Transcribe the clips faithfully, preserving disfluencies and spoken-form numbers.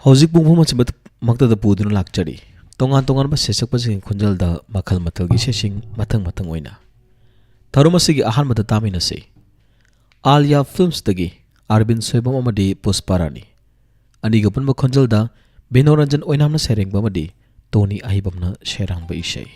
ꯍꯧꯖꯤꯛ ꯄꯨꯡꯐꯝ ꯑꯁꯤꯃꯛꯇꯗ ꯄꯨꯗꯨꯅ ꯂꯥꯛꯆꯔꯤ꯫ ꯇꯣꯉꯥꯟ ꯇꯣꯉꯥꯟꯕ ꯁꯩꯁꯛꯄꯁꯤꯡꯒꯤ ꯈꯣꯟꯖꯦꯜꯗ ꯃꯈꯜ ꯃꯊꯦꯜꯒꯤ ꯏꯁꯩꯁꯤꯡ ꯃꯊꯪ ꯃꯊꯪ ꯑꯣꯏꯅ꯫ ꯊꯧꯔꯝ ꯑꯁꯤꯒꯤ ꯑꯍꯥꯟꯕꯗ ꯇꯥꯃꯤꯟꯅꯁꯤ꯫ ꯑꯥꯂꯤꯌꯥ ꯐꯤꯜꯝꯁꯇꯒꯤ ꯑꯔꯕꯤꯟ ꯁꯣꯏꯕꯝ ꯑꯃꯗꯤ ꯄꯨꯁꯄꯥ ꯔꯥꯅꯤ꯫ ꯑꯅꯤꯒ ꯄꯨꯟꯕ ꯈꯣꯟꯖꯦꯜꯗ ꯕꯤꯅꯣ ꯔꯟꯖꯟ ꯑꯣꯏꯅꯥꯝꯅ ꯁꯩꯔꯦꯡꯕ ꯑꯃꯗꯤ ꯇꯣꯅꯤ ꯑꯍꯤꯕꯝꯅ ꯁꯩꯔꯥꯡꯕ ꯏꯁꯩ꯫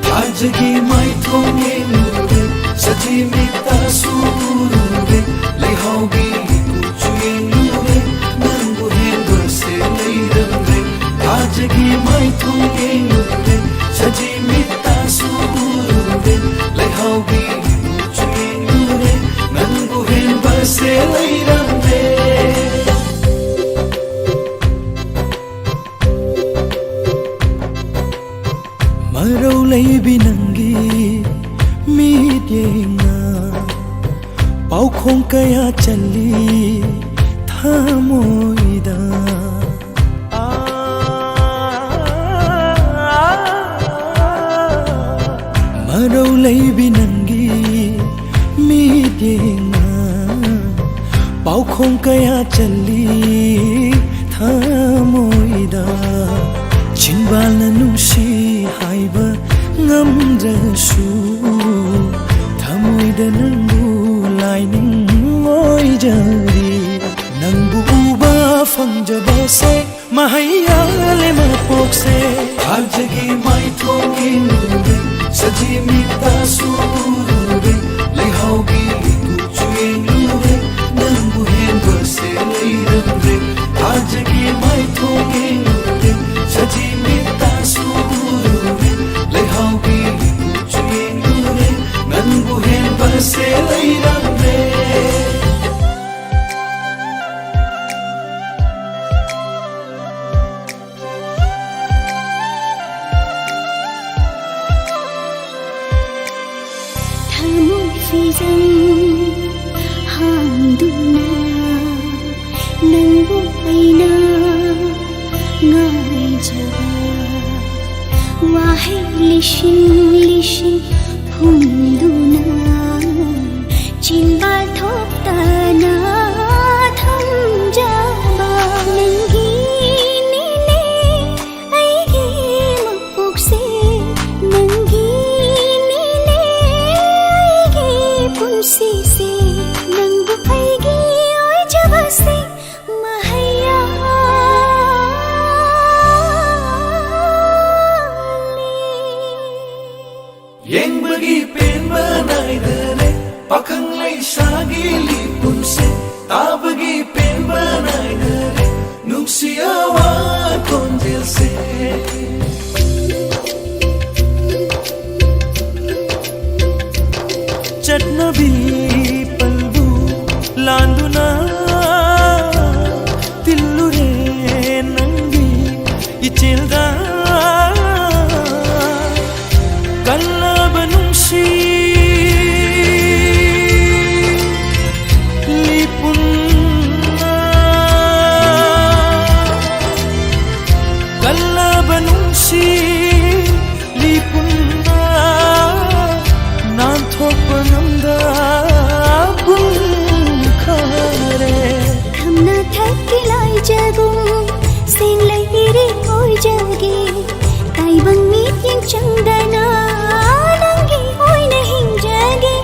ꯊꯥꯖꯒꯤ ꯃꯥꯏꯊꯣꯡ ꯌꯦꯡꯂꯨꯔꯦ, ꯁꯖꯤ ꯃꯤꯠꯇꯁꯨ ꯎꯔꯨꯔꯦ, ꯂꯩꯍꯥꯎꯒꯤ ꯀꯨꯆꯨ ꯌꯦꯡꯂꯨꯔꯦ, ꯅꯪꯕꯨ ꯍꯦꯟꯕꯁꯦ ꯂꯩꯔꯝꯂꯦ꯫ ꯊꯥꯖꯒꯤ ꯃꯥꯏꯊꯣꯡ ꯌꯦꯡꯂꯨꯔꯦ, ꯁꯖꯤ ꯃꯤꯠꯇꯁꯨ ꯎꯔꯨꯔꯦ, ꯂꯩꯍꯥꯎꯒꯤ ꯀꯨꯆꯨ ꯌꯦꯡꯂꯨꯔꯦ, ꯅꯪꯕꯨ ꯍꯦꯟꯕꯁꯦ ꯂꯩꯔꯝꯂꯦ꯫ ꯃꯔꯧ ꯂꯩꯕꯤ ꯅꯪꯒꯤ ꯃꯤꯠꯌꯦꯡꯅ ꯄꯥꯎꯈꯣꯡ ꯀꯌꯥ ꯆꯜꯂꯤ ꯊꯃꯣꯏꯗ꯫ ꯃꯔꯧ ꯂꯩꯕꯤ ꯅꯪꯒꯤ ꯃꯤꯠꯌꯦꯡꯅ ꯄꯥꯎꯈꯣꯡ ꯀꯌꯥ ꯆꯜꯂꯤ ꯊꯃꯣꯏꯗ꯫ ꯆꯤꯟꯕꯥꯜꯅ ꯅꯨꯡꯁꯤ ꯍꯥꯏꯕ ꯉꯝꯗ꯭ꯔꯁꯨ, ꯊꯃꯣꯏꯗ ꯅꯪꯕꯨ ꯂꯥꯏꯅꯤꯡ ꯑꯣꯏꯖꯔꯤ꯫ ꯅꯪꯕꯨ ꯎꯕ ꯐꯪꯖꯕꯁꯦ ꯃꯍꯩ ꯌꯥꯜꯂꯦ ꯃꯄꯣꯛꯁꯦ꯫ ꯊꯥꯖꯒꯤ ꯃꯥꯏꯊꯣꯡ ꯌꯦꯡꯂꯨꯔꯦ, ꯁꯖꯤ ꯃꯤꯠꯇꯁꯨ ꯎꯔꯨꯔꯦ, ꯂꯩꯍꯥꯎꯒꯤ ꯀꯨꯆꯨ ꯌꯦꯡꯂꯨꯔꯦ, ꯅꯪꯕꯨ ꯍꯦꯟꯕꯁꯦ ꯂꯩꯔꯝꯗ꯭ꯔꯦ꯫ ꯊꯥꯖꯒꯤ ꯃꯥꯏꯊꯣꯡ ꯌꯦꯡꯂꯨꯔꯦ, ꯁꯖꯤ ꯃꯤꯠꯇꯁꯨ ꯎꯔꯨꯔꯦ, ꯂꯩꯍꯥꯎꯒꯤ ꯀꯨꯆꯨ ꯌꯦꯡꯂꯨꯔꯦ, ꯅꯪꯕꯨ ꯍꯦꯟꯕꯁꯦ ꯂꯩꯔꯝꯗ꯭ꯔꯦ꯫ ꯊꯃꯣꯏ ꯐꯤꯖꯪ ꯍꯥꯡꯗꯨꯅ ꯅꯪꯕꯨ ꯑꯩꯅ ꯉꯥꯏꯖꯕ꯫ ꯋꯥꯍꯩ ꯂꯤꯁꯤꯡ ꯂꯤꯁꯤꯡ ꯍꯨꯝꯗꯨꯅ ꯆꯤꯟꯕꯥꯜ ꯊꯣꯛꯇꯅ ꯊꯝꯖꯕ ꯅꯪꯒꯤꯅꯤꯅꯦ ꯑꯩꯒꯤ ꯃꯄꯣꯛꯁꯦ, ꯅꯪꯒꯤꯅꯤꯅꯦ ꯑꯩꯒꯤ ꯄꯨꯟꯁꯤꯁꯦ, ꯅꯪꯕꯨ ꯑꯩꯒꯤ ꯑꯣꯏꯖꯕꯁꯦ ꯃꯍꯩꯌꯥꯜꯂꯦ꯫ ꯌꯦꯡꯕꯒꯤ ꯄꯦꯟꯕ ꯅꯥꯏꯗꯔꯦ ꯄꯥꯈꯪ ꯂꯩꯁꯥꯒꯤ ꯂꯤꯄꯨꯟꯁꯦ, ꯇꯥꯕꯒꯤ ꯄꯦꯟꯕ ꯅꯥꯏꯗꯔꯦ ꯅꯨꯡꯁꯤ ꯑꯋꯥ ꯈꯣꯟꯖꯦꯜꯁꯦ꯫ ꯆꯠꯅꯕꯤ ꯄꯜꯕꯨ ꯂꯥꯟꯗꯨꯅ ꯇꯤꯜꯂꯨꯔꯦ ꯅꯪꯒꯤ ꯏꯆꯦꯜꯗ꯫ ꯀꯜꯂꯕ ꯅꯨꯡꯁꯤ ꯂꯤꯄꯨꯟꯅ, ꯀꯜꯂꯕ ꯅꯨꯡꯁꯤ ꯂꯤꯄꯨꯟꯅ ꯅꯥꯟꯊꯣꯛꯄ ꯉꯝꯗ ꯄꯨꯝꯈꯔꯦ꯫ ꯈꯝꯅ ꯊꯛꯀꯤ ꯂꯥꯏꯖꯒꯨꯝ ꯁꯦꯡꯂꯩ ꯏꯔꯦ ꯑꯣꯏꯖꯒꯦ, ꯇꯥꯏꯕꯪ ꯃꯤꯠꯌꯦꯡ ꯆꯪꯗꯅ ꯅꯪꯒꯤ ꯑꯣꯏꯅ ꯍꯤꯡꯖꯒꯦ꯫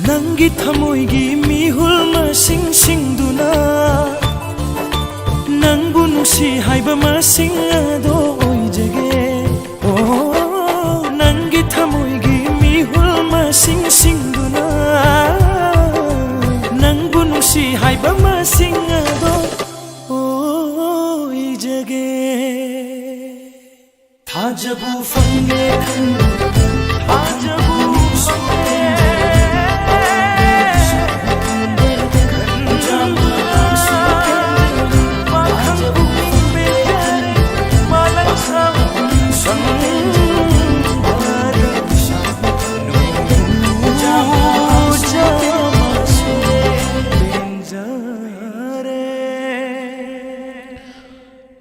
ꯅꯪꯒꯤ ꯊꯃꯣꯏꯒꯤ ꯃꯤꯍꯨꯜ ꯃꯁꯤꯡ ꯁꯤꯡꯗꯨꯅ, ꯅꯪꯕꯨ ꯅꯨꯡꯁꯤ ꯍꯥꯏꯕ ꯃꯁꯤꯡ ꯑꯗꯣ ꯑꯣꯏꯖꯒꯦ꯫ ꯑꯣ, ꯅꯪꯒꯤ ꯊꯃꯣꯏꯒꯤ ꯃꯤꯍꯨꯜ ꯃꯁꯤꯡ ꯁꯤꯡꯗꯨꯅ, ꯅꯪꯕꯨ ꯅꯨꯡꯁꯤ ꯍꯥꯏꯕ ꯃꯁꯤꯡ ꯑꯗꯣ ꯑꯣꯏꯖꯒꯦ꯫ ꯊꯥꯖꯕ ꯐꯪꯉꯦ ꯈꯟꯕꯗ, ꯊꯥꯖꯕ ꯐꯪꯉꯦ ꯈꯟꯕꯗ,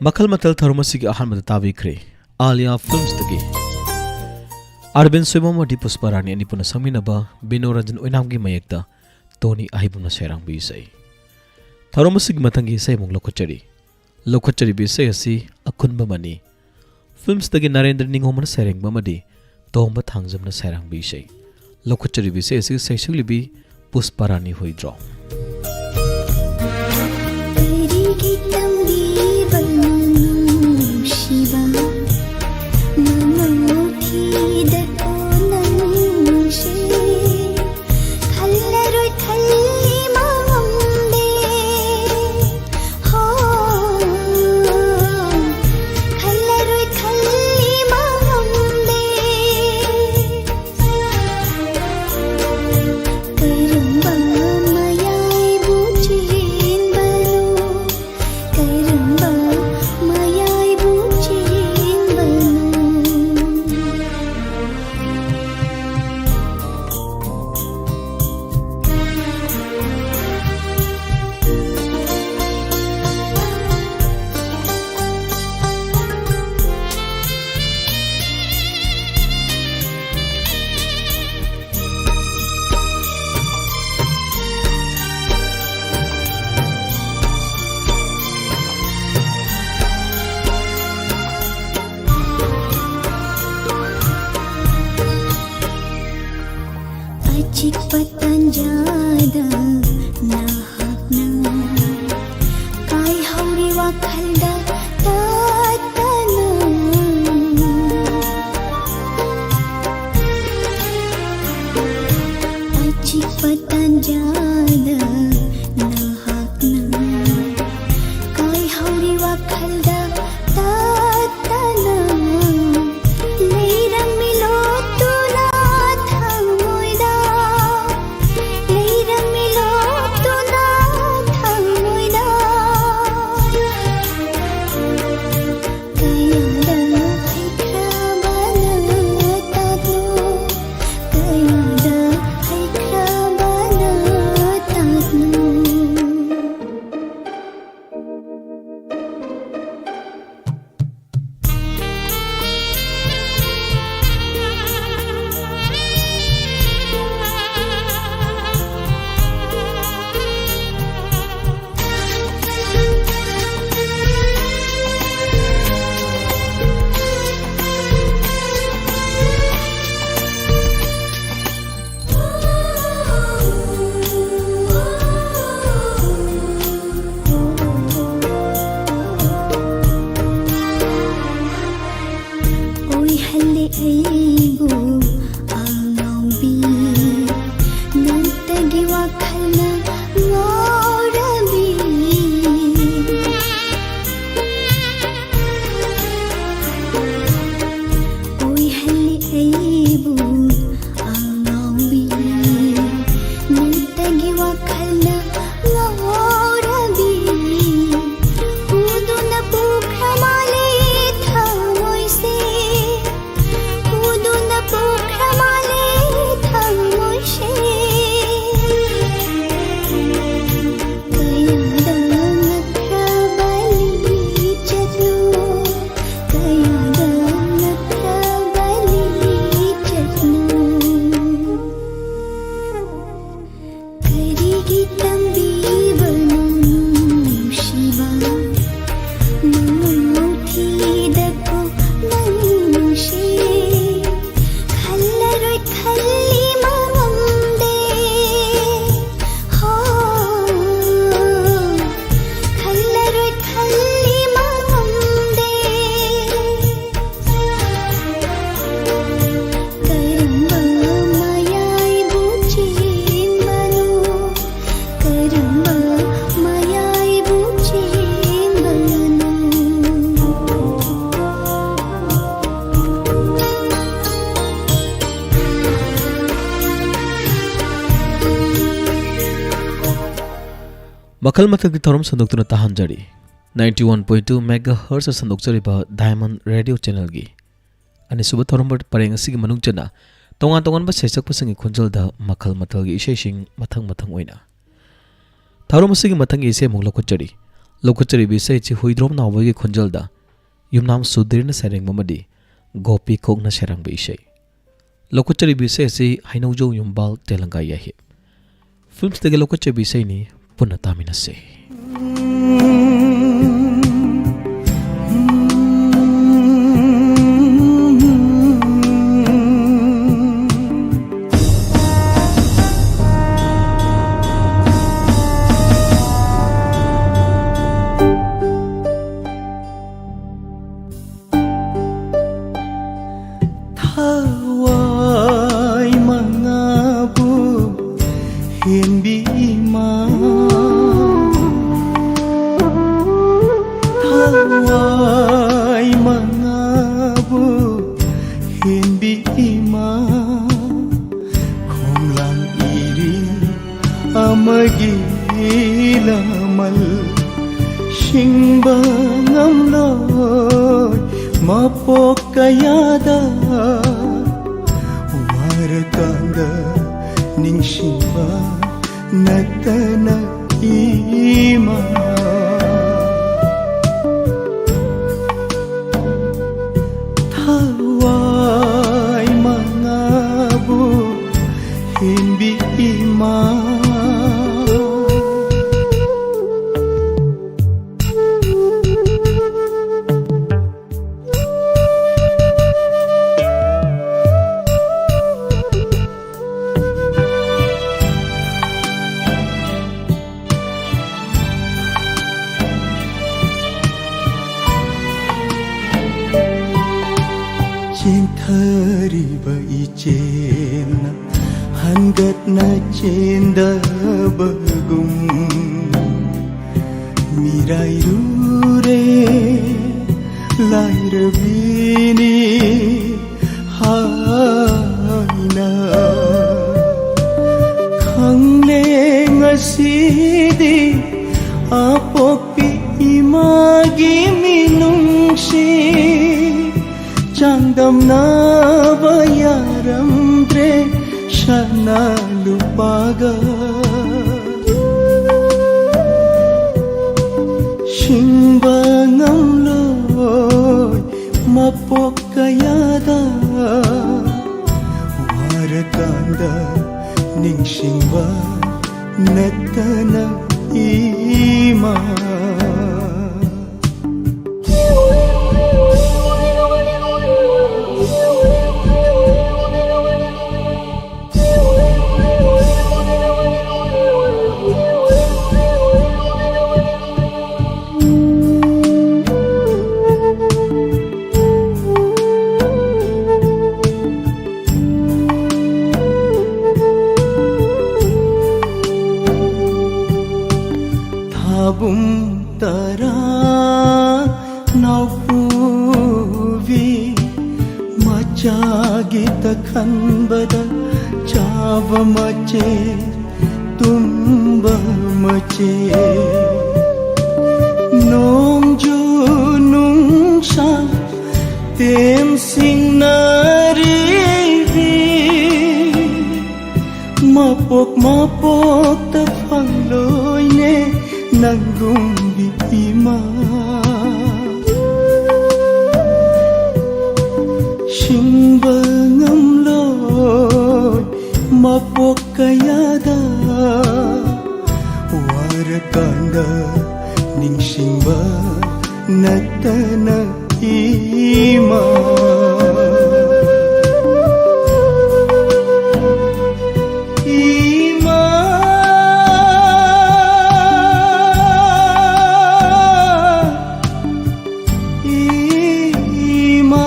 ꯃꯈꯜ ꯃꯊꯦꯜ ꯊꯧꯔꯝ ꯑꯁꯤꯒꯤ ꯑꯍꯥꯟꯕꯗ ꯇꯥꯕꯤꯈ꯭ꯔꯦ ꯑꯥꯂꯤꯌꯥ ꯐꯤꯜꯝꯁꯇꯒꯤ ꯑꯔꯕꯤꯟ ꯁꯣꯏꯕꯝ ꯑꯃꯗꯤ ꯄꯨꯁꯄꯥ ꯔꯥꯅꯤ ꯑꯅꯤꯄꯨꯅ ꯁꯛꯃꯤꯟꯅꯕ ꯕꯤꯅꯣ ꯔꯟꯖꯟ ꯑꯣꯏꯅꯥꯝꯒꯤ ꯃꯌꯦꯛꯇ ꯇꯣꯅꯤ ꯑꯍꯩꯕꯝꯅ ꯁꯩꯔꯥꯡꯕ ꯏꯁꯩ꯫ ꯊꯧꯔꯝ ꯑꯁꯤꯒꯤ ꯃꯊꯪꯒꯤ ꯏꯁꯩ ꯑꯃꯨꯛ ꯂꯧꯈꯠꯆꯔꯤ꯫ ꯂꯧꯈꯠꯆꯔꯤꯕ ꯏꯁꯩ ꯑꯁꯤ ꯑꯈꯨꯟꯕ ꯃꯅꯤ ꯐꯤꯜꯝꯁꯇꯒꯤ ꯅꯔꯦꯟꯗ꯭ꯔ ꯅꯤꯡꯉꯣꯝꯕꯅ ꯁꯩꯔꯦꯡꯕ ꯑꯃꯗꯤ ꯇꯣꯝꯕ ꯊꯥꯡꯖꯝꯅ ꯁꯩꯔꯥꯡꯕ ꯏꯁꯩ꯫ ꯂꯧꯈꯠꯆꯔꯤꯕ ꯏꯁꯩ ꯑꯁꯤꯒꯤ ꯁꯩꯁꯛꯂꯤꯕꯤ ꯄꯨꯁꯄꯥ ꯔꯥꯅꯤ ꯍꯣꯏꯗ꯭ꯔꯣ? ꯀꯔꯤꯒꯤ ꯇꯝꯕꯤꯕꯅꯣ ꯅꯨꯡꯁꯤꯕ? ꯃꯃꯥ ꯊꯤꯗ ꯀꯣꯟꯅ ꯅꯨꯡꯁꯤ꯫ ꯈꯜꯂꯔꯣꯏ ꯈꯜꯂꯤ ꯃꯉꯝꯗꯦ꯫ ꯍꯣ, ꯈꯜꯂꯔꯣꯏ ꯈꯜꯂꯤ ꯃꯉꯝꯗꯦ꯫ ꯀꯔꯝꯕ ꯃꯌꯥꯏꯕꯨ ꯆꯦꯟꯕꯅꯣ? ꯀꯔꯝꯕ ꯃꯌꯥꯏꯕꯨ ꯆꯦꯟꯕꯅꯣ? ꯑꯆꯤꯛꯄ ꯇꯥꯟꯖꯥꯗ ꯅꯍꯥꯛꯅ ꯀꯥꯏꯍꯧꯔꯤ ꯋꯥꯈꯜꯗ ꯇꯠꯇꯅ꯫ ꯑꯆꯤꯛꯄ ꯇꯥꯟꯖꯥꯗ ꯅꯍꯥꯛꯅ ꯀꯥꯏꯍꯧꯔꯤ ꯋꯥꯈꯜꯗ ꯇꯠꯇꯅ꯫ ꯂꯩꯔꯝꯃꯤ ꯂꯣꯠꯇꯨꯅ ꯊꯃꯣꯏꯗ, ꯂꯩꯔꯝꯃꯤ ꯂꯣꯠꯇꯨꯅ ꯊꯃꯣꯏꯗ꯫ ꯀꯌꯥꯗ ꯍꯩꯈ꯭ꯔꯕꯅ ꯇꯥꯛꯂꯨ, ꯀꯌꯥꯗ ꯍꯩꯈ꯭ꯔꯕꯅ ꯇꯥꯛꯂꯨ꯫ ꯋꯥꯈꯜꯅ ꯉꯥꯎꯔꯕꯤ꯫ ꯑꯣꯏꯍꯜꯂꯤ ꯑꯩꯕꯨ ꯑꯉꯥꯎꯕꯤ꯫ ꯅꯪꯇꯒꯤ ꯋꯥꯈꯜꯅ ꯉꯥꯎꯔꯕꯤ꯫ ꯎꯗꯨꯅ ꯄꯨꯈ꯭ꯔ ꯃꯥꯜꯂꯦ ꯊꯃꯣꯏꯁꯦ꯫ ꯎꯗꯨꯅ ꯄꯨꯈ꯭ꯔ ꯃꯥꯜꯂꯦ ꯊꯃꯣꯏꯁꯦ꯫ ꯀꯌꯥꯗ ꯉꯛꯈ꯭ꯔꯕ ꯂꯤꯆꯠꯅꯣ, ꯀꯌꯥꯗ ꯉꯛꯈ꯭ꯔꯕ ꯂꯤꯆꯠꯅꯣ꯫ ꯀꯔꯤꯒꯤ ꯇꯝꯕꯤꯕꯅꯣ ꯅꯨꯡꯁꯤꯕ? ꯅꯪ ꯊꯤꯗꯀꯣ ꯅꯪꯁꯦ ꯈꯜꯂꯔꯣꯏ ꯈꯜꯂꯤ ꯃꯉꯝꯗꯦ꯫ ꯍꯣ, ꯈꯜꯂꯔꯣꯏ ꯈꯜꯂꯤ ꯃꯉꯝꯗꯦ꯫ ꯀꯔꯝꯕ ꯃꯌꯥꯏꯕꯨ ꯆꯦꯟꯕꯅꯣ? ꯀꯔꯝꯕ ꯃꯌꯥꯏꯕꯨ ꯆꯦꯟꯕꯅꯣ? ꯃꯈꯜ ꯃꯊꯦꯜꯒꯤ ꯊꯧꯔꯝ ꯁꯟꯗꯣꯛꯇꯨꯅ ꯇꯥꯍꯟꯖꯔꯤ꯫ Ninety one point two megahertz ꯁꯟꯗꯣꯛꯆꯔꯤꯕ Diamond Radio channelꯒꯤ ꯑꯅꯤꯁꯨꯕ ꯊꯧꯔꯝ ꯄꯔꯦꯡ ꯑꯁꯤꯒꯤ ꯃꯅꯨꯡ ꯆꯟꯅ ꯇꯣꯉꯥꯟ ꯇꯣꯉꯥꯟꯕ ꯁꯩꯁꯛꯄꯁꯤꯡꯒꯤ ꯈꯣꯟꯖꯦꯜꯗ ꯃꯈꯜ ꯃꯊꯦꯜꯒꯤ ꯏꯁꯩꯁꯤꯡ ꯃꯊꯪ ꯃꯊꯪ ꯑꯣꯏꯅ꯫ ꯊꯧꯔꯝ ꯑꯁꯤꯒꯤ ꯃꯊꯪꯒꯤ ꯏꯁꯩ ꯑꯃꯨꯛ ꯂꯧꯈꯠꯆꯔꯤ꯫ ꯂꯧꯈꯠꯆꯔꯤꯕ ꯏꯁꯩ ꯑꯁꯤ ꯍꯨꯏꯗ꯭ꯔꯣꯝ ꯅꯥꯎꯕꯣꯏꯒꯤ ꯈꯣꯟꯖꯦꯜꯗ, ꯌꯨꯝꯅꯥꯝ ꯁꯨꯙꯤꯔꯅ ꯁꯩꯔꯦꯡꯕ ꯑꯃꯗꯤ ꯒꯣꯄꯤ ꯀꯣꯛꯅ ꯁꯩꯔꯥꯡꯕ ꯏꯁꯩ꯫ ꯂꯧꯈꯠꯆꯔꯤꯕ ꯏꯁꯩ ꯑꯁꯤ ꯍꯩꯅꯧꯖꯧ ꯌꯨꯝꯕꯥꯜ ꯇꯦꯂꯪꯒꯥ ꯌꯥꯍꯤꯞ ꯐꯤꯜꯝꯁꯇꯒꯤ ꯂꯧꯈꯠꯆꯕ ꯏꯁꯩꯅꯤ꯫ ꯄꯨꯟꯅ ꯇꯥꯃꯤꯟꯅꯁꯤ꯫ ꯊꯋꯥꯏ ꯃꯉꯥꯕꯨ ꯍꯦꯟꯕꯤ ꯏꯃꯥ, ꯊꯋꯥꯏ ꯃꯉꯥꯕꯨ ꯍꯦꯟꯕꯤ ꯏꯃꯥ, ꯈꯣꯡꯂꯥꯡ ꯏꯔꯤ ꯑꯃꯒꯤ ꯂꯃꯜ ꯁꯤꯡꯕ ꯉꯝꯂꯣꯏ ꯃꯄꯣꯛ ꯀꯌꯥꯗ ꯋꯥꯔꯀꯥꯟꯗ ꯅꯤꯡꯁꯤꯡꯕ ꯅꯠꯇꯅ ꯏꯃꯥ꯫ ꯊꯋꯥꯏ ꯃꯉꯥꯕꯨ ꯍꯦꯟꯕꯤ ꯏꯃꯥ꯫ ꯆꯦꯟꯊꯔꯤꯕ ꯏꯆꯦꯅ ꯍꯟꯒꯠꯅ ꯆꯦꯟꯗꯕꯒꯨꯝ, ꯃꯤꯔꯥꯏꯔꯨꯔꯦ ꯂꯥꯏꯔꯕꯤꯅꯤ ꯍꯥꯏꯅ꯫ ꯈꯪꯂꯦ ꯉꯁꯤꯗꯤ ꯑꯄꯣꯛꯄꯤ ꯏꯃꯥꯒꯤ ꯃꯤꯅꯨꯡꯁꯤ, ꯆꯥꯡꯗꯝꯅꯕ ꯌꯥꯔꯝꯗ꯭ꯔꯦ ꯁꯅꯥ ꯂꯨꯄꯥꯒ꯫ ꯁꯤꯡꯕ ꯉꯝꯂꯣꯏ ꯃꯄꯣꯛ ꯀꯌꯥꯗ ꯋꯥꯔꯀꯥꯟꯗ ꯅꯤꯡꯁꯤꯡꯕ ꯅꯠꯇꯅ ꯏꯃꯥ꯫ ꯑꯕꯨꯡ ꯇꯔꯥ ꯅꯥꯎꯄꯨꯕꯤ, ꯃꯆꯥꯒꯤꯇ ꯈꯟꯕꯗ ꯆꯥꯕ ꯃꯆꯦꯠ, ꯇꯨꯝꯕ ꯃꯆꯦꯠ꯫ ꯅꯣꯡꯖꯨ ꯅꯨꯡꯁꯥ ꯇꯦꯝꯁꯤꯡꯅꯔꯤꯕꯤ, ꯃꯄꯣꯛ ꯃꯄꯣꯛꯇ ꯐꯪꯂꯣꯏꯅꯦ ꯅꯪꯒꯨꯝꯕꯤ ꯏꯃꯥ꯫ ꯁꯤꯡꯕ ꯉꯝꯂꯣꯏ ꯃꯄꯣꯛ ꯀꯌꯥꯗ, ꯋꯥꯔꯀꯥꯟꯗ ꯅꯤꯡꯁꯤꯡꯕ ꯅꯠꯇꯅ ꯏꯃꯥ, ꯏꯃꯥ, ꯏꯃꯥ꯫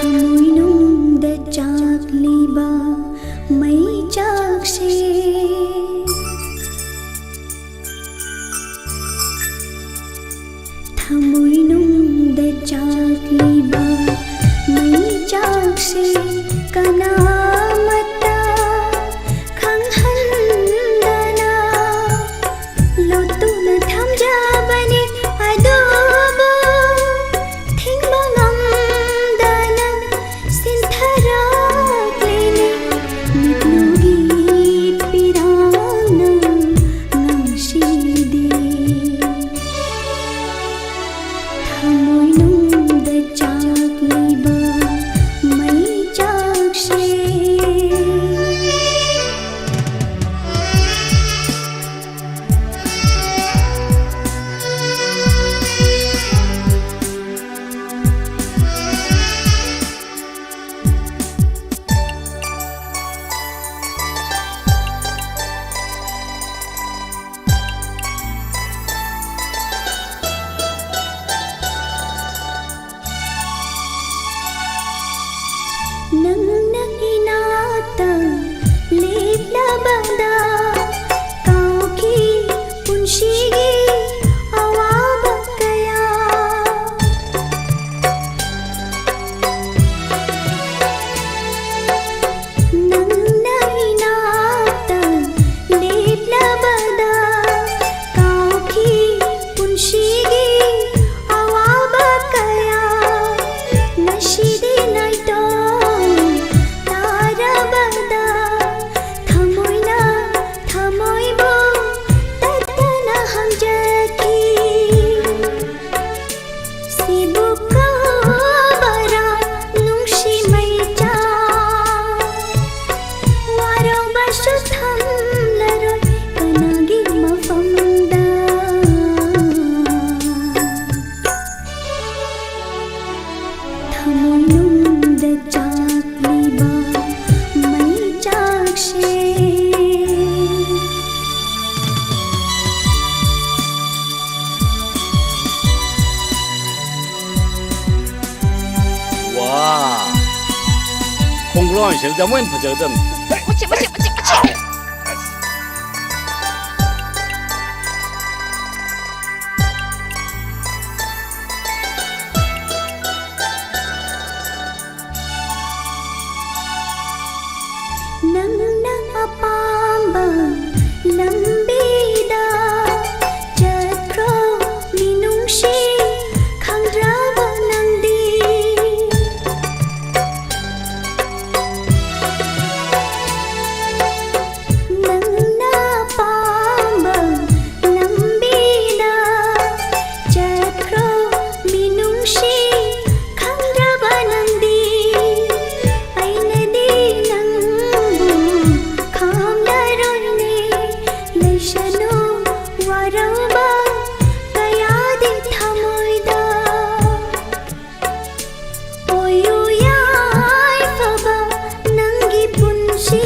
ꯊꯃꯣꯏꯅꯨꯡꯗ ꯆꯥꯛꯂꯤꯕ ꯃꯩ ꯆꯥꯛꯁꯦ꯫ ꯊꯃꯣꯏꯅꯨꯡꯗ ꯆꯥꯛꯂꯤꯕ ꯃꯩ ꯆꯥꯛꯁꯦ ꯀꯅꯥꯃꯠꯇ ꯈꯪꯍꯟꯗꯅ ꯂꯣꯠꯇꯨꯅ ꯊꯝꯖꯕꯅꯤ꯫ ꯑꯗꯨꯕꯨ ꯊꯤꯡꯕ ꯉꯝꯗꯅ ꯁꯤꯟꯊꯔꯛꯂꯤꯅꯤ꯫ ꯃꯤꯠꯂꯨꯒꯤ ꯄꯤꯔꯥꯡꯅ ꯉꯁꯤꯗꯤ ꯊꯃꯣꯏꯅꯨꯡꯗ ꯆꯥꯛꯂꯤꯕ ꯃꯩ ꯆꯥꯛꯁꯦ꯫ ꯁꯤꯒꯤ ꯑꯋꯥꯕ ꯀꯌꯥ ꯉꯁꯤꯗꯤ ꯅꯥꯏꯇꯣꯝ ꯇꯥꯔꯕꯗ ꯊꯃꯣꯏꯅ ꯊꯃꯣꯏꯕꯨ ꯇꯠꯇꯅ ꯍꯪꯖꯈꯤ꯫ ꯁꯤꯕꯨ ꯀꯧꯕꯔꯥ ꯅꯨꯡꯁꯤ ꯃꯩꯆꯥꯛ? ꯋꯥꯔꯧꯕꯁꯨ ꯊꯝꯂꯔꯣꯏ ꯀꯅꯥꯒꯤ ꯃꯐꯝꯗ꯫ ꯊꯃꯣꯏꯅꯨꯡꯗ ꯆꯥꯛꯂꯤꯕ ꯃꯩꯆꯥꯛꯁꯦ꯫ ꯋꯥ! ꯈꯣꯡꯒ꯭ꯔꯥꯎ ꯁꯦꯠꯂꯗꯤ ꯑꯃꯨꯛ ꯍꯦꯟꯅ ꯐꯖꯒꯗꯕꯅꯤ꯫ ꯃꯆꯦ, ꯃꯆꯦ, ꯃꯆꯦ, ꯃꯆꯦ꯫ ꯅꯪꯅ ꯑꯄꯥꯝꯕ ꯂꯝꯕꯤꯗ ꯆꯠꯈ꯭ꯔꯣ, ꯃꯤꯅꯨꯡꯁꯤ ꯈꯪꯗ꯭ꯔꯕ ꯅꯪꯗꯤ꯫ ꯅꯪꯅ ꯄꯥꯝꯕ ꯂꯝꯕꯤꯗ ꯆꯠꯈ꯭ꯔꯣ, ꯃꯤꯅꯨꯡꯁꯤ ꯈꯪꯗ꯭ꯔꯕ ꯅꯪꯗꯤ꯫ ꯑꯩꯅꯗꯤ ꯅꯪꯕꯨ ꯈꯥꯝꯂꯔꯣꯏꯅꯦ, ꯂꯩꯁꯅꯨ ꯋꯥꯔꯧꯕ ꯀꯌꯥꯗꯤ ꯊꯃꯣꯏꯗ꯫ ꯑꯣꯏꯌꯨ ꯌꯥꯏꯐꯕ ꯅꯪꯒꯤ ꯄꯨꯟꯁꯤ,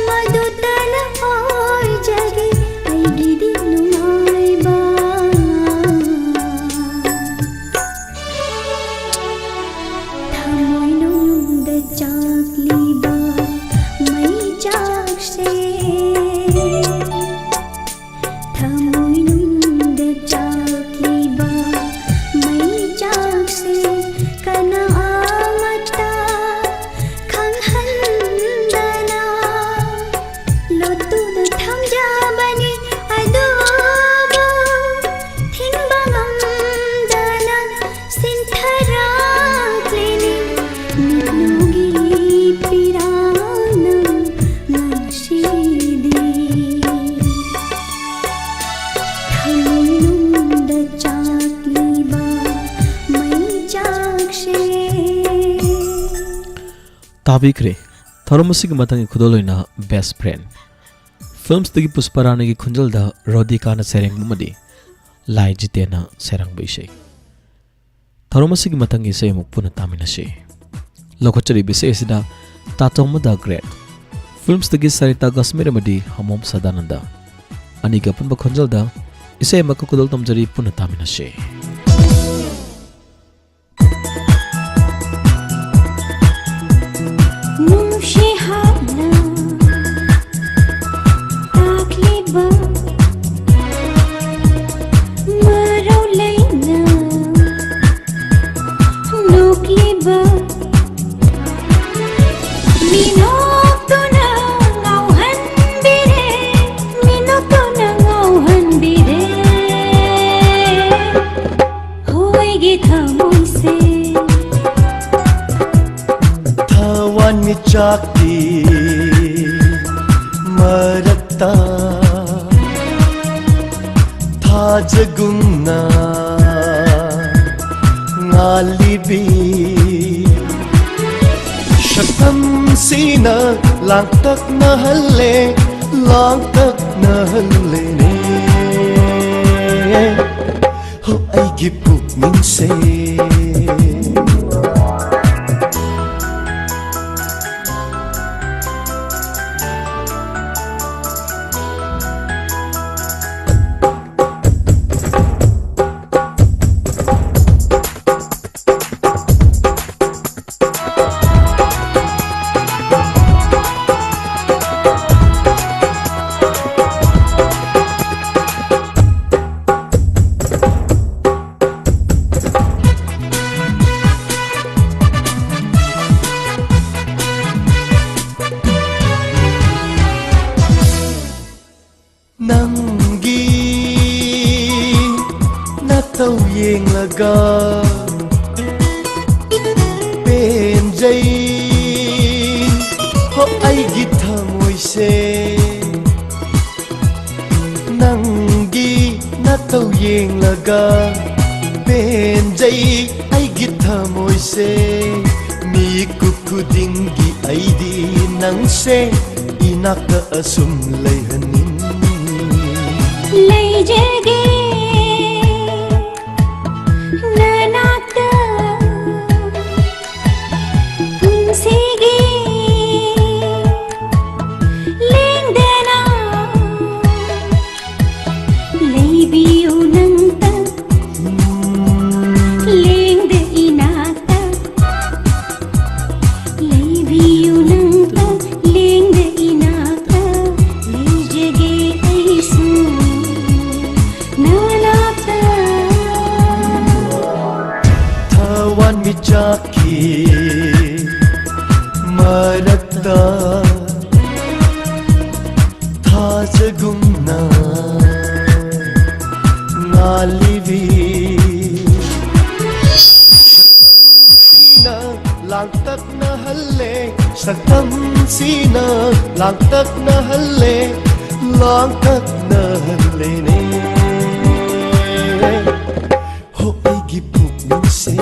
ꯃꯗꯨꯇꯅ ꯑꯣꯏꯖꯒꯦ ꯑꯩꯒꯤꯗꯤ ꯅꯨꯡꯉꯥꯏꯕ꯫ ꯊꯃꯣꯏꯅꯨꯡꯗ ꯆꯥꯛꯂꯤꯕ ꯃꯩꯆꯥꯛꯁꯦ꯫ ꯊꯃꯣꯏꯅꯨꯡꯗ ꯆꯥꯛꯂꯤꯕ ꯃꯩꯆꯥꯛꯁꯦ ꯀꯅꯥ ꯑꯃꯠꯇ ꯈꯪꯍꯟꯗꯅ ꯂꯣꯠꯇꯨꯅ ꯊꯝꯖꯕꯅꯤ꯫ ꯑꯗꯨ ꯃꯅꯨꯡꯗ ꯆꯥꯛꯂꯤꯕ ꯃꯩꯆꯥꯛꯁꯦ꯫ ꯇꯥꯕꯤꯈ꯭ꯔꯦ꯫ ꯊꯧꯔꯝ ꯑꯁꯤꯒꯤ ꯃꯊꯪꯒꯤ ꯈꯨꯗꯣꯜ ꯑꯣꯏꯅ Best Friend ꯐꯤꯜꯝꯁꯇꯒꯤ ꯄꯨꯁꯄꯥꯔꯥꯅꯤꯒꯤ ꯈꯣꯟꯖꯦꯜꯗ ꯔꯣꯗꯤꯀꯥꯅ ꯁꯩꯔꯦꯡꯕ ꯑꯃꯗꯤ ꯂꯥꯏ ꯖꯤꯇꯦꯟꯅ ꯁꯩꯔꯥꯡꯕ ꯏꯁꯩ꯫ ꯊꯧꯔꯝ ꯑꯁꯤꯒꯤ ꯃꯊꯪꯒꯤ ꯏꯁꯩ ꯑꯃꯨꯛ ꯄꯨꯟꯅ ꯇꯥꯃꯤꯟꯅꯁꯤ꯫ ꯂꯧꯈꯠꯆꯔꯤꯕ ꯏꯁꯩ ꯑꯁꯤꯗ ꯇꯥꯇꯣꯝꯕ ꯗ ꯒ꯭ꯔꯦꯠ ꯐꯤꯜꯝꯁꯇꯒꯤ ꯁꯔꯤꯇꯥ ꯀꯥꯁꯃꯤꯔ ꯑꯃꯗꯤ ꯍꯃꯣꯝ ꯁꯗꯥꯅꯟꯗ ꯑꯅꯤꯒꯤ ꯑꯄꯨꯟꯕ ꯈꯣꯟꯖꯦꯜꯗ ꯏꯁꯩ ꯑꯃꯈꯛ ꯈꯨꯗꯣꯜ ꯇꯝꯖꯔꯤ, ꯄꯨꯟꯅ ꯇꯥꯃꯤꯟꯅꯁꯤ꯫ ꯅꯨꯡꯁꯤ ꯍꯥꯞꯅ ꯇꯥꯛꯂꯤꯕ ꯃꯔꯧ ꯂꯩꯅ ꯅꯣꯛꯂꯤꯕ ꯃꯤꯅꯣꯛꯇꯨꯅ ꯉꯥꯎꯍꯟꯕꯤꯔꯦ, ꯃꯤꯅꯣꯛꯇꯨꯅ ꯉꯥꯎꯍꯟꯕꯤꯔꯦ꯫ ꯍꯣꯏꯒꯤ ꯊꯃꯣꯏꯁꯦ ꯊꯋꯥꯟꯃꯤꯆꯥꯛꯀꯤ ꯃꯔꯛꯇ ꯊꯥꯖꯒꯨꯝꯅ ꯉꯥꯜꯂꯤꯕꯤ ꯁꯛꯇꯝꯁꯤꯅ ꯂꯥꯡꯇꯛꯅꯍꯜꯂꯦ, ꯂꯥꯡꯇꯛꯅꯍꯜꯂꯦꯅꯦ꯫ ꯍꯣ ꯑꯩꯒꯤ ꯄꯨꯛꯅꯤꯡꯁꯦ꯫ ꯅꯪꯒꯤ ꯅꯇꯧ ꯌꯦꯡꯂꯒ ꯄꯦꯟꯖꯩ꯫ ꯍꯣ ꯑꯩꯒꯤ ꯊꯃꯣꯏꯁꯦ ꯅꯪꯒꯤ ꯇꯧ ꯌꯦꯡꯂꯒ ꯄꯦꯟꯖꯩ ꯑꯩꯒꯤ ꯊꯃꯣꯏꯁꯦ꯫ ꯃꯤꯀꯨꯞ ꯈꯨꯗꯤꯡꯒꯤ ꯑꯩꯗꯤ ꯅꯪꯁꯦ ꯏꯅꯥꯛꯇ ꯑꯁꯨꯝ ꯂꯩꯍꯟꯅꯤꯡ꯫ ꯂꯩꯖꯒꯦ ꯅꯅꯥꯛꯇ ꯄꯨꯟꯁꯤꯒꯤ ꯂꯦꯡꯗꯅ ꯂꯩꯕꯤꯌꯨ ꯅꯪꯇ ꯂꯦꯡꯗ ꯏꯅꯥꯛꯇ ꯂꯩꯕꯤꯌꯨ ꯅꯪꯇ ꯂꯦꯡꯗ ꯏꯅꯥꯛꯇ ꯂꯩꯖꯒꯦ ꯑꯩꯁꯨ ꯅꯅꯥꯛꯇ꯫ ꯊꯋꯥꯟꯃꯤꯆꯥꯛꯀꯤ ꯃꯔꯛꯇ ꯊꯥꯖꯒꯨꯝꯅ ꯉꯥꯜꯂꯤꯕꯤ ꯁꯛꯇꯝꯁꯤꯅ ꯂꯥꯡꯇꯛꯅꯍꯜꯂꯦ꯫ ꯁꯛꯇꯝꯁꯤꯅ ꯂꯥꯡꯇꯛꯅꯍꯜꯂꯦ꯫ ꯂꯥꯡꯇꯛꯅꯍꯜꯂꯦꯅꯦ꯫ ꯍꯣ ꯑꯩꯒꯤ ꯄꯨꯛꯅꯤꯡꯁꯦ꯫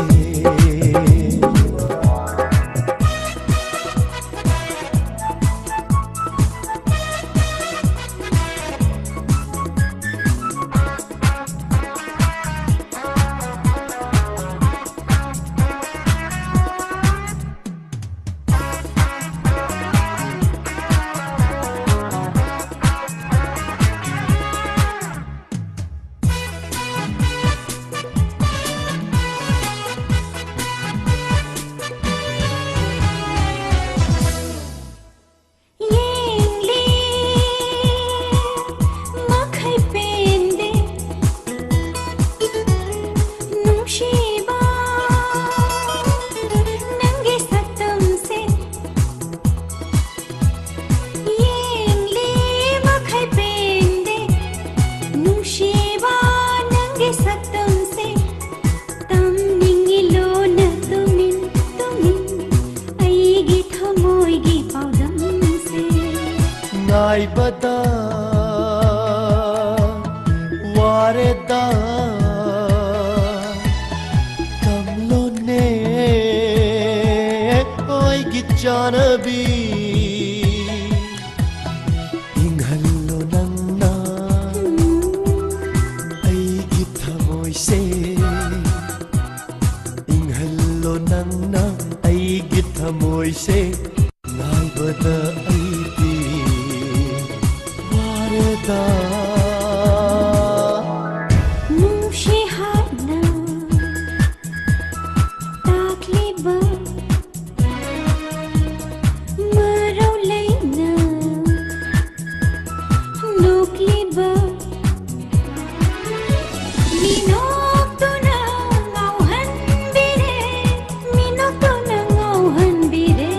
ꯋꯥꯔꯦꯗ ꯀꯝꯂꯣꯅꯦ ꯑꯩꯒꯤ ꯆꯥꯅꯕꯤ꯫ ꯏꯪꯍꯜꯂꯣ ꯅꯪꯅ ꯑꯩꯒꯤ ꯊꯃꯣꯏꯁꯦ, ꯏꯪꯍꯜꯂꯣ ꯅꯪꯅ ꯑꯩꯒꯤ ꯊꯃꯣꯏꯁꯦ꯫ ꯉꯥꯏꯕꯗ ꯑꯩꯗꯤ ꯋꯥꯔꯦꯗ꯫ ꯅꯨꯡꯁꯤ ꯍꯥꯏꯅ ꯇꯥꯛꯂꯤꯕ, ꯃꯔꯧ ꯂꯩꯅ ꯅꯣꯛꯂꯤꯕ, ꯃꯤꯅꯣꯛꯇꯨꯅ ꯉꯥꯎꯍꯟꯕꯤꯔꯦ, ꯃꯤꯅꯣꯛꯇꯨꯅ ꯉꯥꯎꯍꯟꯕꯤꯔꯦ꯫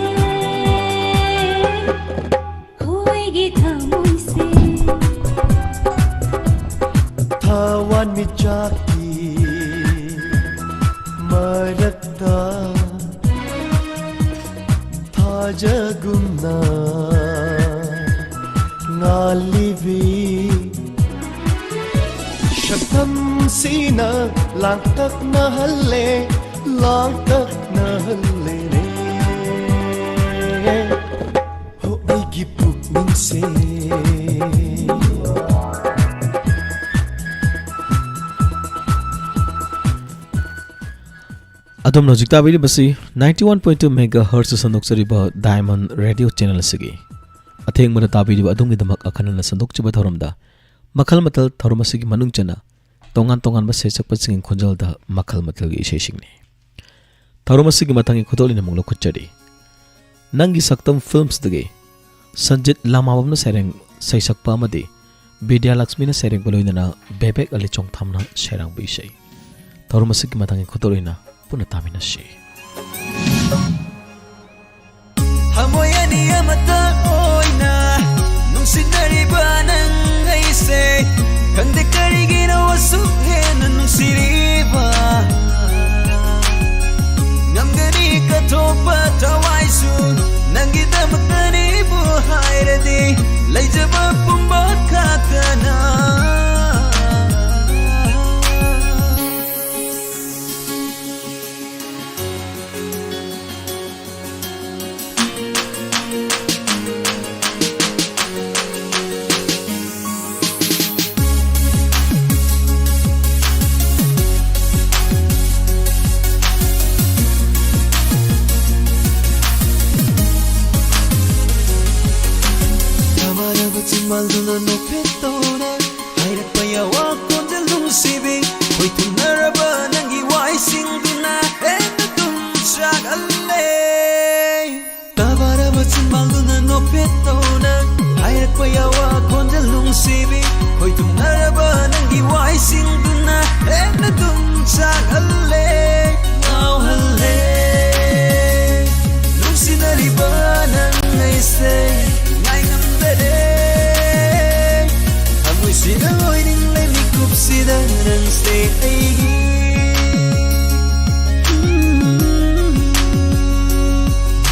ꯍꯣꯏꯒꯤ ꯊꯃꯣꯏꯁꯦ꯫ ꯊꯋꯥꯟꯃꯤꯆꯥꯛꯀꯤ ꯃꯔꯛꯇ ꯊꯥꯖꯒꯨꯝꯅ ꯉꯥꯜꯂꯤꯕꯤ ꯁꯛꯇꯝꯁꯤꯅ ꯂꯥꯡꯇꯛꯅꯍꯜꯂꯦ, ꯂꯥꯡꯇꯛꯅꯍꯜꯂꯦꯅꯦ꯫ ꯍꯣ ꯑꯩꯒꯤ ꯄꯨꯛꯅꯤꯡꯁꯦ꯫ ꯑꯗꯣꯝꯅ ꯍꯧꯖꯤꯛ ꯇꯥꯕꯤꯔꯤꯕꯁꯤ ninety one point two megahertz ꯁꯟꯗꯣꯛꯆꯔꯤꯕ Diamond Radio channel ꯑꯁꯤꯒꯤ ꯑꯊꯦꯡꯕꯗ ꯇꯥꯕꯤꯔꯤꯕ ꯑꯗꯣꯝꯒꯤꯗꯃꯛ ꯑꯈꯟꯅꯅ ꯁꯟꯗꯣꯛꯆꯕ ꯊꯧꯔꯝꯗ ꯃꯈꯜ ꯃꯊꯦꯜ ꯊꯧꯔꯝ ꯑꯁꯤꯒꯤ ꯃꯅꯨꯡ ꯆꯟꯅ ꯇꯣꯉꯥꯟ ꯇꯣꯉꯥꯟꯕ ꯁꯩꯁꯛꯄꯁꯤꯡꯒꯤ ꯈꯣꯟꯖꯦꯜꯗ ꯃꯈꯜ ꯃꯊꯦꯜꯒꯤ ꯏꯁꯩꯁꯤꯡꯅꯤ꯫ ꯊꯧꯔꯝ ꯑꯁꯤꯒꯤ ꯃꯊꯪꯒꯤ ꯈꯨꯗꯣꯜ ꯑꯣꯏꯅ ꯑꯃꯨꯛ ꯂꯧꯈꯠꯆꯔꯤ꯫ ꯅꯪꯒꯤ ꯁꯛꯇꯝ filmꯁꯗꯒꯤ ꯁꯟꯖꯤꯠ ꯂꯥꯃꯥꯕꯝꯅ ꯁꯩꯔꯦꯡ ꯁꯩꯁꯛꯄ ꯑꯃꯗꯤ ꯕꯤꯗ꯭ꯌꯥꯂꯛꯁꯃꯤꯅ ꯁꯩꯔꯦꯡꯕ ꯂꯣꯏꯅꯅ ꯕꯦꯕꯦꯛ ꯑꯂꯤ ꯆꯣꯡꯊꯥꯝꯅ ꯁꯩꯔꯥꯡꯕ ꯏꯁꯩ꯫ ꯊꯧꯔꯝ ꯑꯁꯤꯒꯤ ꯃꯊꯪꯒꯤ ꯈꯨꯗꯣꯜ ꯑꯣꯏꯅ ꯄꯨꯟꯅ ꯇꯥꯃꯤꯟꯅꯁꯤ꯫ ꯊꯃꯣꯏ ꯑꯅꯤ ꯑꯃꯠꯇ ꯑꯣꯏꯅ ꯅꯨꯡꯁꯤꯅꯔꯤꯕ ꯅꯪ ꯑꯩꯁꯦ, ꯈꯪꯗꯦ ꯀꯔꯤꯒꯤꯅꯣ ꯑꯁꯨꯛ ꯍꯦꯟꯅ ꯅꯨꯡꯁꯤꯔꯤꯕ꯫ ꯉꯝꯒꯅꯤ ꯀꯠꯊꯣꯛꯄ ꯊꯋꯥꯏꯁꯨ ꯅꯪꯒꯤꯗꯃꯛꯇꯅꯤꯕꯨ ꯍꯥꯏꯔꯗꯤ, ꯂꯩꯖꯕ ꯄꯨꯝꯕ ꯈꯛꯇꯅ ꯏꯋꯥꯏꯁꯤꯡꯗꯨꯅ ꯍꯦꯟꯅ ꯑꯗꯨꯝ ꯆꯥꯛꯍꯜꯂꯦ, ꯉꯥꯎꯍꯜꯂꯦ꯫ ꯅꯨꯡꯁꯤꯅꯔꯤꯕ ꯅꯪ ꯑꯩꯁꯦ ꯉꯥꯏꯉꯝꯗꯔꯦ꯫ ꯊꯃꯣꯏꯁꯤꯗ ꯂꯣꯏꯅꯤꯡꯂꯦ ꯃꯤꯀꯨꯞꯁꯤꯗ ꯅꯪꯁꯦ ꯑꯩꯒꯤ꯫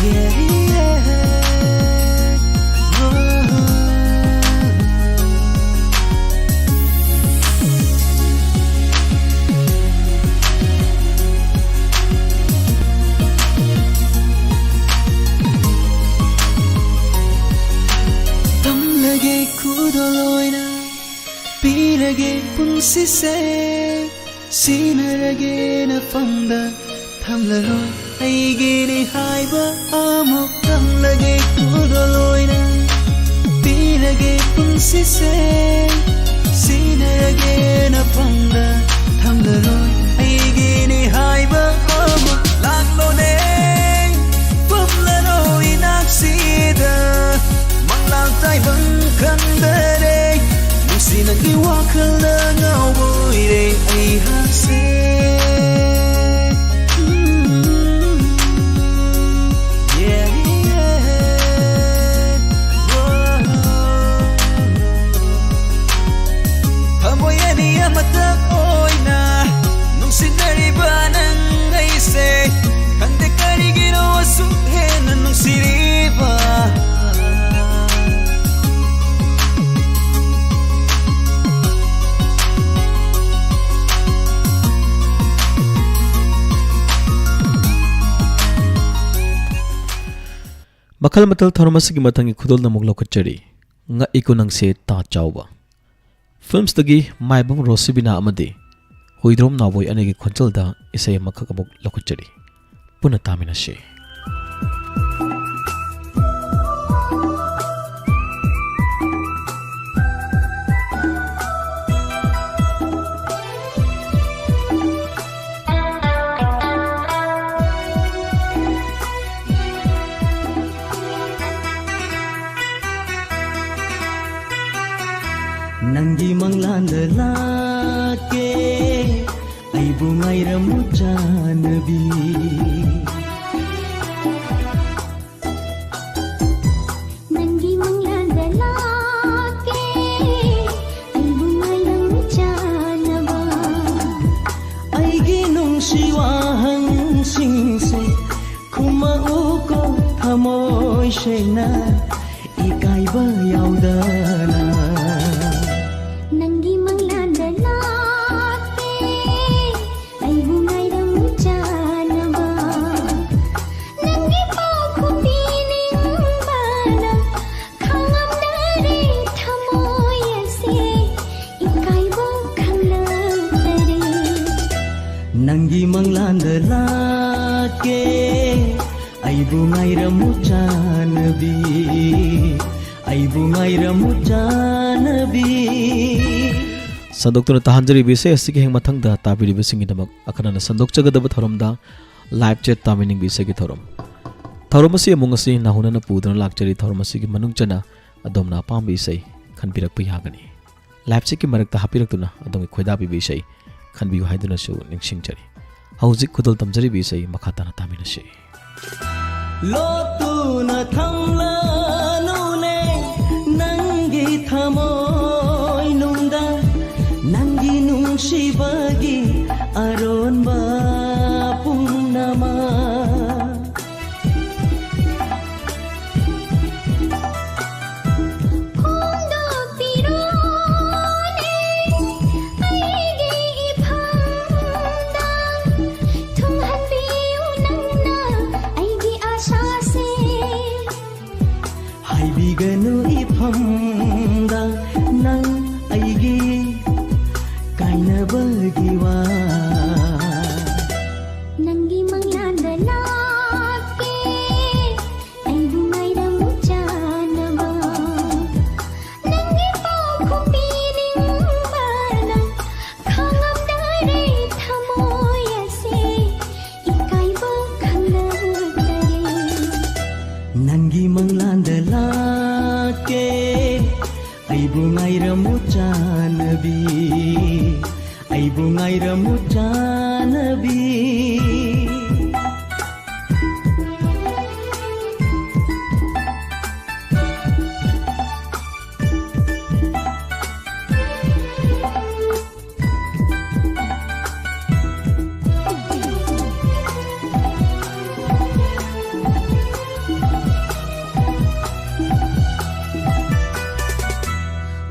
Yeah, yeah. Oh. ꯇꯝꯂꯒꯦ ꯈꯨꯗꯣꯜ ꯑꯣꯏꯅ ꯄꯤꯔꯒꯦ ꯄꯨꯟꯁꯤꯁꯦ, ꯁꯤꯟꯅꯔꯒꯦ ꯅꯐꯝꯗ ꯊꯝꯂꯔꯣꯏ꯫ ꯑꯩꯒꯤꯅꯤ ꯍꯥꯏꯕ ꯑꯃꯨꯛ ꯇꯝꯂꯒꯦ ꯈꯨꯗꯣꯜ ꯑꯣꯏꯅ ꯄꯤꯔꯒꯦ ꯄꯨꯟꯁꯤꯁꯦ, ꯁꯤꯟꯅꯔꯒꯦ ꯅꯐꯝꯗ ꯊꯝꯂꯔꯣꯏ꯫ ꯑꯩꯒꯤꯅꯤ ꯍꯥꯏꯕ ꯑꯃꯨꯛ ꯂꯥꯛꯂꯣꯅꯦ, ꯐꯝꯂꯔꯣꯏ ꯏꯅꯥꯛꯁꯤꯗ꯫ ꯃꯪꯂꯥꯟ ꯇꯥꯏꯕꯪ ꯈꯪꯗꯔꯦ, ꯅꯨꯡꯁꯤ ꯅꯪꯒꯤ ꯋꯥꯈꯜꯗ ꯉꯥꯎꯕ ꯑꯣꯏꯔꯦ ꯑꯩꯍꯥꯛꯁꯦ꯫ Yeah, yeah. Whoa. ꯊꯃꯣꯏ ꯑꯅꯤ ꯑꯃꯇ ꯑꯣꯏꯅ ꯅꯨꯡꯁꯤꯅꯔꯤꯕ ꯅꯪ ꯑꯩꯁꯦ, ꯈꯪꯗꯦ ꯀꯔꯤꯒꯤꯅꯣ ꯑꯁꯨꯛ ꯍꯦꯟꯅ ꯅꯨꯡꯁꯤꯔꯤꯕ꯫ ꯃꯈꯜ ꯃꯊꯦꯜ ꯊꯧꯔꯝ ꯑꯁꯤꯒꯤ ꯃꯊꯪꯒꯤ ꯈꯨꯗꯣꯜꯅ ꯑꯃꯨꯛ ꯂꯧꯈꯠꯆꯔꯤ꯫ ꯉꯛꯏꯀꯣ ꯅꯪꯁꯦ ꯇꯥ ꯆꯥꯎꯕ꯫ ꯐꯤꯜꯝꯁꯇꯒꯤ ꯃꯥꯏꯕꯝ ꯔꯣꯁꯤꯕꯤꯅꯥ ꯑꯃꯗꯤ ꯍꯨꯏꯗ꯭ꯔꯣꯝ ꯅꯥꯎꯕꯣꯏ ꯑꯅꯤꯒꯤ ꯈꯣꯟꯖꯦꯜꯗ ꯏꯁꯩ ꯑꯃꯈꯛ ꯑꯃꯨꯛ ꯂꯧꯈꯠꯆꯔꯤ꯫ ꯄꯨꯟꯅ ꯇꯥꯃꯤꯟꯅꯁꯤ꯫ ꯅꯪꯒꯤ ꯃꯪꯂꯥꯟꯗ ꯂꯥ ꯑꯩꯕꯨ ꯉꯥꯏꯔꯝꯃꯨ ꯆꯥꯟꯅꯕꯤ꯫ ꯅꯪꯒꯤ ꯃꯪꯂꯥꯟꯗ ꯂꯥꯛꯀꯦ, ꯑꯩꯕꯨ ꯉꯥꯏꯔꯝꯃꯨ ꯆꯥꯟꯅꯕ꯫ ꯑꯩꯒꯤ ꯅꯨꯡꯁꯤ ꯋꯥꯍꯪꯁꯤꯡꯁꯦ ꯈꯨꯝꯃꯛꯎꯀꯣ ꯊꯃꯣꯏ ꯁꯦꯡꯅ, ꯏꯀꯥꯏꯕ ꯌꯥꯎꯗꯅ꯫ ꯅꯪꯒꯤ ꯃꯪꯂꯥꯟꯗ ꯂꯥꯛꯀꯦ, ꯑꯩꯕꯨ ꯉꯥꯏꯔꯝꯃꯨ ꯆꯥꯟꯅꯕ꯫ ꯅꯪꯒꯤ ꯄꯥꯎꯈꯨꯝ ꯄꯤꯅꯤꯡꯕꯅ ꯈꯪꯉꯝꯗꯔꯦ ꯊꯃꯣꯏ ꯑꯁꯤ ꯏꯀꯥꯏꯕ ꯈꯪꯂꯛꯇꯔꯦ꯫ ꯅꯪꯒꯤ ꯃꯪꯂꯥꯟꯗ ꯂꯥꯛꯀꯦ, ꯑꯩꯕꯨ ꯉꯥꯏꯔꯝꯃꯨ ꯆꯥꯟꯅꯕꯤ, ꯑꯩꯕꯨ ꯉꯥꯏꯔꯝꯃꯨ ꯆꯥꯟꯅꯕꯤ꯫ ꯁꯟꯗꯣꯛꯇꯨꯅ ꯇꯥꯍꯟꯖꯔꯤꯕ ꯏꯁꯩ ꯑꯁꯤꯒꯤ ꯍꯦꯛ ꯃꯊꯪꯗ ꯇꯥꯕꯤꯔꯤꯕꯁꯤꯡꯒꯤꯗꯃꯛ ꯑꯈꯟꯅꯅ ꯁꯟꯗꯣꯛꯆꯒꯗꯕ ꯊꯧꯔꯝꯗ ꯂꯥꯏꯚ ꯆꯦꯠ ꯇꯥꯃꯤꯟꯅꯤꯡꯕ ꯏꯁꯩꯒꯤ ꯊꯧꯔꯝ꯫ ꯊꯧꯔꯝ ꯑꯁꯤ ꯑꯃꯨꯛ ꯉꯁꯤ ꯅꯥꯍꯨꯅꯅ ꯄꯨꯗꯨꯅ ꯂꯥꯛꯆꯔꯤ꯫ ꯊꯧꯔꯝ ꯑꯁꯤꯒꯤ ꯃꯅꯨꯡ ꯆꯟꯅ ꯑꯗꯣꯝꯅ ꯑꯄꯥꯝꯕ ꯏꯁꯩ ꯈꯟꯕꯤꯔꯛꯄ ꯌꯥꯒꯅꯤ꯫ ꯂꯥꯏꯚ ꯆꯦꯠꯀꯤ ꯃꯔꯛꯇ ꯍꯥꯞꯄꯤꯔꯛꯇꯨꯅ ꯑꯗꯣꯝꯒꯤ ꯈꯣꯏꯗꯥꯕꯤꯕ ꯏꯁꯩ ꯈꯟꯕꯤꯌꯨ ꯍꯥꯏꯗꯨꯅꯁꯨ ꯅꯤꯡꯁꯤꯡꯖꯔꯤ꯫ ꯍꯧꯖꯤꯛ ꯈꯨꯗꯣꯜ ꯇꯝꯖꯔꯤꯕ ꯏꯁꯩ ꯃꯈꯥ ꯇꯥꯅ ꯇꯥꯃꯤꯟꯅꯁꯤ꯫ ꯂꯣꯠꯇꯨꯅ ꯊꯝꯂꯅꯨꯅꯦ ꯅꯪꯒꯤ ꯊꯃꯣꯏꯅꯨꯡꯗ, ꯅꯪꯒꯤ ꯅꯨꯡꯁꯤꯕꯒꯤ ꯑꯔꯣꯟꯕ ꯄꯨꯝꯅꯃꯛ꯫ ꯐꯣꯡꯗꯣꯛꯄꯤꯔꯣꯅꯦ ꯑꯩꯒꯤ ꯏꯐꯝꯗ, ꯊꯨꯡꯍꯟꯕꯤꯌꯨ ꯅꯪꯅ ꯑꯩꯒꯤ ꯑꯥꯁꯥꯁꯦ꯫ ꯍꯥꯏꯕꯤꯒꯅꯨ ꯏꯐꯝꯗ ꯅꯪ ꯑꯩꯒꯤ ꯀꯥꯏꯅꯕꯒꯤ ꯋꯥ꯫ ꯅꯪꯒꯤ ꯃꯪꯂꯥꯟꯗ ꯂꯥꯛꯀꯦ, ꯑꯩꯕꯨ ꯉꯥꯏꯔꯝꯃꯨ ꯆꯥꯟꯅꯕ꯫ ꯅꯪꯒꯤ ꯄꯥꯎꯈꯨꯝ ꯄꯤꯅꯤꯡꯕꯅ ꯈꯥꯡꯉꯝꯗꯔꯦ ꯊꯃꯣꯏ ꯑꯁꯤ ꯏꯀꯥꯏꯕ ꯈꯪꯂꯛꯇꯔꯦ꯫ ꯅꯪꯒꯤ ꯃꯪꯂꯥꯟꯗ ꯂꯥꯛꯀꯦ, ꯑꯩꯕꯨ ꯉꯥꯏꯔꯝꯃꯨ ꯆꯥꯟꯅꯕꯤ, ꯉꯥꯏꯔꯝꯃꯨ ꯆꯥꯅꯕꯤ꯫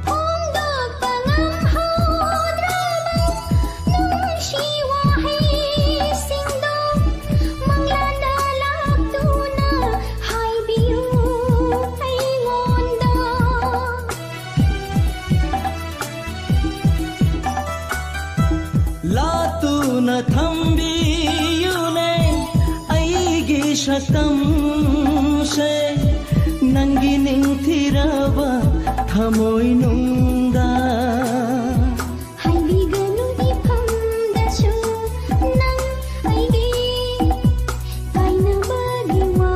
ꯐꯣꯡꯗꯣꯛꯄ ꯉꯝꯍꯧꯗ꯭ꯔꯕ ꯅꯨꯡꯁꯤ ꯋꯥꯍꯩꯁꯤꯡꯗꯣ ꯃꯪꯂꯥꯟꯗ ꯂꯥꯛꯇꯨꯅ ꯍꯥꯏꯕꯤꯌꯨ ꯑꯩꯉꯣꯟꯗ꯫ ꯂꯥꯠꯇꯨꯅ ꯊꯝꯕꯤꯌꯨꯅꯦ ꯑꯩꯒꯤ ꯁꯛꯇꯝꯁꯦ ꯅꯪꯒꯤ ꯅꯤꯡꯊꯤꯔꯕ ꯊꯃꯣꯏꯅꯨꯡꯗ꯫ ꯍꯥꯏꯕꯤꯒꯅꯨ ꯏꯐꯝꯗꯁꯨ ꯅꯪ ꯑꯩꯒꯤ ꯀꯥꯏꯅꯕꯒꯤ ꯋꯥ꯫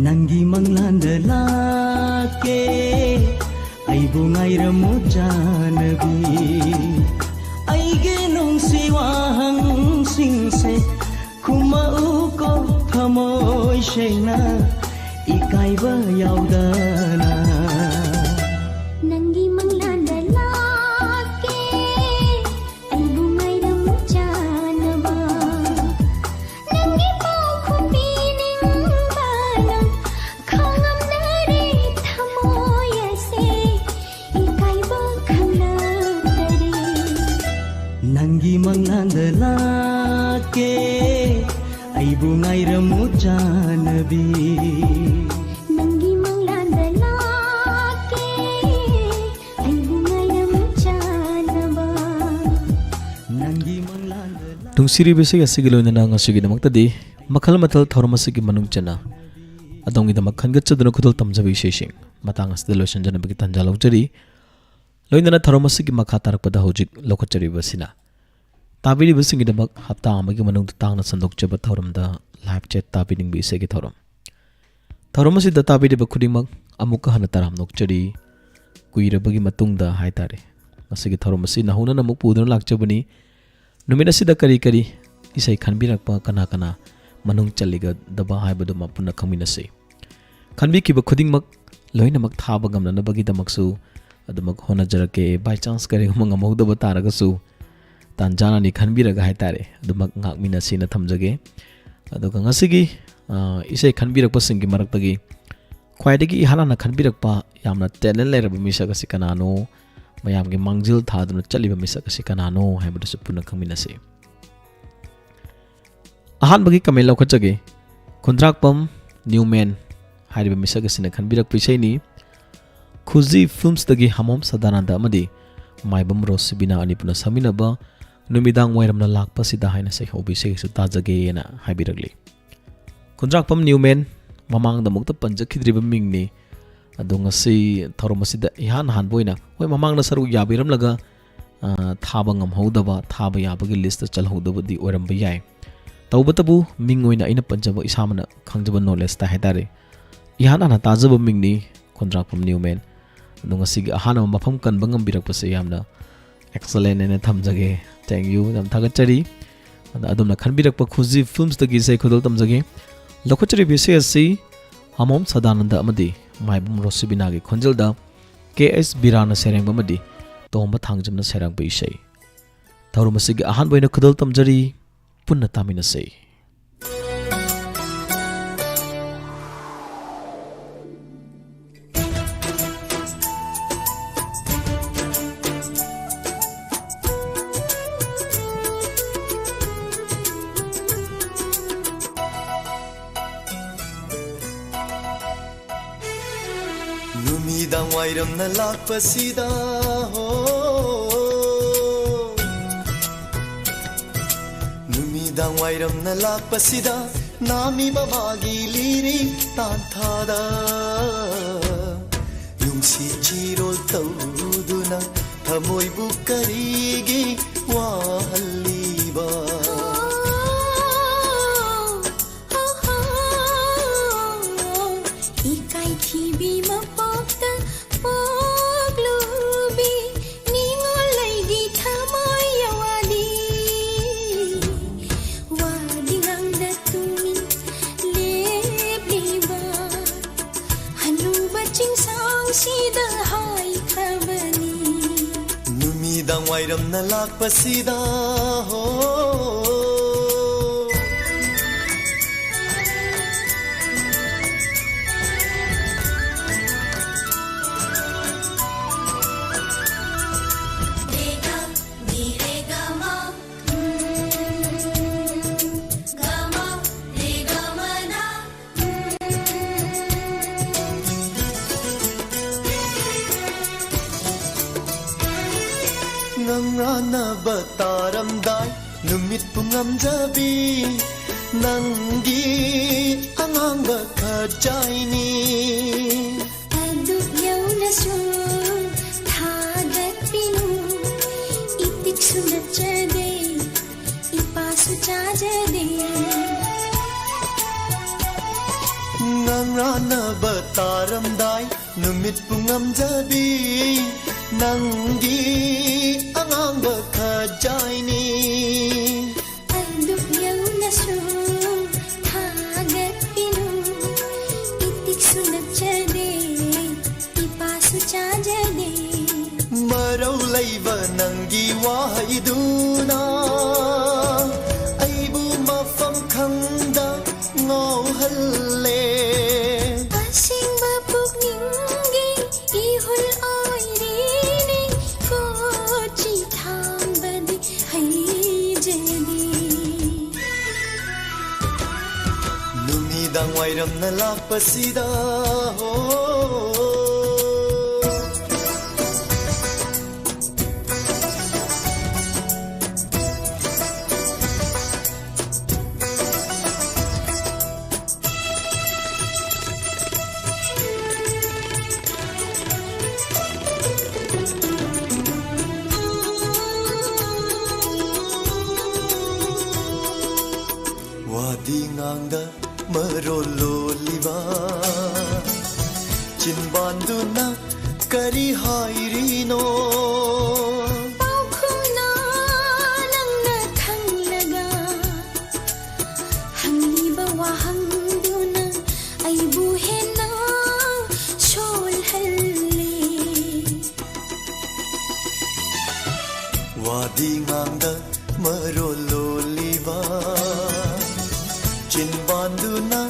ꯅꯪꯒꯤ ꯃꯪꯂꯥꯟꯗ ꯂꯥꯛꯀꯦ ꯑꯩꯕꯨ ꯉꯥꯏꯔꯝꯃꯨ ꯆꯥꯅꯕꯤ꯫ ꯑꯩꯒꯤ ꯅꯨꯡꯁꯤ ꯋꯥꯍꯪꯁꯤꯡꯁꯦ ꯈꯨꯝꯃꯛꯎꯀꯣ ꯊꯃꯣꯏ ꯁꯦꯡꯅ ꯏꯀꯥꯏꯕ ꯌꯥꯎꯗꯅ꯫ ꯅꯪꯒꯤ ꯃꯪꯂꯥꯟꯗ ꯂꯥꯛꯀꯦ ꯑꯩꯕꯨ ꯉꯥꯏꯔꯝꯃꯨ ꯆꯥꯅꯕ꯫ ꯅꯪꯒꯤ ꯄꯥꯎꯈꯨꯝ ꯄꯤꯅꯤꯡꯕꯅ ꯈꯪꯉꯝꯗꯔꯦ ꯊꯃꯣꯏ ꯑꯁꯦ ꯏꯀꯥꯏꯕ ꯈꯪꯂꯛꯇꯔꯦ꯫ ꯅꯪꯒꯤ ꯃꯪꯂꯥꯟꯗ ꯂꯥꯛꯀꯦ ꯑꯩꯕꯨ ꯉꯥꯏꯔꯝꯃꯨ ꯆꯥꯅꯕꯤ꯫ ꯅꯪꯒꯤ ꯃꯪꯂꯥꯟꯗ ꯂꯥꯛꯀꯦ ꯑꯩꯕꯨ ꯉꯥꯏꯔꯝꯃꯨ ꯆꯥꯅꯕ꯫ ꯅꯪꯒꯤ ꯃꯪꯂꯥꯟꯗ ꯂꯥꯛ- ꯅꯨꯡꯁꯤꯔꯤꯕ ꯏꯁꯩ ꯑꯁꯤꯒꯤ ꯂꯣꯏꯅꯅ ꯉꯁꯤꯒꯤꯗꯃꯛꯇꯗꯤ ꯃꯈꯜ ꯃꯊꯦꯜ ꯊꯧꯔꯝ ꯑꯁꯤꯒꯤ ꯃꯅꯨꯡ ꯆꯟꯅ ꯑꯗꯣꯝꯒꯤꯗꯃꯛ ꯈꯟꯒꯠꯆꯗꯨꯅ ꯈꯨꯗꯣꯜ ꯇꯝꯖꯕ ꯏꯁꯩꯁꯤꯡ ꯃꯇꯥꯡ ꯑꯁꯤꯗ ꯂꯣꯏꯁꯤꯟꯖꯅꯕꯒꯤ ꯇꯥꯟꯖꯥ ꯂꯧꯖꯔꯤ꯫ ꯂꯣꯏꯅꯅ ꯊꯧꯔꯝ ꯑꯁꯤꯒꯤ ꯃꯈꯥ ꯇꯥꯔꯛꯄꯗ ꯍꯧꯖꯤꯛ ꯂꯧꯈꯠꯆꯔꯤꯕꯁꯤꯅ ꯇꯥꯕꯤꯔꯤꯕꯁꯤꯡꯒꯤꯗꯃꯛ ꯍꯞꯇꯥ ꯑꯃꯒꯤ ꯃꯅꯨꯡꯗ ꯇꯥꯡꯅ ꯁꯟꯗꯣꯛꯆꯕ ꯊꯧꯔꯝꯗ ꯂꯥꯏꯚ ꯆꯦꯠ ꯇꯥꯕꯤꯅꯤꯡꯕ ꯏꯁꯩꯒꯤ ꯊꯧꯔꯝ꯫ ꯊꯧꯔꯝ ꯑꯁꯤꯗ ꯇꯥꯕꯤꯔꯤꯕ ꯈꯨꯗꯤꯡꯃꯛ ꯑꯃꯨꯛꯀ ꯍꯟꯅ ꯇꯔꯥꯝꯅ ꯑꯣꯛꯆꯔꯤ꯫ ꯀꯨꯏꯔꯕꯒꯤ ꯃꯇꯨꯡꯗ ꯍꯥꯏꯇꯥꯔꯦ꯫ ꯉꯁꯤꯒꯤ ꯊꯧꯔꯝ ꯑꯁꯤ ꯅꯧꯍꯧꯅꯅ ꯑꯃꯨꯛ ꯄꯨꯗꯨꯅ ꯂꯥꯛꯆꯕꯅꯤ꯫ ꯅꯨꯃꯤꯠ ꯑꯁꯤꯗ ꯀꯔꯤ ꯀꯔꯤ ꯏꯁꯩ ꯈꯟꯕꯤꯔꯛꯄ, ꯀꯅꯥ ꯀꯅꯥ ꯃꯅꯨꯡ ꯆꯜꯂꯤꯒꯗꯕ ꯍꯥꯏꯕꯗꯨꯃ ꯄꯨꯟꯅ ꯈꯪꯃꯤꯟꯅꯁꯤ꯫ ꯈꯟꯕꯤꯈꯤꯕ ꯈꯨꯗꯤꯡꯃꯛ ꯂꯣꯏꯅꯃꯛ ꯊꯥꯕ ꯉꯝꯅꯅꯕꯒꯤꯗꯃꯛꯁꯨ ꯑꯗꯨꯃꯛ ꯍꯣꯠꯅꯖꯔꯛꯀꯦ꯫ By chance ꯀꯔꯤꯒꯨꯝꯕ ꯉꯝꯍꯧꯗꯕ ꯇꯥꯔꯒꯁꯨ ꯇꯥꯟ ꯆꯥꯅꯅꯤ ꯈꯟꯕꯤꯔꯒ ꯍꯥꯏꯇꯥꯔꯦ, ꯑꯗꯨꯃꯛ ꯉꯥꯛꯃꯤꯟꯅꯁꯤꯅ ꯊꯝꯖꯒꯦ꯫ ꯑꯗꯨꯒ ꯉꯁꯤꯒꯤ, ꯑ, ꯏꯁꯩ ꯈꯟꯕꯤꯔꯛꯄꯁꯤꯡꯒꯤ ꯃꯔꯛꯇꯒꯤ ꯈ꯭ꯋꯥꯏꯗꯒꯤ ꯏꯍꯥꯟ ꯍꯥꯟꯅ ꯈꯟꯕꯤꯔꯛꯄ ꯌꯥꯝꯅ talent ꯂꯩꯔꯕ ꯃꯤꯁꯛ ꯑꯁꯤ ꯀꯅꯥꯅꯣ, ꯃꯌꯥꯝꯒꯤ ꯃꯥꯡꯖꯤꯜ ꯊꯥꯗꯨꯅ ꯆꯠꯂꯤꯕ ꯃꯤꯁꯛ ꯑꯁꯤ ꯀꯅꯥꯅꯣ ꯍꯥꯏꯕꯗꯨꯁꯨ ꯄꯨꯟꯅ ꯈꯪꯃꯤꯟꯅꯁꯤ꯫ ꯑꯍꯥꯟꯕꯒꯤ comment ꯂꯧꯈꯠꯆꯒꯦ꯫ ꯈꯨꯟꯗ꯭ꯔꯥꯛꯄꯝ ꯅ꯭ꯌꯨꯃꯦꯟ ꯍꯥꯏꯔꯤꯕ ꯃꯤꯁꯛ ꯑꯁꯤꯅ ꯈꯟꯕꯤꯔꯛꯄ ꯏꯁꯩꯅꯤ꯫ ꯈꯨꯖꯤ Filmsꯇꯒꯤ ꯍꯃꯣꯝ ꯁꯗꯥꯅꯟꯗ ꯑꯃꯗꯤ ꯃꯥꯏꯕꯝ ꯔꯣꯁꯤꯕꯤꯅꯥ ꯑꯅꯤ ꯄꯨꯟꯅ ꯁꯛꯃꯤꯟꯅꯕ ꯅꯨꯃꯤꯗꯥꯡ ꯋꯥꯏꯔꯝꯅ ꯂꯥꯛꯄꯁꯤꯗ ꯍꯥꯏꯅ ꯁꯩꯍꯧꯕ ꯏꯁꯩ ꯑꯁꯤ ꯇꯥꯖꯒꯦꯅ ꯍꯥꯏꯕꯤꯔꯛꯂꯤ꯫ ꯈꯨꯟꯗ꯭ꯔꯥꯛꯄꯝ ꯅ꯭ꯌꯨꯃꯦꯟ, ꯃꯃꯥꯡꯗ ꯑꯃꯨꯛꯇ ꯄꯟꯖꯈꯤꯗ꯭ꯔꯤꯕ ꯃꯤꯡꯅꯤ꯫ ꯑꯗꯣ ꯉꯁꯤ ꯊꯧꯔꯝ ꯑꯁꯤꯗ ꯏꯍꯥꯟ ꯍꯥꯟꯕ ꯑꯣꯏꯅ, ꯍꯣꯏ, ꯃꯃꯥꯡꯗ ꯁꯔꯨꯛ ꯌꯥꯕꯤꯔꯝꯂꯒ, ꯑ, ꯊꯥꯕ ꯉꯝꯍꯧꯗꯕ, ꯊꯥꯕ ꯌꯥꯕꯒꯤ listꯇ ꯆꯜꯍꯧꯗꯕꯗꯤ ꯑꯣꯏꯔꯝꯕ ꯌꯥꯏ꯫ ꯇꯧꯕꯇꯕꯨ ꯃꯤꯡ ꯑꯣꯏꯅ ꯑꯩꯅ ꯄꯟꯖꯕ, ꯏꯁꯥꯃꯛꯅ ꯈꯪꯖꯕ knowledgeꯇ ꯍꯥꯏꯇꯥꯔꯦ, ꯏꯍꯥꯟ ꯍꯥꯟꯅ ꯇꯥꯖꯕ ꯃꯤꯡꯅꯤ ꯈꯨꯟꯗ꯭ꯔꯥꯛꯄꯝ ꯅ꯭ꯌꯨꯃꯦꯟ꯫ ꯑꯗꯣ ꯉꯁꯤꯒꯤ ꯑꯍꯥꯟꯕ ꯃꯐꯝ ꯀꯟꯕ ꯉꯝꯕꯤꯔꯛꯄꯁꯦ ꯌꯥꯝꯅ excellent ꯍꯥꯏꯅ ꯊꯝꯖꯒꯦ꯫ Thank you, ꯌꯥꯝ ꯊꯥꯒꯠꯆꯔꯤ꯫ ꯑꯗ ꯑꯗꯣꯝꯅ ꯈꯟꯕꯤꯔꯛꯄ ꯈꯨꯖꯤ Filmsꯇꯒꯤ ꯏꯁꯩ ꯈꯨꯗꯣꯜ ꯇꯝꯖꯒꯦ꯫ ꯂꯧꯈꯠꯆꯔꯤꯕ ꯏꯁꯩ ꯑꯁꯤ ꯍꯃꯣꯝ ꯁꯗꯥꯅꯟꯗ ꯑꯃꯗꯤ ꯃꯥꯏꯕꯝ ꯔꯣꯁꯤꯕꯤꯅꯥꯒꯤ ꯈꯣꯟꯖꯦꯜꯗ ꯀꯦ ꯑꯦꯁ ꯕꯤꯔꯥꯅ ꯁꯩꯔꯦꯡꯕ ꯑꯃꯗꯤ ꯇꯣꯝꯕ ꯊꯥꯡꯖꯝꯅ ꯁꯩꯔꯥꯡꯕ ꯏꯁꯩ꯫ ꯊꯧꯔꯝ ꯑꯁꯤꯒꯤ ꯑꯍꯥꯟꯕ ꯑꯣꯏꯅ ꯈꯨꯗꯣꯜ ꯇꯝꯖꯔꯤ, ꯄꯨꯟꯅ ꯇꯥꯃꯤꯟꯅꯁꯤ꯫ ꯅꯨꯃꯤꯗꯥꯡ ꯋꯥꯏꯔꯝꯅ ꯂꯥꯛꯄꯁꯤꯗ ꯍꯣ, ꯅꯨꯃꯤꯗꯥꯡ ꯋꯥꯏꯔꯝꯅ ꯂꯥꯛꯄꯁꯤꯗ ꯅꯥꯃꯤꯕ ꯃꯥꯒꯤ ꯂꯤꯔꯤ ꯇꯥꯟꯊꯥꯗ ꯅꯨꯡꯁꯤ ꯆꯤꯔꯣꯜ ꯇꯧꯗꯨꯅ ꯊꯃꯣꯏꯕꯨ ꯀꯔꯤꯒꯤ ꯋꯥꯍꯜꯂꯤꯕ? ꯏꯀꯥꯏꯊꯤꯕꯤ ꯃꯄꯣꯛꯇ ꯄꯣꯛꯂꯨꯕꯤ ꯅꯨꯃꯤꯗꯥꯡ ꯋꯥꯏꯔꯝꯅ ꯂꯥꯛꯄꯁꯤꯗ ꯍꯣ꯫ ꯉꯪꯔꯥꯟꯅꯕ ꯇꯥꯔꯝꯗꯥꯏ ꯅꯨꯃꯤꯠꯄꯨ ꯉꯝꯖꯕꯤ ꯅꯪꯒꯤ ꯑꯉꯥꯡꯕ ꯈꯖꯥꯏꯅꯤ꯫ ꯑꯗꯨꯛ ꯌꯧꯅꯁꯨ ꯊꯥꯒꯠꯄꯤꯅꯨ, ꯏꯇꯤꯛꯁꯨ ꯅꯠꯆꯗꯦ, ꯏꯄꯥꯁꯨ ꯆꯥꯖꯗꯦ꯫ ꯉꯪꯔꯥꯟꯅꯕ ꯇꯥꯔꯝꯗꯥꯏ ꯅꯨꯃꯤꯠꯄꯨ ꯉꯝꯖꯕꯤ ꯅꯪꯒꯤ ꯑꯉꯥꯡꯕ ꯈꯖꯥꯏꯅꯤ꯫ ꯑꯗꯨꯛ ꯌꯧꯅꯁꯨ ꯊꯥꯒꯠꯄꯤꯅꯨ, ꯏꯇꯤꯛꯁꯨ ꯅꯠꯆꯗꯦ, ꯏꯄꯥꯁꯨ ꯆꯥꯖꯗꯦ꯫ ꯃꯔꯧ ꯂꯩꯕ ꯅꯪꯒꯤ ꯋꯥꯍꯩꯗꯨꯅ ꯑꯩꯕꯨ ꯃꯐꯝ ꯈꯪꯗ ꯉꯥꯎꯍꯜꯂꯦ꯫ ꯑꯁꯦꯡꯕ ꯄꯨꯛꯅꯤꯡꯒꯤ ꯏꯍꯨꯜ ꯑꯣꯏꯔꯤꯅꯤ, ꯀꯣꯆꯤ ꯊꯥꯡꯕꯗꯤ ꯍꯩꯖꯗꯦ꯫ ꯅꯨꯃꯤꯗꯥꯡ ꯋꯥꯏꯔꯝꯅ ꯂꯥꯛꯄꯁꯤꯗ ꯍꯣ꯫ ꯋꯥꯗꯤ ꯉꯥꯡꯗ ꯃꯔꯣꯜ ꯂꯣꯜꯂꯤꯕ ꯆꯤꯟꯕꯥꯟꯗꯨꯅ ꯀꯔꯤ ꯍꯥꯏꯔꯤꯅꯣ? ꯄꯥꯎꯈꯨꯝꯅ ꯅꯪꯅ ꯈꯪꯂꯒ ꯍꯪꯂꯤꯕ ꯋꯥꯍꯪꯗꯨꯅ ꯑꯩꯕꯨ ꯍꯦꯟꯅ ꯁꯣꯜꯍꯜꯂꯤ꯫ ꯋꯥꯗꯤ ꯉꯥꯡꯗ ꯃꯔꯣꯜ ꯂꯣꯜꯂꯤꯕ, ꯆꯤꯟꯕꯥꯟꯗꯨꯅ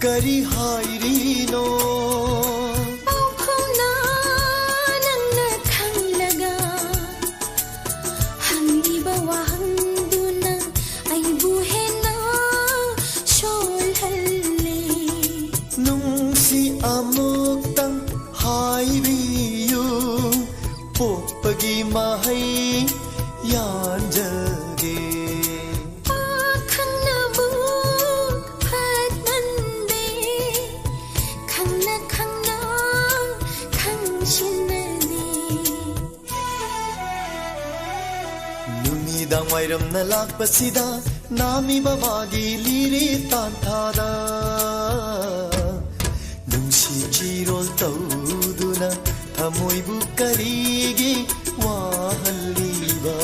ꯀꯔꯤ ꯍꯥꯏꯔꯤꯅꯣ? ꯄꯥꯎꯈꯣꯡꯅ ꯅꯪꯅ ꯈꯪꯂꯒ, ꯍꯪꯂꯤꯕ ꯋꯥꯍꯪꯗꯨꯅ ꯑꯩꯕꯨ ꯍꯦꯟꯅ ꯁꯣꯜꯍꯜꯂꯦ꯫ ꯅꯨꯡꯁꯤ ꯑꯃꯨꯛꯇꯪ ꯍꯥꯏꯕꯤꯌꯨ, ꯄꯣꯛꯄꯒꯤ ꯃꯍꯩ ꯌꯥꯟꯖꯒꯦ꯫ ꯄꯥꯈꯪꯅꯕꯨ ꯐꯠꯃꯟꯗꯦ, ꯈꯪꯅ ꯈꯪꯅ ꯈꯪꯁꯤꯟꯅꯗꯦ꯫ ꯅꯨꯃꯤꯗꯥꯡ ꯋꯥꯏꯔꯝꯅ ꯂꯥꯛꯄꯁꯤꯗ, ꯅꯥꯃꯤꯕ ꯃꯥꯒꯤ ꯂꯤꯔꯤ ꯇꯥꯟꯊꯥꯗ, ꯅꯨꯡꯁꯤ ꯆꯤꯔꯣꯜ ꯇꯧꯗꯨꯅ ꯊꯃꯣꯏꯕꯨ ꯀꯔꯤꯒꯤ ꯋꯥꯍꯜꯂꯤꯕ?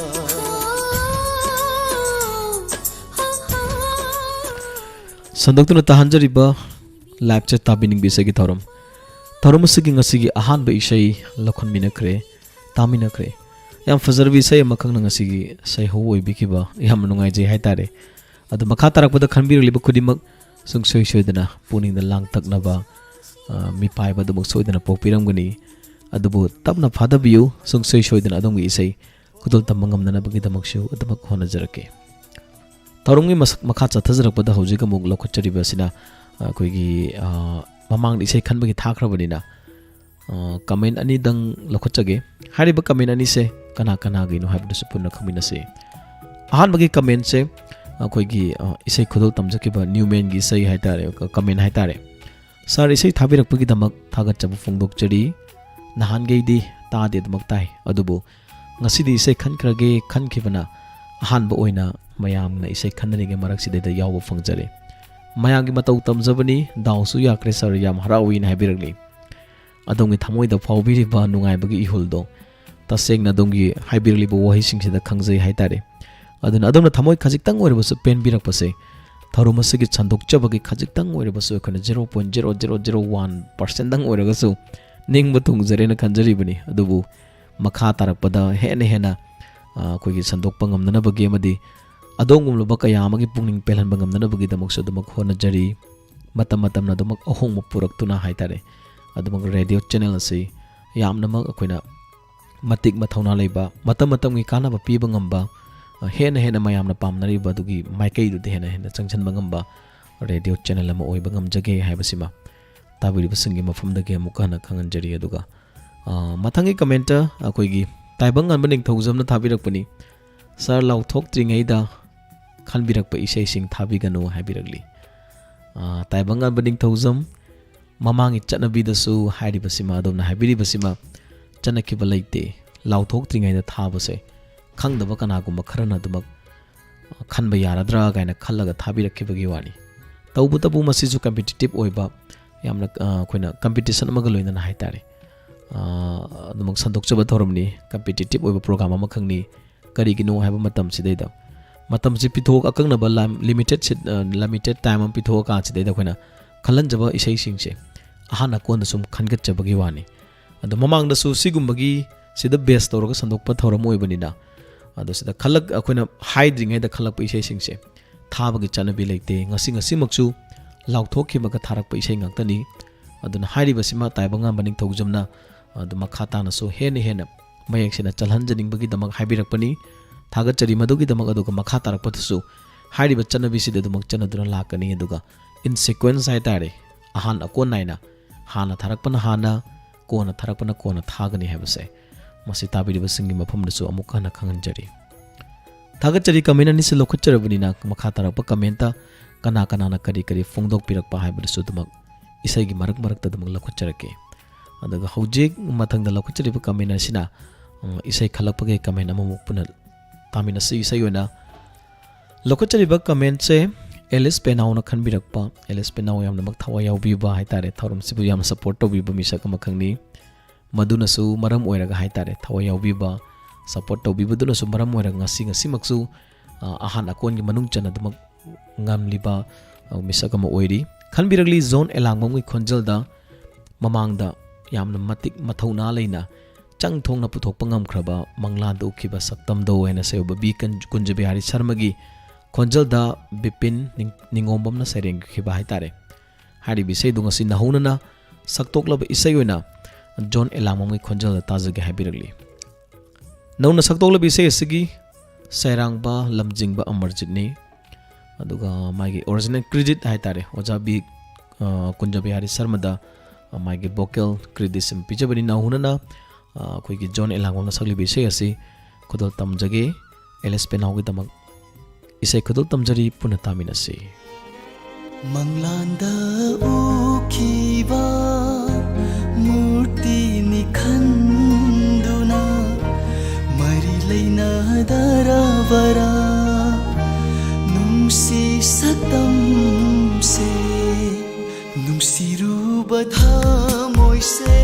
ꯁꯟꯗꯣꯛꯇꯨꯅ ꯇꯥꯍꯟꯖꯔꯤꯕ ꯂꯥꯏꯞꯁꯦ ꯇꯥꯕꯤꯅꯤꯡꯕ ꯏꯁꯩꯒꯤ ꯊꯧꯔꯝ꯫ ꯊꯧꯔꯝ ꯑꯁꯤꯒꯤ ꯉꯁꯤꯒꯤ ꯑꯍꯥꯟꯕ ꯏꯁꯩ ꯂꯧꯈꯠꯃꯤꯟꯅꯈ꯭ꯔꯦ, ꯇꯥꯃꯤꯟꯅꯈ꯭ꯔꯦ꯫ ꯌꯥꯝ ꯐꯖꯔꯕ ꯏꯁꯩ ꯑꯃꯈꯛꯅ ꯉꯁꯤꯒꯤ ꯁꯩꯍꯧ ꯑꯣꯏꯕꯤꯈꯤꯕ, ꯌꯥꯝꯅ ꯅꯨꯡꯉꯥꯏꯖꯩ ꯍꯥꯏꯇꯥꯔꯦ꯫ ꯑꯗꯣ ꯃꯈꯥ ꯇꯥꯔꯛꯄꯗ ꯈꯟꯕꯤꯔꯛꯂꯤꯕ ꯈꯨꯗꯤꯡꯃꯛ ꯁꯨꯡꯁꯣꯏ ꯁꯣꯏꯗꯅ ꯄꯨꯛꯅꯤꯡꯗ ꯂꯥꯡꯇꯛꯅꯕ, ꯑ, ꯃꯤꯄꯥꯏꯕ ꯑꯗꯨꯃꯛ ꯁꯣꯏꯗꯅ ꯄꯣꯛꯄꯤꯔꯝꯒꯅꯤ꯫ ꯑꯗꯨꯕꯨ ꯇꯞꯅ ꯐꯥꯗꯕꯤꯌꯨ, ꯁꯨꯡꯁꯣꯏ ꯁꯣꯏꯗꯅ ꯑꯗꯣꯝꯒꯤ ꯏꯁꯩ ꯈꯨꯗꯣꯜ ꯇꯝꯕ ꯉꯝꯅꯅꯕꯒꯤꯗꯃꯛꯁꯨ ꯑꯗꯨꯃꯛ ꯍꯣꯠꯅꯖꯔꯛꯀꯦ꯫ ꯊꯧꯔꯝꯒꯤ ꯃꯁꯛ ꯃꯈꯥ ꯆꯠꯊꯖꯔꯛꯄꯗ ꯍꯧꯖꯤꯛ ꯑꯃꯨꯛ ꯂꯧꯈꯠꯆꯔꯤꯕ ꯑꯁꯤꯅ ꯑꯩꯈꯣꯏꯒꯤ, ꯑ, ꯃꯃꯥꯡꯗ ꯏꯁꯩ ꯈꯟꯕꯒꯤ ꯊꯥꯈ꯭ꯔꯕꯅꯤꯅ, ꯑ, ꯀꯃꯦꯟ ꯑꯅꯤꯗꯪ ꯂꯧꯈꯠꯆꯒꯦ꯫ ꯍꯥꯏꯔꯤꯕ ꯀꯃꯦꯟ ꯑꯅꯤꯁꯦ ꯀꯅꯥ ꯀꯅꯥꯒꯤꯅꯣ ꯍꯥꯏꯕꯗꯨꯁꯨ ꯄꯨꯟꯅ ꯈꯪꯃꯤꯟꯅꯁꯤ꯫ ꯑꯍꯥꯟꯕꯒꯤ ꯀꯃꯦꯟꯁꯦ ꯑꯩꯈꯣꯏꯒꯤ, ꯑ, ꯏꯁꯩ ꯈꯨꯗꯣꯜ ꯇꯝꯖꯈꯤꯕ ꯅ꯭ꯌꯨꯃꯦꯟꯒꯤ ꯏꯁꯩ ꯍꯥꯏꯇꯥꯔꯦ, ꯀꯃꯦꯟ ꯍꯥꯏꯇꯥꯔꯦ꯫ "ꯁꯥꯔ, ꯏꯁꯩ ꯊꯥꯕꯤꯔꯛꯄꯒꯤꯗꯃꯛ ꯊꯥꯒꯠꯆꯕ ꯐꯣꯡꯗꯣꯛꯆꯔꯤ꯫ ꯅꯍꯥꯟꯈꯩꯗꯤ ꯇꯥꯗꯦ ꯑꯗꯨꯃꯛ ꯇꯥꯏ, ꯑꯗꯨꯕꯨ ꯉꯁꯤꯗꯤ ꯏꯁꯩ ꯈꯟꯈ꯭ꯔꯒꯦ ꯈꯟꯈꯤꯕꯅ ꯑꯍꯥꯟꯕ ꯑꯣꯏꯅ ꯃꯌꯥꯝꯅ ꯏꯁꯩ ꯈꯟꯅꯔꯤꯉꯩ ꯃꯔꯛꯁꯤꯗꯩꯗ ꯌꯥꯎꯕ ꯐꯪꯖꯔꯦ꯫ ꯃꯌꯥꯝꯒꯤ ꯃꯇꯧ ꯇꯝꯖꯕꯅꯤ, ꯗꯥꯎꯁꯨ ꯌꯥꯈ꯭ꯔꯦ ꯁꯥꯔ, ꯌꯥꯝ ꯍꯔꯥꯎꯏꯅ" ꯍꯥꯏꯕꯤꯔꯛꯂꯤ꯫ ꯑꯗꯣꯝꯒꯤ ꯊꯃꯣꯏꯗ ꯐꯥꯎꯕꯤꯔꯤꯕ ꯅꯨꯡꯉꯥꯏꯕꯒꯤ ꯏꯍꯨꯜꯗꯣ ꯇꯁꯦꯡꯅ ꯑꯗꯣꯝꯒꯤ ꯍꯥꯏꯕꯤꯔꯛꯂꯤꯕ ꯋꯥꯍꯩꯁꯤꯡꯁꯤꯗ ꯈꯪꯖꯩ ꯍꯥꯏꯇꯥꯔꯦ꯫ ꯑꯗꯨꯅ ꯑꯗꯣꯝꯅ ꯊꯃꯣꯏ ꯈꯖꯤꯛꯇꯪ ꯑꯣꯏꯔꯕꯁꯨ ꯄꯦꯟꯕꯤꯔꯛꯄꯁꯦ ꯊꯧꯔꯝ ꯑꯁꯤꯒꯤ ꯁꯟꯗꯣꯛꯆꯕꯒꯤ ꯈꯖꯤꯛꯇꯪ ꯑꯣꯏꯔꯕꯁꯨ ꯑꯩꯈꯣꯏꯅ zero point zero zero zero one percent ꯗꯪ ꯑꯣꯏꯔꯒꯁꯨ ꯅꯤꯡꯕ ꯊꯨꯡꯖꯔꯦꯅ ꯈꯟꯖꯔꯤꯕꯅꯤ꯫ ꯑꯗꯨꯕꯨ ꯃꯈꯥ ꯇꯥꯔꯛꯄꯗ ꯍꯦꯟꯅ ꯍꯦꯟꯅ ꯑ, ꯑꯩꯈꯣꯏꯒꯤ ꯁꯟꯗꯣꯛꯄ ꯉꯝꯅꯅꯕꯒꯤ ꯑꯃꯗꯤ ꯑꯗꯣꯝꯒꯨꯝꯂꯕ ꯀꯌꯥ ꯑꯃꯒꯤ ꯄꯨꯛꯅꯤꯡ ꯄꯦꯜꯍꯟꯕ ꯉꯝꯅꯅꯕꯒꯤꯗꯃꯛꯁꯨ ꯑꯗꯨꯃꯛ ꯍꯣꯠꯅꯖꯔꯤ꯫ ꯃꯇꯝ ꯃꯇꯝꯅ ꯑꯗꯨꯃꯛ ꯑꯍꯣꯡꯕ ꯄꯨꯔꯛꯇꯨꯅ ꯍꯥꯏꯇꯥꯔꯦ, ꯑꯗꯨꯃꯛ ꯔꯦꯗꯤꯑꯣ ꯆꯦꯅꯦꯜ ꯑꯁꯤ ꯌꯥꯝꯅꯃꯛ ꯑꯩꯈꯣꯏꯅ ꯃꯇꯤꯛ ꯃꯊꯧꯅꯥ ꯂꯩꯕ, ꯃꯇꯝ ꯃꯇꯝꯒꯤ ꯀꯥꯟꯅꯕ ꯄꯤꯕ ꯉꯝꯕ, ꯑ, ꯍꯦꯟꯅ ꯍꯦꯟꯅ ꯃꯌꯥꯝꯅ ꯄꯥꯝꯅꯔꯤꯕ ꯑꯗꯨꯒꯤ ꯃꯥꯏꯀꯩꯗꯨꯗ ꯍꯦꯟꯅ ꯍꯦꯟꯅ ꯆꯪꯁꯤꯟꯕ ꯉꯝꯕ ꯔꯦꯗꯤꯑꯣ ꯆꯦꯅꯦꯜ ꯑꯃ ꯑꯣꯏꯕ ꯉꯝꯖꯒꯦ ꯍꯥꯏꯕꯁꯤꯃ ꯇꯥꯕꯤꯔꯤꯕꯁꯤꯡꯒꯤ ꯃꯐꯝꯗꯒꯤ ꯑꯃꯨꯛꯀ ꯍꯟꯅ ꯈꯪꯍꯟꯖꯔꯤ꯫ ꯑꯗꯨꯒ, ꯑ, ꯃꯊꯪꯒꯤ ꯀꯃꯦꯟꯇ ꯑꯩꯈꯣꯏꯒꯤ ꯇꯥꯏꯕꯪ ꯉꯥꯟꯕ ꯅꯤꯡꯊꯧꯖꯝꯅ ꯊꯥꯕꯤꯔꯛꯄꯅꯤ, "ꯁꯥꯔ, ꯂꯥꯎꯊꯣꯛꯇ꯭ꯔꯤꯉꯩꯗ ꯈꯟꯕꯤꯔꯛꯄ ꯏꯁꯩꯁꯤꯡ ꯊꯥꯕꯤꯒꯅꯨ" ꯍꯥꯏꯕꯤꯔꯛꯂꯤ꯫ ꯑ, ꯇꯥꯏꯕꯪ ꯉꯥꯟꯕ ꯅꯤꯡꯊꯧꯖꯝ, ꯃꯃꯥꯡꯒꯤ ꯆꯠꯅꯕꯤꯗꯁꯨ ꯍꯥꯏꯔꯤꯕꯁꯤꯃ, ꯑꯗꯣꯝꯅ ꯍꯥꯏꯕꯤꯔꯤꯕꯁꯤꯃ ꯆꯠꯅꯈꯤꯕ ꯂꯩꯇꯦ꯫ ꯂꯥꯎꯊꯣꯛꯇ꯭ꯔꯤꯉꯩꯗ ꯊꯥꯕꯁꯦ ꯈꯪꯗꯕ ꯀꯅꯥꯒꯨꯝꯕ ꯈꯔꯅ ꯑꯗꯨꯃꯛ ꯈꯟꯕ ꯌꯥꯔꯗ꯭ꯔꯥ ꯀꯥꯏꯅ ꯈꯜꯂꯒ ꯊꯥꯕꯤꯔꯛꯈꯤꯕꯒꯤ ꯋꯥꯅꯤ꯫ ꯇꯧꯕꯇꯕꯨ ꯃꯁꯤꯁꯨ ꯀꯝꯄꯤꯇꯤꯇꯤꯞ ꯑꯣꯏꯕ, ꯌꯥꯝꯅ, ꯑ, ꯑꯩꯈꯣꯏꯅ ꯀꯝꯄꯤꯇꯤꯁꯟ ꯑꯃꯒ ꯂꯣꯏꯅꯅ ꯍꯥꯏꯇꯥꯔꯦ, ꯑ, ꯑꯗꯨꯃꯛ ꯁꯟꯗꯣꯛꯆꯕ ꯊꯧꯔꯝꯅꯤ꯫ ꯀꯝꯄꯤꯇꯤꯇꯤꯞ ꯑꯣꯏꯕ ꯄ꯭ꯔꯣꯒ꯭ꯔꯥꯝ ꯑꯃꯈꯛꯅꯤ꯫ ꯀꯔꯤꯒꯤꯅꯣ ꯍꯥꯏꯕ ꯃꯇꯝꯁꯤꯗꯩꯗ, ꯃꯇꯝꯁꯤ ꯄꯤꯊꯣꯛ, ꯑꯀꯛꯅꯕ ꯂꯥꯏꯝ-, ꯂꯤꯃꯤꯇꯦꯠ ꯁꯤꯠ-, ꯑ, ꯂꯤꯃꯤꯇꯦꯠ ꯇꯥꯏꯝ ꯑꯃ ꯄꯤꯊꯣꯛꯑꯀꯥꯟꯁꯤꯗꯩꯗ ꯑꯩꯈꯣꯏꯅ ꯈꯜꯍꯟꯖꯕ ꯏꯁꯩꯁꯤꯡꯁꯦ ꯑꯍꯥꯟ ꯑꯀꯣꯟꯗ ꯁꯨꯝ ꯈꯟꯒꯠꯆꯕꯒꯤ ꯋꯥꯅꯤ꯫ ꯑꯗꯣ ꯃꯃꯥꯡꯗꯁꯨ ꯁꯤꯒꯨꯝꯕꯒꯤ ꯁꯤꯗ ꯕꯦꯁ ꯇꯧꯔꯒ ꯁꯟꯗꯣꯛꯄ ꯊꯧꯔꯝ ꯑꯣꯏꯕꯅꯤꯅ, ꯑꯗꯣ ꯁꯤꯗ ꯈꯜꯂꯛ-, ꯑꯩꯈꯣꯏꯅ ꯍꯥꯏꯗ꯭ꯔꯤꯉꯩꯗ ꯈꯜꯂꯛꯄ ꯏꯁꯩꯁꯤꯡꯁꯦ ꯊꯥꯕꯒꯤ ꯆꯠꯅꯕꯤ ꯂꯩꯇꯦ꯫ ꯉꯁꯤ ꯉꯁꯤꯃꯛꯁꯨ ꯂꯥꯎꯊꯣꯛꯈꯤꯕꯒ ꯊꯥꯔꯛꯄ ꯏꯁꯩ ꯉꯥꯛꯇꯅꯤ꯫ ꯑꯗꯨꯅ ꯍꯥꯏꯔꯤꯕꯁꯤꯃ ꯇꯥꯏꯕꯪ ꯉꯥꯟꯕ ꯅꯤꯡꯊꯧꯖꯝꯅ ꯑꯗꯨ ꯃꯈꯥ ꯇꯥꯅꯁꯨ ꯍꯦꯟꯅ ꯍꯦꯟꯅ ꯃꯌꯦꯛ ꯁꯦꯡꯅ ꯆꯜꯍꯟꯖꯅꯤꯡꯕꯒꯤꯗꯃꯛ ꯍꯥꯏꯕꯤꯔꯛꯄꯅꯤ꯫ ꯊꯥꯒꯠꯆꯔꯤ ꯃꯗꯨꯒꯤꯗꯃꯛ꯫ ꯑꯗꯨꯒ ꯃꯈꯥ ꯇꯥꯔꯛꯄꯗꯁꯨ ꯍꯥꯏꯔꯤꯕ ꯆꯠꯅꯕꯤꯁꯤꯗ ꯑꯗꯨꯃꯛ ꯆꯠꯅꯗꯨꯅ ꯂꯥꯛꯀꯅꯤ꯫ ꯑꯗꯨꯒ in sequence ꯍꯥꯏꯇꯥꯔꯦ, ꯑꯍꯥꯟ ꯑꯀꯣꯟ ꯅꯥꯏꯅ, ꯍꯥꯟꯅ ꯊꯥꯔꯛꯄꯅ ꯍꯥꯟꯅ, ꯀꯣꯟꯅ ꯊꯥꯔꯛꯄꯅ ꯀꯣꯟꯅ ꯊꯥꯒꯅꯤ ꯍꯥꯏꯕꯁꯦ ꯃꯁꯤ ꯇꯥꯕꯤꯔꯤꯕꯁꯤꯡꯒꯤ ꯃꯐꯝꯗꯁꯨ ꯑꯃꯨꯛ ꯍꯟꯅ ꯈꯪꯍꯟꯖꯔꯤ꯫ ꯊꯥꯒꯠꯆꯔꯤ, ꯀꯃꯦꯟ ꯑꯅꯤꯁꯤ ꯂꯧꯈꯠꯆꯔꯕꯅꯤꯅ ꯃꯈꯥ ꯇꯥꯔꯛꯄ ꯀꯃꯦꯟꯇ ꯀꯅꯥ ꯀꯅꯥꯅ ꯀꯔꯤ ꯀꯔꯤ ꯐꯣꯡꯗꯣꯛꯄꯤꯔꯛꯄ ꯍꯥꯏꯕꯗꯨꯁꯨ ꯑꯗꯨꯃꯛ ꯏꯁꯩꯒꯤ ꯃꯔꯛ ꯃꯔꯛꯇ ꯑꯗꯨꯃꯛ ꯂꯧꯈꯠꯆꯔꯛꯀꯦ꯫ ꯑꯗꯨꯒ ꯍꯧꯖꯤꯛ ꯃꯊꯪꯗ ꯂꯧꯈꯠꯆꯔꯤꯕ ꯀꯃꯦꯟ ꯑꯁꯤꯅ, ꯎꯝ, ꯏꯁꯩ ꯈꯜꯂꯛꯄꯒꯤ ꯀꯃꯦꯟ ꯑꯃꯃꯨꯛ ꯄꯨꯟꯅ ꯇꯥꯃꯤꯟꯅꯁꯤ꯫ ꯏꯁꯩ ꯑꯣꯏꯅ ꯂꯧꯈꯠꯆꯔꯤꯕ ꯀꯃꯦꯟꯁꯦ ꯑꯦꯂꯤꯁ ꯄꯦꯅꯥꯎꯅ ꯈꯟꯕꯤꯔꯛꯄ, ꯑꯦꯂꯤꯁ ꯄꯦꯅꯥꯎ ꯌꯥꯝꯅꯃꯛ ꯊꯋꯥꯏ ꯌꯥꯎꯕꯤꯕ ꯍꯥꯏꯇꯥꯔꯦ, ꯊꯧꯔꯝꯁꯤꯕꯨ ꯌꯥꯝꯅ ꯁꯄꯣꯔꯠ ꯇꯧꯕꯤꯕ ꯃꯤꯁꯛ ꯑꯃꯈꯛꯅꯤ꯫ ꯃꯗꯨꯅꯁꯨ ꯃꯔꯝ ꯑꯣꯏꯔꯒ ꯍꯥꯏꯇꯥꯔꯦ, ꯊꯋꯥꯏ ꯌꯥꯎꯕꯤꯕ, ꯁꯄꯣꯔꯠ ꯇꯧꯕꯤꯕꯗꯨꯅꯁꯨ ꯃꯔꯝ ꯑꯣꯏꯔꯒ ꯉꯁꯤ ꯉꯁꯤꯃꯛꯁꯨ, ꯑ, ꯑꯍꯥꯟ ꯑꯀꯣꯟꯒꯤ ꯃꯅꯨꯡ ꯆꯟꯅ ꯑꯗꯨꯃꯛ ꯉꯝꯂꯤꯕ, ꯑ, ꯃꯤꯁꯛ ꯑꯃ ꯑꯣꯏꯔꯤ꯫ ꯈꯟꯕꯤꯔꯛꯂꯤ ꯖꯣꯟ ꯑꯦꯂꯥꯡꯕꯝꯒꯤ ꯈꯣꯟꯖꯦꯜꯗ ꯃꯃꯥꯡꯗ ꯌꯥꯝꯅ ꯃꯇꯤꯛ ꯃꯊꯧꯅꯥ ꯂꯩꯅ ꯆꯪ ꯊꯣꯛꯅ ꯄꯨꯊꯣꯛꯄ ꯉꯝꯈ꯭ꯔꯕ ꯃꯪꯂꯥꯟꯗ ꯎꯈꯤꯕ ꯁꯛꯇꯝꯗꯣ ꯍꯥꯏꯅ ꯁꯩꯑꯣꯏꯕ ꯕꯤ ꯀꯟ-, ꯀꯨꯟꯖꯕꯤꯍꯥꯔꯤ ꯁꯔꯃꯒꯤ ꯈꯣꯟꯖꯦꯜꯗ ꯕꯤꯄꯤꯟ ꯅꯤꯡ-, ꯅꯤꯡꯉꯣꯝꯕꯝꯅ ꯁꯩꯔꯦꯡꯈꯤꯕ ꯍꯥꯏꯇꯥꯔꯦ꯫ ꯍꯥꯏꯔꯤꯕ ꯏꯁꯩꯗꯣ ꯉꯁꯤ ꯅꯧꯍꯧꯅꯅ ꯁꯛꯇꯣꯛꯂꯕ ꯏꯁꯩ ꯑꯣꯏꯅ ꯖꯣꯟ ꯑꯦꯂꯥꯡꯕꯝꯒꯤ ꯈꯣꯟꯖꯦꯜꯗ ꯇꯥꯖꯒꯦ ꯍꯥꯏꯕꯤꯔꯛꯂꯤ꯫ ꯅꯧꯅ ꯁꯛꯇꯣꯛꯂꯕ ꯏꯁꯩ ꯑꯁꯤꯒꯤ ꯁꯩꯔꯥꯡꯕ ꯂꯝꯖꯤꯡꯕ ꯑꯃꯔꯖꯤꯠꯅꯤ꯫ ꯑꯗꯨꯒ ꯃꯥꯒꯤ original credit ꯍꯥꯏꯇꯥꯔꯦ, ꯑꯣꯖꯥ ꯕꯤ, ꯑ, ꯀꯨꯟꯖꯕꯤꯍꯥꯔꯤ ꯁꯔꯃꯗ, ꯑ, ꯃꯥꯒꯤ vocal credit ꯁꯤꯃ ꯄꯤꯖꯕꯅꯤ꯫ ꯅꯧꯍꯧꯅꯅ, ꯑ, ꯑꯩꯈꯣꯏꯒꯤ ꯖꯣꯟ ꯑꯦꯂꯥꯡꯕꯝꯅ ꯁꯛꯂꯤꯕ ꯏꯁꯩ ꯑꯁꯤ ꯈꯨꯗꯣꯜ ꯇꯝꯖꯒꯦ꯫ ꯑꯦꯂꯤꯁ ꯄꯦꯅꯥꯎꯒꯤꯗꯃꯛ ꯏꯁꯩ ꯈꯨꯗꯣꯜ ꯇꯝꯖꯔꯤ, ꯄꯨꯟꯅ ꯇꯥꯃꯤꯟꯅꯁꯤ꯫ ꯃꯪꯂꯥꯟꯗ ꯎꯈꯤꯕ ꯃꯨꯔꯇꯤꯅꯤ ꯈꯟꯗꯨꯅ ꯃꯔꯤ ꯂꯩꯅꯗꯔꯕꯔꯥ ꯅꯨꯡꯁꯤ ꯁꯛꯇꯝꯁꯦ? ꯅꯨꯡꯁꯤꯔꯨꯕ ꯊꯃꯣꯏꯁꯦ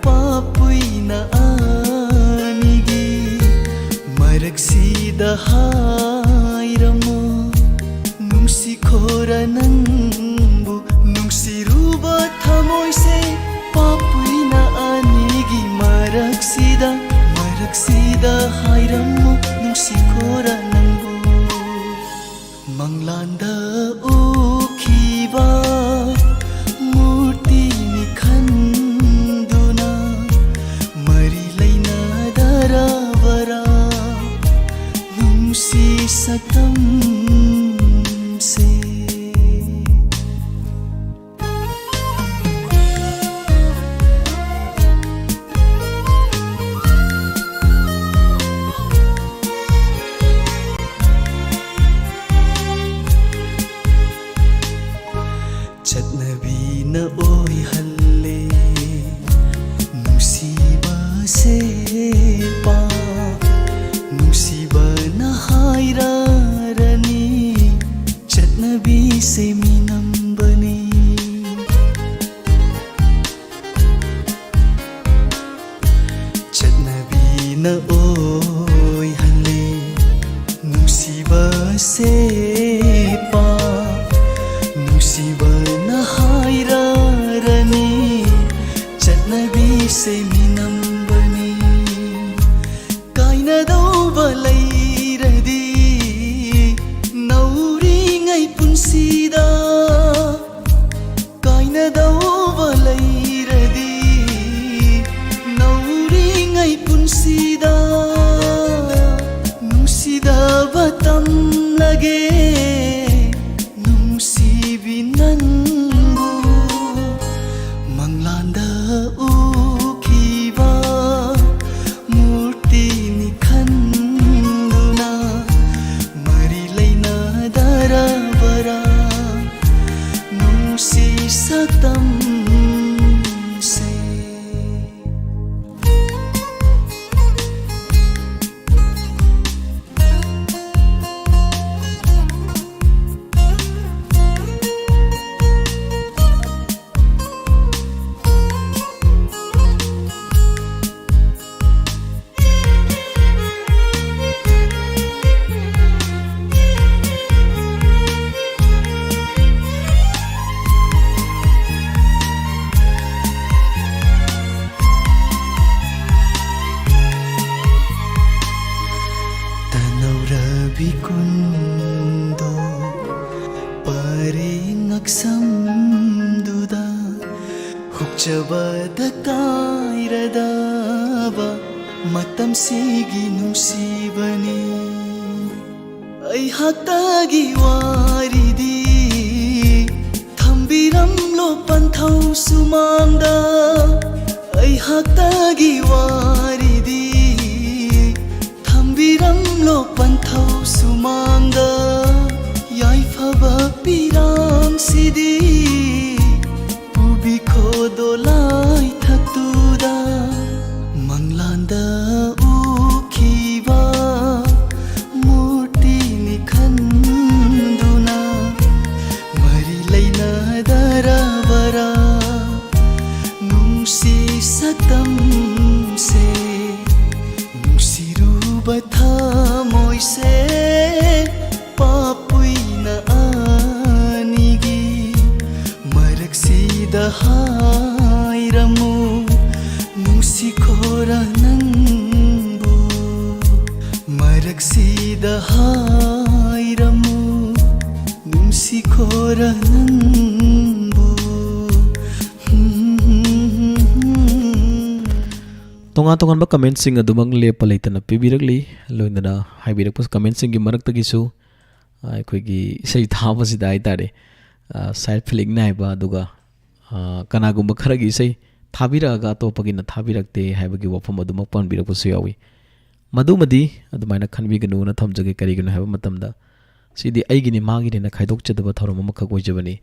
ꯄꯥꯞꯄꯨꯏꯅ ꯑꯅꯤꯒꯤ ꯃꯔꯛꯁꯤꯗ ꯍꯥꯏꯔꯝꯃꯣ, ꯅꯨꯡꯁꯤꯈꯣꯔ ꯅꯪꯕꯨ? ꯅꯨꯡꯁꯤꯔꯨꯕ ꯊꯃꯣꯏꯁꯦ ꯄꯥꯞꯄꯨꯏꯅ ꯑꯅꯤꯒꯤ ꯃꯔꯛꯁꯤꯗ, ꯃꯔꯛꯁꯤꯗ ꯍꯥꯏꯔꯝꯃꯣ, ꯅꯨꯡꯁꯤꯈꯣꯔ ꯅꯪꯕꯨ? ꯃꯪꯂꯥꯟꯗ ꯎꯈꯤꯕ ꯃꯨꯔꯇꯤꯅꯤ ꯈꯟꯗꯨꯅ ꯃꯔꯤ ꯂꯩꯅꯗꯔꯕꯔꯥ ꯅꯨꯡꯁꯤ ꯁꯛꯇꯝꯁꯦ? ꯆꯠꯅꯕꯤꯅ ꯑꯣꯏꯍꯜꯂꯦ ꯅꯨꯡꯁꯤꯕꯁꯦ ꯄꯥꯞ, ꯅꯨꯡꯁꯤꯕꯅ ꯍꯥꯏꯔꯔꯅꯤ ꯆꯠꯅꯕꯤꯁꯦ ꯃꯤꯅꯝꯕꯅꯤ꯫ ꯆꯠꯅꯕꯤꯅ ꯑꯣꯏꯍꯜꯂꯦ ꯅꯨꯡꯁꯤꯕꯁꯦ ꯄꯥꯞ, ꯅꯨꯡꯁꯤꯕꯅ ꯍꯥꯏꯔꯔꯅꯤ ꯆꯠꯅꯕꯤꯁꯦ ꯃꯤꯅꯝ ꯀꯨꯟꯗꯣ ꯄꯔꯦꯡ ꯉꯛꯁꯝꯗꯨꯗ ꯍꯨꯛꯆꯕꯗ ꯀꯥꯏꯔꯗꯕ ꯃꯇꯝꯁꯤꯒꯤ ꯅꯨꯡꯁꯤꯕꯅꯤ꯫ ꯑꯩꯍꯥꯛꯇꯒꯤ ꯋꯥꯔꯤꯗꯤ ꯊꯝꯕꯤꯔꯝꯂꯣ ꯄꯟꯊꯧ ꯁꯨꯃꯥꯡꯗ꯫ ꯑꯩꯍꯥꯛꯇꯒꯤ ꯋꯥꯔꯤꯗꯤ ꯊꯝꯕꯤꯔꯝꯂꯣ ꯄꯟꯊꯧ ꯁꯨꯃꯥꯡꯗ꯫ ꯌꯥꯏꯐꯕ ꯄꯤꯔꯥꯡꯁꯤꯗꯤ ꯄꯨꯕꯤꯈꯣ ꯗꯣꯂꯥꯏ ꯊꯛꯇꯨꯗ꯫ ꯃꯪꯂꯥꯟꯗ ꯎꯈꯤꯕ ꯃꯨꯔꯇꯤꯅꯤ ꯈꯟꯗꯨꯅ ꯃꯔꯤ ꯂꯩꯅꯗꯔꯕꯔꯥ? ꯅꯨꯡꯁꯤ ꯁꯛꯇꯝꯁꯦ, ꯅꯨꯡꯁꯤꯔꯨꯕ ꯊꯃꯣꯏꯁꯦ, ꯄꯥꯞꯄꯨꯏꯅ ꯑꯅꯤꯒꯤ ꯃꯔꯛꯁꯤꯗ ꯍꯥꯏꯔꯝꯃꯨ, ꯅꯨꯡꯁꯤꯈꯣꯔ ꯅꯪꯕꯨ꯫ ꯃꯔꯛꯁꯤꯗ ꯍꯥꯏꯔꯝꯃꯨ, ꯅꯨꯡꯁꯤꯈꯣꯔ ꯅꯪꯕꯨ꯫ ꯇꯣꯉꯥꯟ ꯇꯣꯉꯥꯟꯕ ꯀꯃꯦꯟꯁꯤꯡ ꯑꯗꯨꯃꯛ ꯂꯦꯞꯄ ꯂꯩꯇꯅ ꯄꯤꯕꯤꯔꯛꯂꯤ꯫ ꯂꯣꯏꯅꯅ ꯍꯥꯏꯕꯤꯔꯛꯄ ꯀꯃꯦꯟꯁꯤꯡꯒꯤ ꯃꯔꯛꯇꯒꯤꯁꯨ, ꯑ, ꯑꯩꯈꯣꯏꯒꯤ ꯏꯁꯩ ꯊꯥꯕꯁꯤꯗ ꯍꯥꯏꯇꯥꯔꯦ, ꯑ, ꯁꯥꯏꯠ ꯐꯤꯂꯤꯡ ꯅꯥꯏꯕ, ꯑꯗꯨꯒ, ꯑ, ꯀꯅꯥꯒꯨꯝꯕ ꯈꯔꯒꯤ ꯏꯁꯩ ꯊꯥꯕꯤꯔꯛꯑꯒ ꯑꯇꯣꯞꯄꯒꯤꯅ ꯊꯥꯕꯤꯔꯛꯇꯦ ꯍꯥꯏꯕꯒꯤ ꯋꯥꯐꯝ ꯑꯗꯨꯃꯛ ꯄꯟꯕꯤꯔꯛꯄꯁꯨ ꯌꯥꯎꯏ꯫ ꯃꯗꯨꯃꯗꯤ ꯑꯗꯨꯃꯥꯏꯅ ꯈꯟꯕꯤꯒꯅꯨꯅ ꯊꯝꯖꯒꯦ꯫ ꯀꯔꯤꯒꯤꯅꯣ ꯍꯥꯏꯕ ꯃꯇꯝꯗ, ꯁꯤꯗꯤ ꯑꯩꯒꯤꯅꯤ ꯃꯥꯒꯤꯅꯤꯅ ꯈꯥꯏꯗꯣꯛꯆꯗꯕ ꯊꯧꯔꯝ ꯑꯃꯈꯛ ꯑꯣꯏꯖꯕꯅꯤ꯫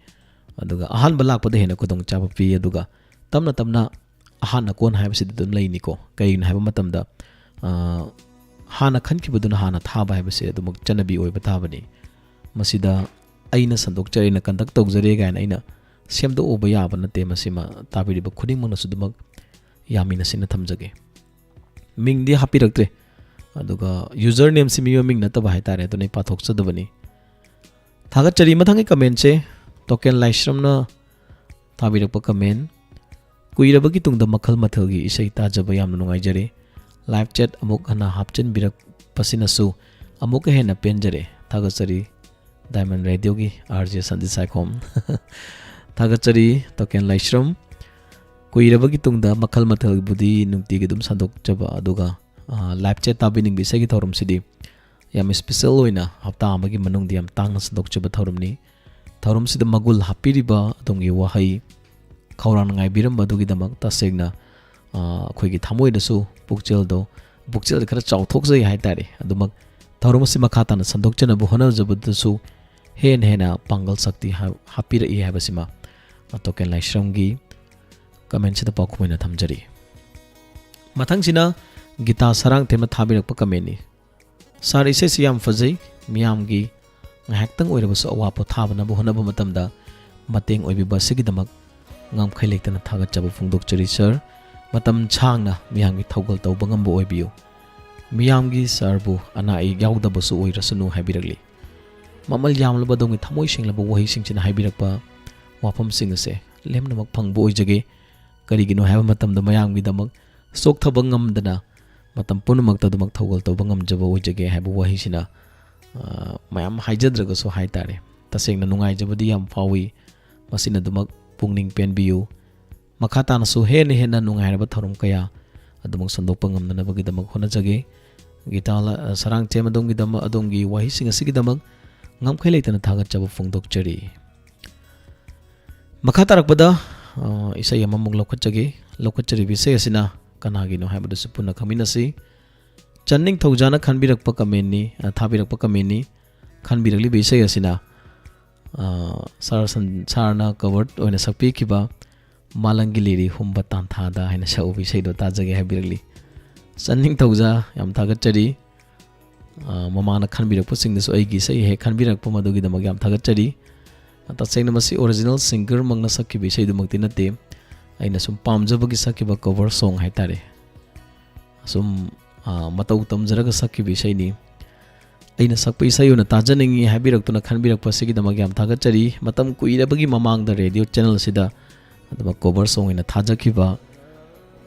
ꯑꯗꯨꯒ ꯑꯍꯥꯟꯕ ꯂꯥꯛꯄꯗ ꯍꯦꯟꯅ ꯈꯨꯗꯣꯡꯆꯥꯕ ꯄꯤ, ꯑꯗꯨꯒ ꯇꯞꯅ ꯇꯞꯅ ꯑꯍꯥꯟ ꯑꯀꯣꯟ ꯍꯥꯏꯕꯁꯤꯗꯤ ꯑꯗꯨꯝ ꯂꯩꯅꯤꯀꯣ꯫ ꯀꯔꯤꯒꯤꯅꯣ ꯍꯥꯏꯕ ꯃꯇꯝꯗ, ꯑ, ꯍꯥꯟꯅ ꯈꯟꯈꯤꯕꯗꯨꯅ ꯍꯥꯟꯅ ꯊꯥꯕ ꯍꯥꯏꯕꯁꯦ ꯑꯗꯨꯃꯛ ꯆꯠꯅꯕꯤ ꯑꯣꯏꯕ ꯇꯥꯕꯅꯤ꯫ ꯃꯁꯤꯗ ꯑꯩꯅ ꯁꯟꯗꯣꯛꯆꯔꯦ, ꯑꯩꯅ ꯀꯟꯗꯛ ꯇꯧꯖꯔꯦ ꯀꯥꯏꯅ ꯑꯩꯅ ꯁꯦꯝꯗꯣꯛꯎꯕ ꯌꯥꯕ ꯅꯠꯇꯦ꯫ ꯃꯁꯤꯃ ꯇꯥꯕꯤꯔꯤꯕ ꯈꯨꯗꯤꯡꯃꯛꯅꯁꯨ ꯑꯗꯨꯃꯛ ꯌꯥꯃꯤꯟꯅꯁꯤꯅ ꯊꯝꯖꯒꯦ꯫ ꯃꯤꯡꯗꯤ ꯍꯥꯞꯄꯤꯔꯛꯇ꯭ꯔꯦ, ꯑꯗꯨꯒ ꯌꯨꯖꯔ ꯅꯦꯝꯁꯤ ꯃꯤ ꯃꯃꯤꯡ ꯅꯠꯇꯕ ꯍꯥꯏꯇꯥꯔꯦ, ꯑꯗꯨꯅ ꯑꯩ ꯄꯥꯊꯣꯛꯆꯗꯕꯅꯤ꯫ ꯊꯥꯒꯠꯆꯔꯤ꯫ ꯃꯊꯪꯒꯤ ꯀꯃꯦꯟꯁꯦ ꯇꯣꯀꯦꯟ ꯂꯥꯏꯁ꯭ꯔꯝꯅ ꯊꯥꯕꯤꯔꯛꯄ ꯀꯃꯦꯟ: "ꯀꯨꯏꯔꯕꯒꯤ ꯇꯨꯡꯗ ꯃꯈꯜ ꯃꯊꯦꯜꯒꯤ ꯏꯁꯩ ꯇꯥꯖꯕ ꯌꯥꯝꯅ ꯅꯨꯡꯉꯥꯏꯖꯔꯦ꯫ ꯂꯥꯏꯚ ꯆꯦꯠ ꯑꯃꯨꯛ ꯍꯟꯅ ꯍꯥꯞꯆꯤꯟꯕꯤꯔꯛꯄꯁꯤꯅꯁꯨ ꯑꯃꯨꯛꯀ ꯍꯦꯟꯅ ꯄꯦꯟꯖꯔꯦ꯫ ꯊꯥꯒꯠꯆꯔꯤ ꯗꯥꯏꯃꯟ ꯔꯦꯗꯤꯑꯣꯒꯤ ꯑꯥꯔ ꯖꯦ ꯁꯟꯗꯤ ꯁꯥꯏꯈꯣꯝ꯫ ꯊꯥꯒꯠꯆꯔꯤ ꯇꯣꯀꯦꯟ ꯂꯥꯏꯁ꯭ꯔꯝ꯫ ꯀꯨꯏꯔꯕꯒꯤ ꯇꯨꯡꯗ ꯃꯈꯜ ꯃꯊꯦꯜꯕꯨꯗꯤ ꯅꯨꯡꯇꯤꯒꯤ ꯑꯗꯨꯝ ꯁꯟꯗꯣꯛꯆꯕ, ꯑꯗꯨꯒ, ꯑ, ꯂꯥꯏꯞ ꯆꯦꯠ ꯇꯥꯕꯤꯅꯤꯡꯕ ꯏꯁꯩꯒꯤ ꯊꯧꯔꯝꯁꯤꯗꯤ ꯌꯥꯝ ꯏꯁꯄꯤꯁꯦꯜ ꯑꯣꯏꯅ ꯍꯞꯇꯥ ꯑꯃꯒꯤ ꯃꯅꯨꯡꯗ ꯌꯥꯝ ꯇꯥꯡꯅ ꯁꯟꯗꯣꯛꯆꯕ ꯊꯧꯔꯝꯅꯤ꯫ ꯊꯧꯔꯝꯁꯤꯗ ꯃꯒꯨꯟ ꯍꯥꯞꯄꯤꯔꯤꯕ ꯑꯗꯣꯝꯒꯤ ꯋꯥꯍꯩ, ꯈꯧꯔꯥꯡꯅ ꯉꯥꯏꯕꯤꯔꯝꯕ ꯑꯗꯨꯒꯤꯗꯃꯛ ꯇꯁꯦꯡꯅ, ꯑ, ꯑꯩꯈꯣꯏꯒꯤ ꯊꯃꯣꯏꯗꯁꯨ ꯄꯨꯛꯆꯦꯜꯗꯣ, ꯄꯨꯛꯆꯦꯜꯗ ꯈꯔ ꯆꯥꯎꯊꯣꯛꯆꯩ ꯍꯥꯏꯇꯥꯔꯦ꯫ ꯑꯗꯨꯃꯛ ꯊꯧꯔꯝ ꯑꯁꯤ ꯃꯈꯥ ꯇꯥꯅ ꯁꯟꯗꯣꯛꯆꯅꯕ ꯍꯣꯠꯅꯖꯕꯗꯁꯨ ꯍꯦꯟꯅ ꯍꯦꯟꯅ ꯄꯥꯡꯒꯜ ꯁꯛꯇꯤ ꯍꯥ-, ꯍꯥꯞꯄꯤꯔꯛꯏ ꯍꯥꯏꯕꯁꯤꯃ, ꯑ, ꯇꯣꯀꯦꯟ ꯂꯥꯏꯁ꯭ꯔꯝꯒꯤ ꯀꯃꯦꯟꯁꯤꯗ ꯄꯥꯎꯈꯨꯝ ꯑꯣꯏꯅ ꯊꯝꯖꯔꯤ꯫ ꯃꯊꯪꯁꯤꯅ ꯒꯤꯇꯥ ꯁꯔꯥꯡꯊꯦꯝꯅ ꯊꯥꯕꯤꯔꯛꯄ ꯀꯃꯦꯟꯅꯤ꯫ "ꯁꯥꯔ, ꯏꯁꯩꯁꯤ ꯌꯥꯝ ꯐꯖꯩ꯫ ꯃꯤꯌꯥꯝꯒꯤ ꯉꯥꯏꯍꯥꯛꯇꯪ ꯑꯣꯏꯔꯕꯁꯨ ꯑꯋꯥ ꯄꯣꯊꯥꯕꯅꯕ ꯍꯣꯠꯅꯕ ꯃꯇꯝꯗ ꯃꯇꯦꯡ ꯑꯣꯏꯕꯤꯕ ꯑꯁꯤꯒꯤꯗꯃꯛ ꯉꯝꯈꯩ ꯂꯩꯇꯅ ꯊꯥꯒꯠꯆꯕ ꯐꯣꯡꯗꯣꯛꯆꯔꯤ ꯁꯥꯔ꯫ ꯃꯇꯝ ꯁꯥꯡꯅ ꯃꯤꯌꯥꯝꯒꯤ ꯊꯧꯒꯜ ꯇꯧꯕ ꯉꯝꯕ ꯑꯣꯏꯕꯤꯌꯨ꯫ ꯃꯤꯌꯥꯝꯒꯤ ꯁꯥꯔꯕꯨ ꯑꯅꯥ ꯑꯌꯦꯛ ꯌꯥꯎꯗꯕꯁꯨ ꯑꯣꯏꯔꯁꯅꯨ" ꯍꯥꯏꯕꯤꯔꯛꯂꯤ꯫ ꯃꯃꯜ ꯌꯥꯝꯂꯕ ꯑꯗꯣꯝꯒꯤ ꯊꯃꯣꯏ ꯁꯦꯡꯂꯕ ꯋꯥꯍꯩꯁꯤꯡꯁꯤꯅ ꯍꯥꯏꯕꯤꯔꯛꯄ ꯋꯥꯐꯝꯁꯤꯡ ꯑꯁꯦ ꯂꯦꯝꯅꯃꯛ ꯐꯪꯕ ꯑꯣꯏꯖꯒꯦ꯫ ꯀꯔꯤꯒꯤꯅꯣ ꯍꯥꯏꯕ ꯃꯇꯝꯗ ꯃꯌꯥꯝꯒꯤꯗꯃꯛ ꯆꯣꯛꯊꯕ ꯉꯝꯗꯅ ꯃꯇꯝ ꯄꯨꯝꯅꯃꯛꯇ ꯑꯗꯨꯃꯛ ꯊꯧꯒꯜ ꯇꯧꯕ ꯉꯝꯖꯕ ꯑꯣꯏꯖꯒꯦ ꯍꯥꯏꯕ ꯋꯥꯍꯩꯁꯤꯅ, ꯑ, ꯃꯌꯥꯝ ꯍꯥꯏꯖꯗ꯭ꯔꯒꯁꯨ ꯍꯥꯏꯇꯥꯔꯦ, ꯇꯁꯦꯡꯅ ꯅꯨꯡꯉꯥꯏꯖꯕꯗꯤ ꯌꯥꯝ ꯐꯥꯎꯏ꯫ ꯃꯁꯤꯅ ꯑꯗꯨꯃꯛ ꯄꯨꯛꯅꯤꯡ ꯄꯦꯟꯕꯤꯌꯨ꯫ ꯃꯈꯥ ꯇꯥꯅꯁꯨ ꯍꯦꯟꯅ ꯍꯦꯟꯅ ꯅꯨꯡꯉꯥꯏꯔꯕ ꯊꯧꯔꯝ ꯀꯌꯥ ꯑꯗꯨꯃꯛ ꯁꯟꯗꯣꯛꯄ ꯉꯝꯅꯅꯕꯒꯤꯗꯃꯛ ꯍꯣꯠꯅꯖꯒꯦ꯫ ꯒꯤꯇꯥ ꯂ-, ꯁꯔꯥꯡꯊꯦꯝ ꯑꯗꯣꯝꯒꯤꯗꯃꯛ, ꯑꯗꯣꯝꯒꯤ ꯋꯥꯍꯩꯁꯤꯡ ꯑꯁꯤꯒꯤꯗꯃꯛ ꯉꯝꯈꯩ ꯂꯩꯇꯅ ꯊꯥꯒꯠꯆꯕ ꯐꯣꯡꯗꯣꯛꯆꯔꯤ꯫ ꯃꯈꯥ ꯇꯥꯔꯛꯄꯗ, ꯑ, ꯏꯁꯩ ꯑꯃꯃꯨꯛ ꯂꯧꯈꯠꯆꯒꯦ꯫ ꯂꯧꯈꯠꯆꯔꯤꯕ ꯏꯁꯩ ꯑꯁꯤꯅ ꯀꯅꯥꯒꯤꯅꯣ ꯍꯥꯏꯕꯗꯨꯁꯨ ꯄꯨꯟꯅ ꯈꯪꯃꯤꯟꯅꯁꯤ꯫ ꯆꯟ ꯅꯤꯡꯊꯧꯖꯥꯅ ꯈꯟꯕꯤꯔꯛꯄ ꯀꯃꯦꯟꯅꯤ, ꯑ, ꯊꯥꯕꯤꯔꯛꯄ ꯀꯃꯦꯟꯅꯤ꯫ ꯈꯟꯕꯤꯔꯛꯂꯤꯕ ꯏꯁꯩ ꯑꯁꯤꯅ, ꯑ, ꯁꯥꯔ ꯁꯟ-, ꯁꯥꯔꯅ ꯀꯚꯔ ꯑꯣꯏꯅ ꯁꯛꯄꯤꯈꯤꯕ "ꯃꯥꯂꯪꯒꯤ ꯂꯤꯔꯤ ꯍꯨꯝꯕ ꯇꯥꯟꯊꯥꯗ" ꯍꯥꯏꯅ ꯁꯛꯎꯕ ꯏꯁꯩꯗꯣ ꯇꯥꯖꯒꯦ ꯍꯥꯏꯕꯤꯔꯛꯂꯤ꯫ ꯆꯟ ꯅꯤꯡꯊꯧꯖꯥ, ꯌꯥꯝ ꯊꯥꯒꯠꯆꯔꯤ꯫ ꯑ, ꯃꯃꯥꯅ ꯈꯟꯕꯤꯔꯛꯄꯁꯤꯡꯗꯁꯨ ꯑꯩꯒꯤ ꯏꯁꯩ ꯍꯦꯛ ꯈꯟꯕꯤꯔꯛꯄ ꯃꯗꯨꯒꯤꯗꯃꯛ ꯌꯥꯝ ꯊꯥꯒꯠꯆꯔꯤ꯫ ꯇꯁꯦꯡꯅ ꯃꯁꯤ ꯑꯣꯔꯤꯖꯤꯅꯦꯜ ꯁꯤꯡꯒꯔꯃꯛꯅ ꯁꯛꯈꯤꯕ ꯏꯁꯩꯗꯨꯃꯛꯇꯤ ꯅꯠꯇꯦ, ꯑꯩꯅ ꯁꯨꯝ ꯄꯥꯝꯖꯕꯒꯤ ꯁꯛꯈꯤꯕ ꯀꯣꯚꯔ ꯁꯣꯡ ꯍꯥꯏꯇꯥꯔꯦ꯫ ꯁꯨꯝ, ꯑ, ꯃꯇꯧ ꯇꯝꯖꯔꯒ ꯁꯛꯈꯤꯕ ꯏꯁꯩꯅꯤ꯫ ꯑꯩꯅ ꯁꯛꯄ ꯏꯁꯩ ꯑꯣꯏꯅ ꯇꯥꯖꯅꯤꯡꯏ ꯍꯥꯏꯕꯤꯔꯛꯇꯨꯅ ꯈꯟꯕꯤꯔꯛꯄ ꯑꯁꯤꯒꯤꯗꯃꯛ ꯌꯥꯝ ꯊꯥꯒꯠꯆꯔꯤ꯫ ꯃꯇꯝ ꯀꯨꯏꯔꯕꯒꯤ ꯃꯃꯥꯡꯗ ꯔꯦꯗꯤꯑꯣ ꯆꯦꯅꯦꯜ ꯑꯁꯤꯗ ꯑꯗꯨꯃꯛ ꯀꯣꯚꯔ ꯁꯣꯡ ꯑꯣꯏꯅ ꯊꯥꯖꯈꯤꯕ,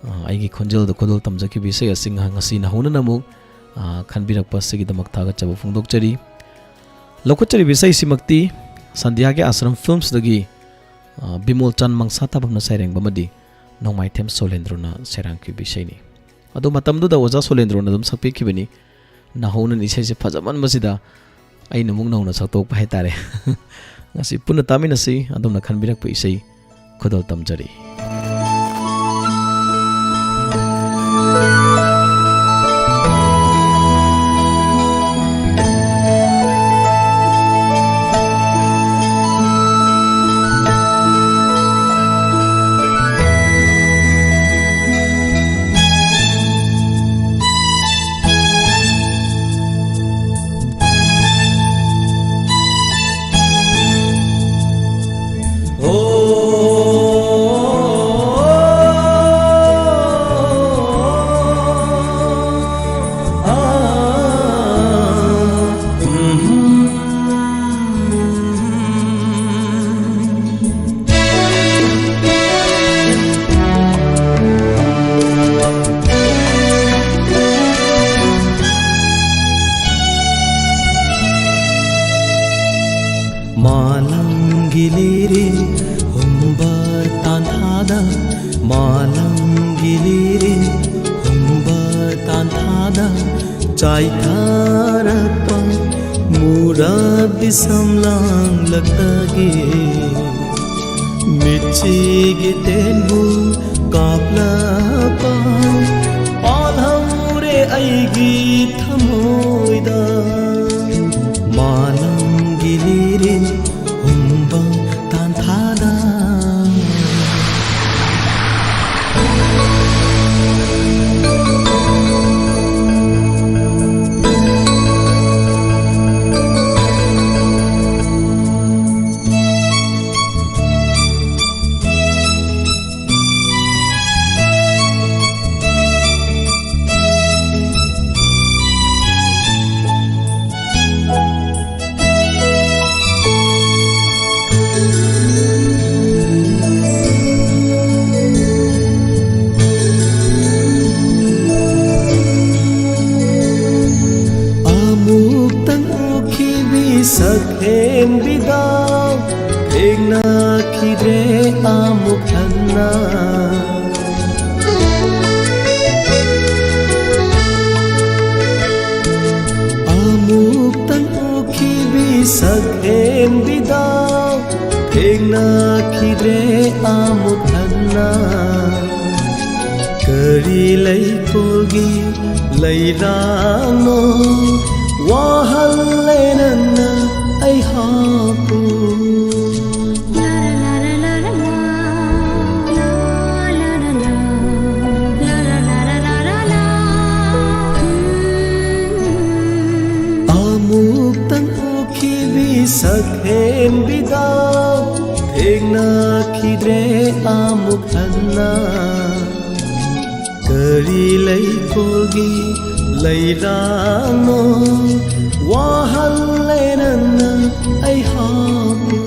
ꯑ, ꯑꯩꯒꯤ ꯈꯣꯟꯖꯦꯜꯗ ꯈꯨꯗꯣꯜ ꯇꯝꯖꯈꯤꯕ ꯏꯁꯩ ꯑꯁꯤ ꯉ-, ꯉꯁꯤꯅ ꯍꯧꯅꯅ ꯑꯃꯨꯛ ꯑ, ꯈꯟꯕꯤꯔꯛꯄ ꯑꯁꯤꯒꯤꯗꯃꯛ ꯊꯥꯒꯠꯆꯕ ꯐꯣꯡꯗꯣꯛꯆꯔꯤ꯫ ꯂꯧꯈꯠꯆꯔꯤꯕ ꯏꯁꯩꯁꯤꯃꯛꯇꯤ ꯁꯟꯙ꯭ꯌꯥꯒꯤ ꯑꯥꯁ꯭ꯔꯝ ꯐꯤꯜꯝꯁꯤꯗꯒꯤ, ꯑ, ꯕꯤꯃꯣꯜ ꯆꯥꯟ ꯃꯪꯁꯥ ꯊꯥꯕꯝꯅ ꯁꯩꯔꯦꯡꯕ ꯑꯃꯗꯤ ꯅꯣꯡꯃꯥꯏꯊꯦꯝ ꯁꯣꯂꯦꯟꯗ꯭ꯔꯣꯅ ꯁꯩꯔꯥꯡꯈꯤꯕ ꯏꯁꯩꯅꯤ꯫ ꯑꯗꯣ ꯃꯇꯝꯗꯨꯗ ꯑꯣꯖꯥ ꯁꯣꯂꯦꯟꯗ꯭ꯔꯣꯅ ꯑꯗꯨꯝ ꯁꯛꯄꯤꯈꯤꯕꯅꯤ꯫ ꯅꯧꯍꯧꯅꯅ ꯏꯁꯩꯁꯦ ꯐꯖꯃꯟꯕꯁꯤꯗ ꯑꯩꯅ ꯑꯃꯨꯛ ꯅꯧꯅ ꯁꯛꯇꯣꯛꯄ ꯍꯥꯏꯇꯥꯔꯦ꯫ ꯉꯁꯤ ꯄꯨꯟꯅ ꯇꯥꯃꯤꯟꯅꯁꯤ꯫ ꯑꯗꯣꯝꯅ ꯈꯟꯕꯤꯔꯛꯄ ꯏꯁꯩ ꯈꯨꯗꯣꯜ ꯇꯝꯖꯔꯤ꯫ ꯃꯥꯂꯪꯒꯤ ꯂꯤꯔꯦ ꯍꯨꯝꯕ ꯇꯥꯟꯊꯥꯗ, ꯃꯥꯂꯪꯒꯤ ꯂꯤꯔꯦ ꯍꯨꯝꯕ ꯇꯥꯟꯊꯥꯗ, ꯆꯥꯏꯊꯔꯛꯄ ꯃꯨꯔꯥꯕꯤ ꯁꯝꯂꯥꯡꯂꯛꯇꯒꯤ ꯃꯤꯠꯆꯤꯒꯤ ꯇꯦꯟꯕꯨ ꯀꯥꯞꯂꯛꯄ ꯄꯥꯜꯍꯧꯔꯦ ꯑꯩꯒꯤ ꯊꯃꯣꯏꯗ꯫ ꯃꯥꯂꯪꯒꯤ ꯂꯤꯔꯦ ꯍꯨꯝꯕ ꯇꯥꯟꯊꯥꯗ꯫ ꯁꯛꯍꯦꯟꯕꯤꯗ ꯊꯦꯡꯅꯈꯤꯗ꯭ꯔꯦ ꯑꯃꯨꯛ ꯍꯟꯅ꯫ ꯑꯃꯨꯛꯇꯪ ꯎꯈꯤꯕꯤ ꯁꯛꯍꯦꯟꯕꯤꯗ ꯊꯦꯡꯅꯈꯤꯗ꯭ꯔꯦ ꯑꯃꯨꯛ ꯍꯟꯅ꯫ ꯀꯔꯤ ꯂꯩꯀꯣꯜꯒꯤ ꯂꯩꯔꯥꯡꯅꯣ ꯋꯥꯍꯜꯂꯦ ꯅꯪꯅ ꯑꯩꯍꯥꯛꯄꯨ꯫ ꯑꯃꯨꯛꯇꯪ ꯎꯈꯤꯕꯤ ꯁꯛꯍꯦꯟꯕꯤꯗ ꯊꯦꯡꯅꯈꯤꯗ꯭ꯔꯦ ꯑꯃꯨꯛ ꯍꯟꯅ꯫ ꯀꯔꯤ ꯂꯩꯀꯣꯜꯒꯤ ꯂꯩꯔꯥꯡꯅꯣ ꯋꯥꯍꯜꯂꯦ ꯅꯪꯅ ꯑꯩꯍꯥꯛꯄꯨ꯫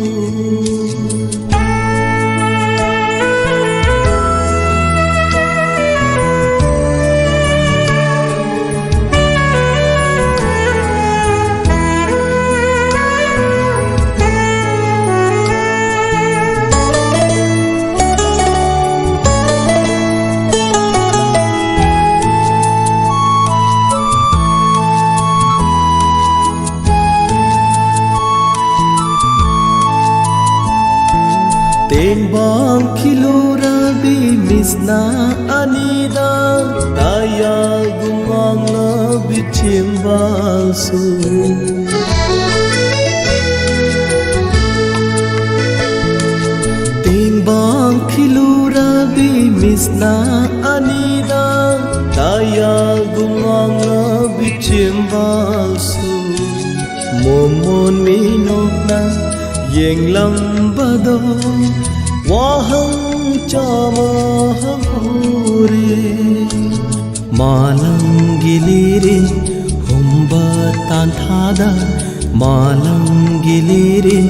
ꯇꯦꯡꯕꯥꯡ ꯈꯤꯂꯨꯔꯕꯤ ꯃꯤꯠꯁꯅꯥ ꯑꯅꯤꯗ ꯇꯥꯌꯥꯜꯒꯨꯝ ꯉꯥꯡꯂꯕꯤ ꯆꯤꯝꯕꯥꯜꯁꯨ꯫ ꯇꯦꯡꯕꯥꯡ ꯈꯤꯂꯨꯔꯕꯤ ꯃꯤꯠꯁꯅꯥ ꯑꯅꯤꯗ ꯇꯥꯌꯥꯜꯒꯨꯝ ꯉꯥꯡꯂꯕꯤ ꯆꯤꯝꯕꯥꯜꯁꯨ꯫ ꯃꯣꯃꯣꯟ ꯃꯤꯅꯣꯛꯅ ꯌꯦꯡꯂꯝꯕꯗꯣ ꯋꯥꯍꯪ ꯆꯥꯃ ꯍꯧꯔꯦ꯫ ꯃꯥꯂꯪꯒꯤ ꯂꯤꯔꯤꯟ ꯍꯨꯝꯕ ꯇꯥꯟꯊꯥꯗ, ꯃꯥꯂꯪꯒꯤ ꯂꯤꯔꯤꯟ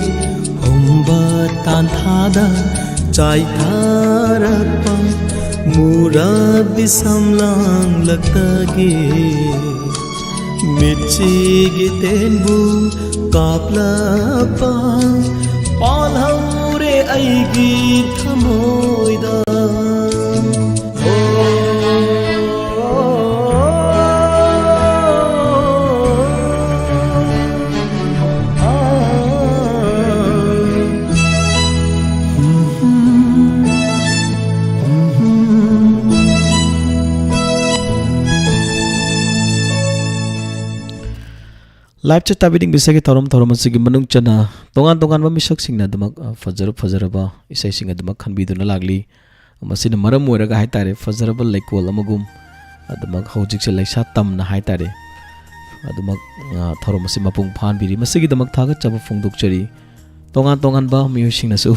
ꯍꯨꯝꯕ ꯇꯥꯟꯊꯥꯗ ꯆꯥꯏꯊꯔꯛꯄ ꯃꯨꯔꯥꯕꯤ ꯁꯝꯂꯥꯡꯂꯛꯇꯒꯤ ꯃꯤꯠ ꯁꯤꯒꯤ ꯇꯦꯟꯕꯨ ꯀꯥꯞꯂꯛꯄ ꯄꯥꯜꯍꯧꯔꯦ ꯑꯩꯒꯤ ꯊꯃꯣꯏꯗ꯫ Live chat ꯇꯥꯕꯤꯅꯤꯡꯕꯤꯁꯤꯒꯤ ꯊꯧꯔꯝ ꯊꯧꯔꯝ ꯑꯁꯤꯒꯤ ꯃꯅꯨꯡ ꯆꯟꯅ ꯇꯣꯉꯥꯟ ꯇꯣꯉꯥꯟꯕ ꯃꯤꯁꯛꯁꯤꯡꯅ ꯑꯗꯨꯃꯛ, ꯑ, ꯐꯖꯔ ꯐꯖꯔꯕ ꯏꯁꯩꯁꯤꯡ ꯑꯗꯨꯃꯛ ꯈꯟꯕꯤꯗꯨꯅ ꯂꯥꯛꯂꯤ꯫ ꯃꯁꯤꯅ ꯃꯔꯝ ꯑꯣꯏꯔꯒ ꯍꯥꯏꯇꯥꯔꯦ, ꯐꯖꯔꯕ ꯂꯩꯀꯣꯜ ꯑꯃꯒꯨꯝ ꯑꯗꯨꯃꯛ ꯍꯧꯖꯤꯛꯁꯦ ꯂꯩꯁꯥ ꯇꯝꯅ ꯍꯥꯏꯇꯥꯔꯦ, ꯑꯗꯨꯃꯛ, ꯑ, ꯊꯧꯔꯝ ꯑꯁꯤ ꯃꯄꯨꯡ ꯐꯥꯍꯟꯕꯤꯔꯤ꯫ ꯃꯁꯤꯒꯤꯗꯃꯛ ꯊꯥꯒꯠꯆꯕ ꯐꯣꯡꯗꯣꯛꯆꯔꯤ꯫ ꯇꯣꯉꯥꯟ ꯇꯣꯉꯥꯟꯕ ꯃꯤꯑꯣꯏꯁꯤꯡꯅꯁꯨ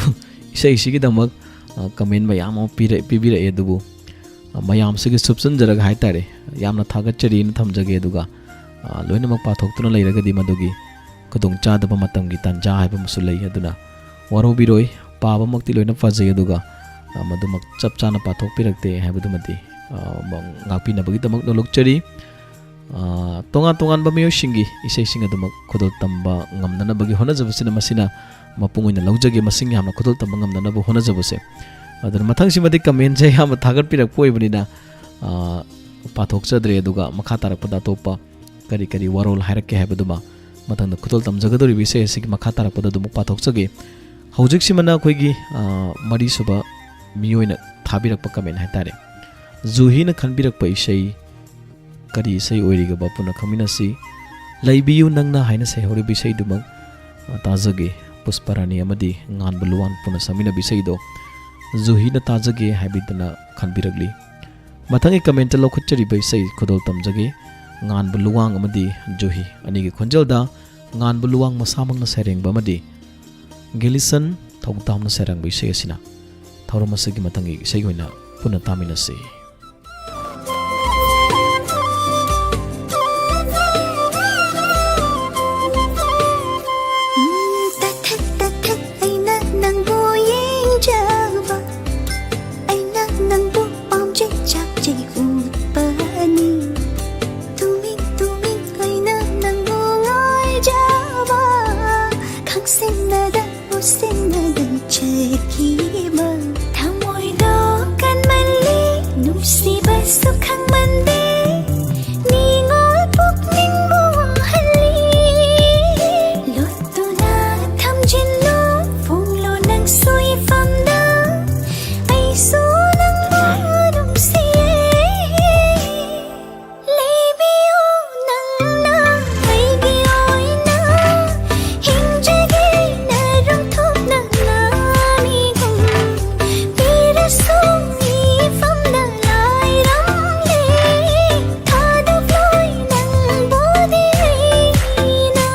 ꯏꯁꯩꯁꯤꯒꯤꯗꯃꯛ, ꯑ, comment ꯃꯌꯥꯝ ꯑꯃ ꯄꯤꯔ-, ꯄꯤꯕꯤꯔꯛꯑꯦ꯫ ꯑꯗꯨꯕꯨ, ꯑ, ꯃꯌꯥꯝꯁꯤꯒꯤ ꯁꯨꯞꯆꯟꯖꯔꯒ ꯍꯥꯏꯇꯥꯔꯦ, ꯌꯥꯝꯅ ꯊꯥꯒꯠꯆꯔꯤꯅ ꯊꯝꯖꯒꯦ꯫ ꯑꯗꯨꯒ, ꯑ, ꯂꯣꯏꯅꯃꯛ ꯄꯥꯊꯣꯛꯇꯨꯅ ꯂꯩꯔꯒꯗꯤ ꯃꯗꯨꯒꯤ ꯈꯨꯗꯣꯡꯆꯥꯗꯕ ꯃꯇꯝꯒꯤ ꯇꯥꯟꯖꯥ ꯍꯥꯏꯕ ꯑꯃꯁꯨ ꯂꯩ꯫ ꯑꯗꯨꯅ ꯋꯥꯔꯧꯕꯤꯔꯣꯏ, ꯄꯥꯕꯃꯛꯇꯤ ꯂꯣꯏꯅ ꯄꯥꯖꯩ, ꯑꯗꯨꯒ, ꯑ, ꯃꯗꯨꯃꯛ ꯆꯞ ꯆꯥꯅ ꯄꯥꯊꯣꯛꯄꯤꯔꯛꯇꯦ ꯍꯥꯏꯕꯗꯨꯃꯗꯤ, ꯑ, ꯉꯥꯛꯄꯤꯅꯕꯒꯤꯗꯃꯛ ꯅꯣꯂꯨꯛꯆꯔꯤ꯫ ꯑ, ꯇꯣꯉꯥꯟ ꯇꯣꯉꯥꯟꯕ ꯃꯤꯑꯣꯏꯁꯤꯡꯒꯤ ꯏꯁꯩꯁꯤꯡ ꯑꯗꯨꯃꯛ ꯈꯨꯗꯣꯜ ꯇꯝꯕ ꯉꯝꯅꯅꯕꯒꯤ ꯍꯣꯠꯅꯖꯕꯁꯤꯅ ꯃꯁꯤꯅ ꯃꯄꯨꯡ ꯑꯣꯏꯅ ꯂꯧꯖꯒꯦ, ꯃꯁꯤꯡ ꯌꯥꯝꯅ ꯈꯨꯗꯣꯜ ꯇꯝꯕ ꯉꯝꯅꯅꯕ ꯍꯣꯠꯅꯖꯕꯁꯦ꯫ ꯑꯗꯨꯅ ꯃꯊꯪꯁꯤꯃꯗꯤ commentꯁꯦ ꯑꯌꯥꯝꯕ ꯊꯥꯒꯠꯄꯤꯔꯛꯄ ꯑꯣꯏꯕꯅꯤꯅ, ꯑ, ꯄꯥꯊꯣꯛꯆꯗ꯭ꯔꯦ꯫ ꯑꯗꯨꯒ ꯃꯈꯥ ꯇꯥꯔꯛꯄꯗ ꯑꯇꯣꯞꯄ ꯀꯔꯤ ꯀꯔꯤ ꯋꯥꯔꯣꯜ ꯍꯥꯏꯔꯛꯀꯦ ꯍꯥꯏꯕꯗꯨꯃ ꯃꯊꯪꯗ ꯈꯨꯗꯣꯜ ꯇꯝꯖꯒꯗꯧꯔꯤꯕ ꯏꯁꯩ ꯑꯁꯤꯒꯤ ꯃꯈꯥ ꯇꯥꯔꯛꯄꯗ ꯑꯗꯨꯃꯛ ꯄꯥꯊꯣꯛꯆꯒꯦ꯫ ꯍꯧꯖꯤꯛꯁꯤꯃꯅ ꯑꯩꯈꯣꯏꯒꯤ, ꯑ, ꯃꯔꯤꯁꯨꯕ ꯃꯤꯑꯣꯏꯅ ꯊꯥꯕꯤꯔꯛꯄ comment ꯍꯥꯏꯇꯥꯔꯦ꯫ ꯖꯨꯍꯤꯅ ꯈꯟꯕꯤꯔꯛꯄ ꯏꯁꯩ, ꯀꯔꯤ ꯏꯁꯩ ꯑꯣꯏꯔꯤꯒꯕ ꯄꯨꯟꯅ ꯈꯪꯃꯤꯟꯅꯁꯤ꯫ ꯂꯩꯕꯤꯌꯨ ꯅꯪꯅ ꯍꯥꯏꯅ ꯁꯩꯍꯧꯔꯤꯕ ꯏꯁꯩꯗꯨꯃꯛ, ꯑ, ꯇꯥꯖꯒꯦ꯫ ꯄꯨꯁꯄꯔꯥꯅꯤ ꯑꯃꯗꯤ ꯉꯥꯟꯕ ꯂꯨꯋꯥꯟ ꯄꯨꯟꯅ ꯁꯛꯃꯤꯟꯅꯕ ꯏꯁꯩꯗꯣ ꯖꯨꯍꯤꯅ ꯇꯥꯖꯒꯦ ꯍꯥꯏꯕꯤꯗꯨꯅ ꯈꯟꯕꯤꯔꯛꯂꯤ꯫ ꯃꯊꯪꯒꯤ commentꯇ ꯂꯧꯈꯠꯆꯔꯤꯕ ꯏꯁꯩ ꯈꯨꯗꯣꯜ ꯇꯝꯖꯒꯦ꯫ ꯉꯥꯟꯕ ꯂꯨꯋꯥꯡ ꯑꯃꯗꯤ ꯖꯨꯍꯤ ꯑꯅꯤꯒꯤ ꯈꯣꯟꯖꯦꯜꯗ ꯉꯥꯟꯕ ꯂꯨꯋꯥꯡ ꯃꯁꯥꯃꯛꯅ ꯁꯩꯔꯦꯡꯕ ꯑꯃꯗꯤ ꯒꯦꯂꯤꯁꯟ ꯊꯧꯗꯥꯝꯅ ꯁꯩꯔꯥꯡꯕ ꯏꯁꯩ ꯑꯁꯤꯅ ꯊꯧꯔꯝ ꯑꯁꯤꯒꯤ ꯃꯊꯪꯒꯤ ꯏꯁꯩ ꯑꯣꯏꯅ ꯄꯨꯟꯅ ꯇꯥꯃꯤꯟꯅꯁꯤ꯫ ꯁꯤꯟꯅꯗꯨꯅ ꯆꯠꯈꯤꯕ ꯊꯃꯣꯏꯗꯣ ꯀꯟꯃꯜꯂꯤ, ꯅꯨꯡꯁꯤꯕꯁꯨ ꯈꯪꯃꯟꯗꯦ, ꯅꯤꯉꯣꯜ ꯄꯨꯛꯅꯤꯡꯕꯨ ꯋꯥꯍꯜꯂꯤ꯫ ꯂꯣꯠꯇꯨꯅ ꯊꯝꯖꯤꯜꯂꯨ, ꯐꯣꯡꯂꯣ ꯅꯪꯁꯨ ꯏꯐꯝꯗ, ꯑꯩꯁꯨ ꯅꯪꯕꯨ ꯅꯨꯡꯁꯤꯌꯦ꯫ ꯂꯩꯕꯤꯌꯨ ꯅꯪꯅ ꯑꯩꯒꯤ ꯑꯣꯏꯅ, ꯍꯤꯡꯖꯒꯦ ꯅꯔꯨꯝꯊꯣꯛꯅ ꯉꯥꯃꯤꯒꯨꯝ, ꯄꯤꯔꯁꯨ ꯏꯐꯝꯗ ꯂꯥꯏꯔꯝꯂꯦ, ꯊꯥꯗꯣꯛꯂꯣꯏ ꯅꯪꯕꯨꯗꯤ ꯑꯩꯅ꯫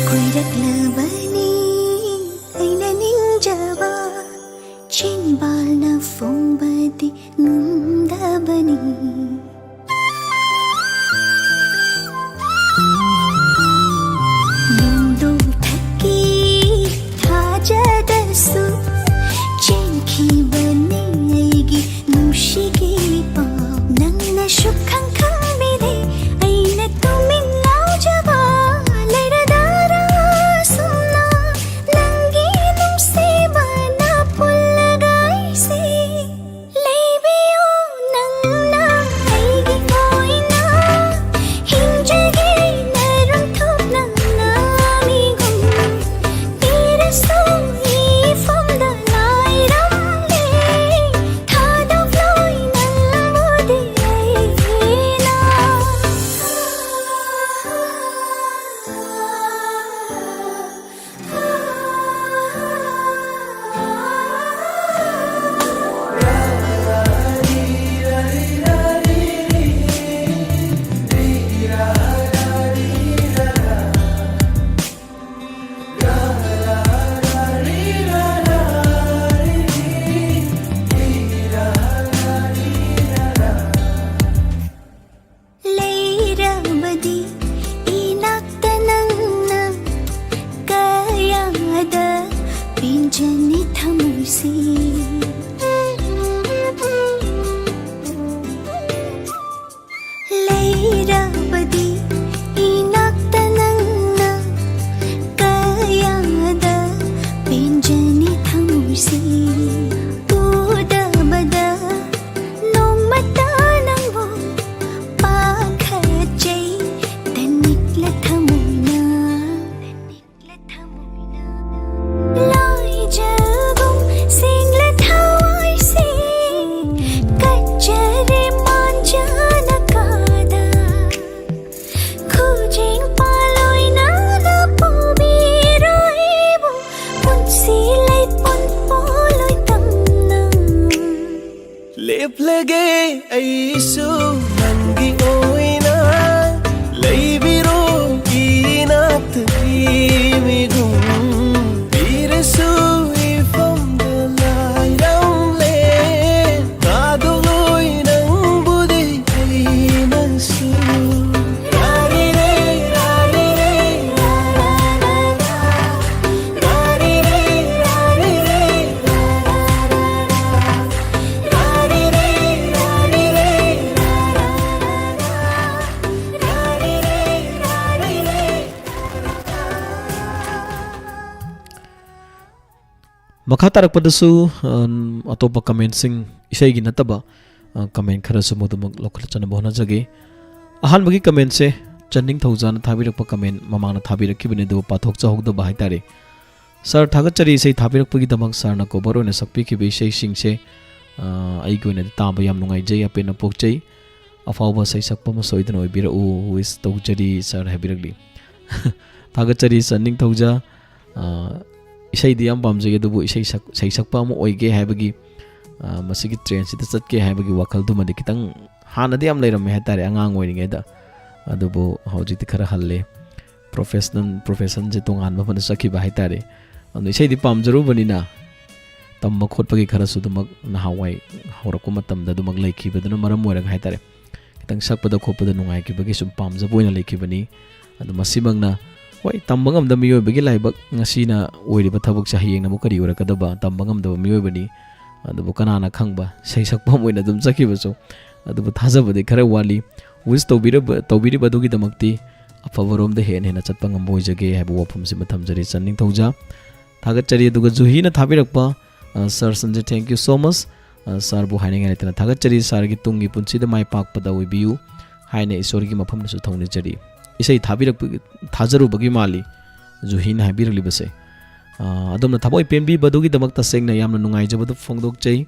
ꯀꯨꯏꯔꯛꯂꯕꯅꯤ ꯑꯩꯅ ꯅꯤꯡꯖꯕ, ꯆꯤꯟꯕꯥꯜꯅ ꯐꯣꯡꯕꯗꯤ ꯉꯝꯗꯕꯅꯤ꯫ ꯅꯣꯡꯗꯣ ꯊꯛꯀꯤ ꯊꯥꯖꯗꯁꯨ ꯆꯦꯟꯈꯤꯕꯅꯤ ꯑꯩꯒꯤ ꯅꯨꯡꯁꯤꯒꯤ ꯄꯥꯎ꯫ ꯅꯪꯅꯁꯨ ꯈꯪ ꯈꯪꯕꯤꯗꯦ ꯑꯩꯅ ꯇꯨꯃꯤꯟ ꯉꯥꯎꯖꯕ ꯂꯩꯔꯗꯔꯥ ꯁꯨꯝꯅ ꯅꯪꯒꯤ ꯅꯨꯡꯁꯤꯕꯅ ꯄꯨꯜꯂꯒ ꯑꯩꯁꯦ꯫ ꯂꯩꯕꯤꯌꯨ ꯅꯪꯅ ꯑꯩ ꯂꯦꯞꯂꯒꯦ ꯑꯩꯁꯨ ꯅꯪꯒꯤ ꯑꯣꯏꯅ꯫ ꯂꯩꯕꯤꯔꯣ ꯏꯅꯥꯛꯇ ꯃꯤꯒꯨꯝ꯫ ꯄꯤꯔꯁꯨ ꯏꯐꯝꯗ ꯂꯥꯏꯔꯝꯂꯦ꯫ ꯊꯥꯗꯣꯛꯂꯣꯏ ꯅꯪꯕꯨꯗꯤ ꯑꯩꯅꯁꯨ꯫ ꯔꯥꯔꯤꯔꯦ, ꯔꯥꯔꯤꯔꯦ, ꯔꯥꯔꯥꯔꯥꯔꯥ꯫ ꯔꯥꯔꯤꯔꯦ, ꯔꯥꯔꯤꯔꯦ, ꯔꯥꯔꯥꯔꯥꯔꯥ꯫ ꯃꯈꯥ ꯇꯥꯔꯛꯄꯗꯁꯨ, ꯑꯝ, ꯑꯇꯣꯞꯄ ꯀꯃꯦꯟꯁꯤꯡ, ꯏꯁꯩꯒꯤ ꯅꯠꯇꯕ, ꯑ, ꯀꯃꯦꯟ ꯈꯔꯁꯨ ꯃꯗꯨꯃꯛ ꯂꯧꯈꯠꯆꯅꯕ ꯍꯣꯠꯅꯖꯒꯦ꯫ ꯑꯍꯥꯟꯕꯒꯤ ꯀꯃꯦꯟꯁꯦ ꯆꯟꯅꯤꯡꯊꯧꯖꯥꯅ ꯊꯥꯕꯤꯔꯛꯄ ꯀꯃꯦꯟ ꯃꯃꯥꯡꯗ ꯊꯥꯕꯤꯔꯛꯈꯤꯕꯅꯤ, ꯑꯗꯨꯕꯨ ꯄꯥꯊꯣꯛꯆꯍꯧꯗꯕ ꯍꯥꯏꯇꯥꯔꯦ꯫ ꯁꯥꯔ, ꯊꯥꯒꯠꯆꯔꯤ ꯏꯁꯩ ꯊꯥꯕꯤꯔꯛꯄꯒꯤꯗꯃꯛ꯫ ꯁꯥꯔꯅ ꯀꯣꯚꯔ ꯑꯣꯏꯅ ꯁꯛꯄꯤꯈꯤꯕ ꯏꯁꯩꯁꯤꯡꯁꯦ, ꯑ, ꯑꯩꯒꯤ ꯑꯣꯏꯅꯗꯤ ꯇꯥꯕ ꯌꯥꯝ ꯅꯨꯡꯉꯥꯏꯖꯩ, ꯑꯄꯦꯟꯕ ꯄꯣꯛꯆꯩ꯫ ꯑꯐꯥꯎꯕ ꯁꯩꯁꯛꯄ ꯑꯃ ꯁꯣꯏꯗꯅ ꯑꯣꯏꯕꯤꯔꯛꯎ, ꯋꯤꯁ ꯇꯧꯖꯔꯤ ꯁꯥꯔ ꯍꯥꯏꯕꯤꯔꯛꯂꯤ꯫ ꯊꯥꯒꯠꯆꯔꯤ ꯁꯥꯔ ꯅꯤꯡꯊꯧꯖꯥ꯫ ꯑ, ꯏꯁꯩꯗꯤ ꯌꯥꯝ ꯄꯥꯝꯖꯩ, ꯑꯗꯨꯕꯨ ꯏꯁꯩ ꯁꯛ-, ꯁꯩꯁꯛꯄ ꯑꯃ ꯑꯣꯏꯒꯦ ꯍꯥꯏꯕꯒꯤ, ꯑ, ꯃꯁꯤꯒꯤ ꯇ꯭ꯔꯦꯟꯁꯤꯗ ꯆꯠꯀꯦ ꯍꯥꯏꯕꯒꯤ ꯋꯥꯈꯜꯗꯨꯃꯗꯤ ꯈꯤꯇꯪ ꯍꯥꯟꯅꯗꯤ ꯌꯥꯝ ꯂꯩꯔꯝꯃꯦ ꯍꯥꯏꯇꯥꯔꯦ, ꯑꯉꯥꯡ ꯑꯣꯏꯔꯤꯉꯩꯗ꯫ ꯑꯗꯨꯕꯨ ꯍꯧꯖꯤꯛꯇꯤ ꯈꯔ ꯍꯜꯂꯦ꯫ ꯄ꯭ꯔꯣꯐꯦꯁꯅꯦꯜ, ꯄ꯭ꯔꯣꯐꯦꯁꯟꯁꯦ ꯇꯣꯉꯥꯟꯕ ꯑꯃꯗ ꯆꯠꯈꯤꯕ ꯍꯥꯏꯇꯥꯔꯦ꯫ ꯑꯗꯨꯅ ꯏꯁꯩꯗꯤ ꯄꯥꯝꯖꯔꯨꯕꯅꯤꯅ ꯇꯝꯕ ꯈꯣꯠꯄꯒꯤ ꯈꯔꯁꯨ ꯑꯗꯨꯃꯛ ꯅꯍꯥꯟꯋꯥꯏ ꯍꯧꯔꯛꯄ ꯃꯇꯝꯗ ꯑꯗꯨꯃꯛ ꯂꯩꯈꯤꯕꯗꯨꯅ ꯃꯔꯝ ꯑꯣꯏꯔꯒ ꯍꯥꯏꯇꯥꯔꯦ, ꯈꯤꯇꯪ ꯁꯛꯄꯗ ꯈꯣꯠꯄꯗ ꯅꯨꯡꯉꯥꯏꯈꯤꯕꯒꯤ ꯁꯨꯝ ꯄꯥꯝꯖꯕ ꯑꯣꯏꯅ ꯂꯩꯈꯤꯕꯅꯤ꯫ ꯑꯗꯨ ꯃꯁꯤꯃꯛꯅ, ꯍꯣꯏ, ꯇꯝꯕ ꯉꯝꯗ ꯃꯤꯑꯣꯏꯕꯒꯤ ꯂꯥꯏꯕꯛ, ꯉꯁꯤꯅ ꯑꯣꯏꯔꯤꯕ ꯊꯕꯛꯁꯦ ꯍꯌꯦꯡꯅ ꯑꯃꯨꯛ ꯀꯔꯤ ꯑꯣꯏꯔꯛꯀꯗꯕ, ꯇꯝꯕ ꯉꯝꯗꯕ ꯃꯤꯑꯣꯏꯕꯅꯤ꯫ ꯑꯗꯨꯕꯨ ꯀꯅꯥꯅ ꯈꯪꯕ, ꯏꯁꯩ ꯁꯛꯄ ꯑꯃ ꯑꯣꯏꯅ ꯑꯗꯨꯝ ꯆꯠꯈꯤꯕꯁꯨ꯫ ꯑꯗꯨꯕꯨ ꯊꯥꯖꯕꯗꯤ ꯈꯔ ꯋꯥꯠꯂꯤ꯫ ꯋꯤꯁ ꯇꯧꯕꯤꯔꯕ, ꯇꯧꯕꯤꯔꯤꯕ ꯑꯗꯨꯒꯤꯗꯃꯛꯇꯤ ꯑꯐꯕꯔꯣꯝꯗ ꯍꯦꯟꯅ ꯍꯦꯟꯅ ꯆꯠꯄ ꯉꯝꯕ ꯑꯣꯏꯖꯒꯦ ꯍꯥꯏꯕ ꯋꯥꯐꯝꯁꯤꯃ ꯊꯝꯖꯔꯤ ꯆꯟ ꯅꯤꯡꯊꯧꯖꯥ꯫ ꯊꯥꯒꯠꯆꯔꯤ꯫ ꯑꯗꯨꯒ ꯖꯨꯍꯤꯅ ꯊꯥꯕꯤꯔꯛꯄ, ꯑ, "ꯁꯥꯔ ꯁꯟꯖꯦ, thank you so much꯫ ꯑ, ꯁꯥꯔꯕꯨ ꯍꯥꯏꯅꯤꯡꯉꯥꯏ ꯂꯩꯇꯅ ꯊꯥꯒꯠꯆꯔꯤ꯫ ꯁꯥꯔꯒꯤ ꯇꯨꯡꯒꯤ ꯄꯨꯟꯁꯤꯗ ꯃꯥꯏ ꯄꯥꯛꯄꯗ ꯑꯣꯏꯕꯤꯌꯨ" ꯍꯥꯏꯅ ꯏꯁꯣꯔꯒꯤ ꯃꯐꯝꯗꯁꯨ ꯊꯧꯅꯤꯖꯔꯤ꯫ ꯏꯁꯩ ꯊꯥꯕꯤꯔꯛꯄꯒꯤ, ꯊꯥꯖꯔꯨꯕꯒꯤ ꯃꯥꯜꯂꯤ ꯖꯨꯍꯤꯅ ꯍꯥꯏꯕꯤꯔꯛꯂꯤꯕꯁꯦ꯫ ꯑ, ꯑꯗꯣꯝꯅ ꯊꯃꯣꯏ ꯄꯦꯟꯕꯤꯕꯗꯨꯒꯤꯗꯃꯛ ꯇꯁꯦꯡꯅ ꯌꯥꯝꯅ ꯅꯨꯡꯉꯥꯏꯖꯕꯗꯨ ꯐꯣꯡꯗꯣꯛꯆꯩ꯫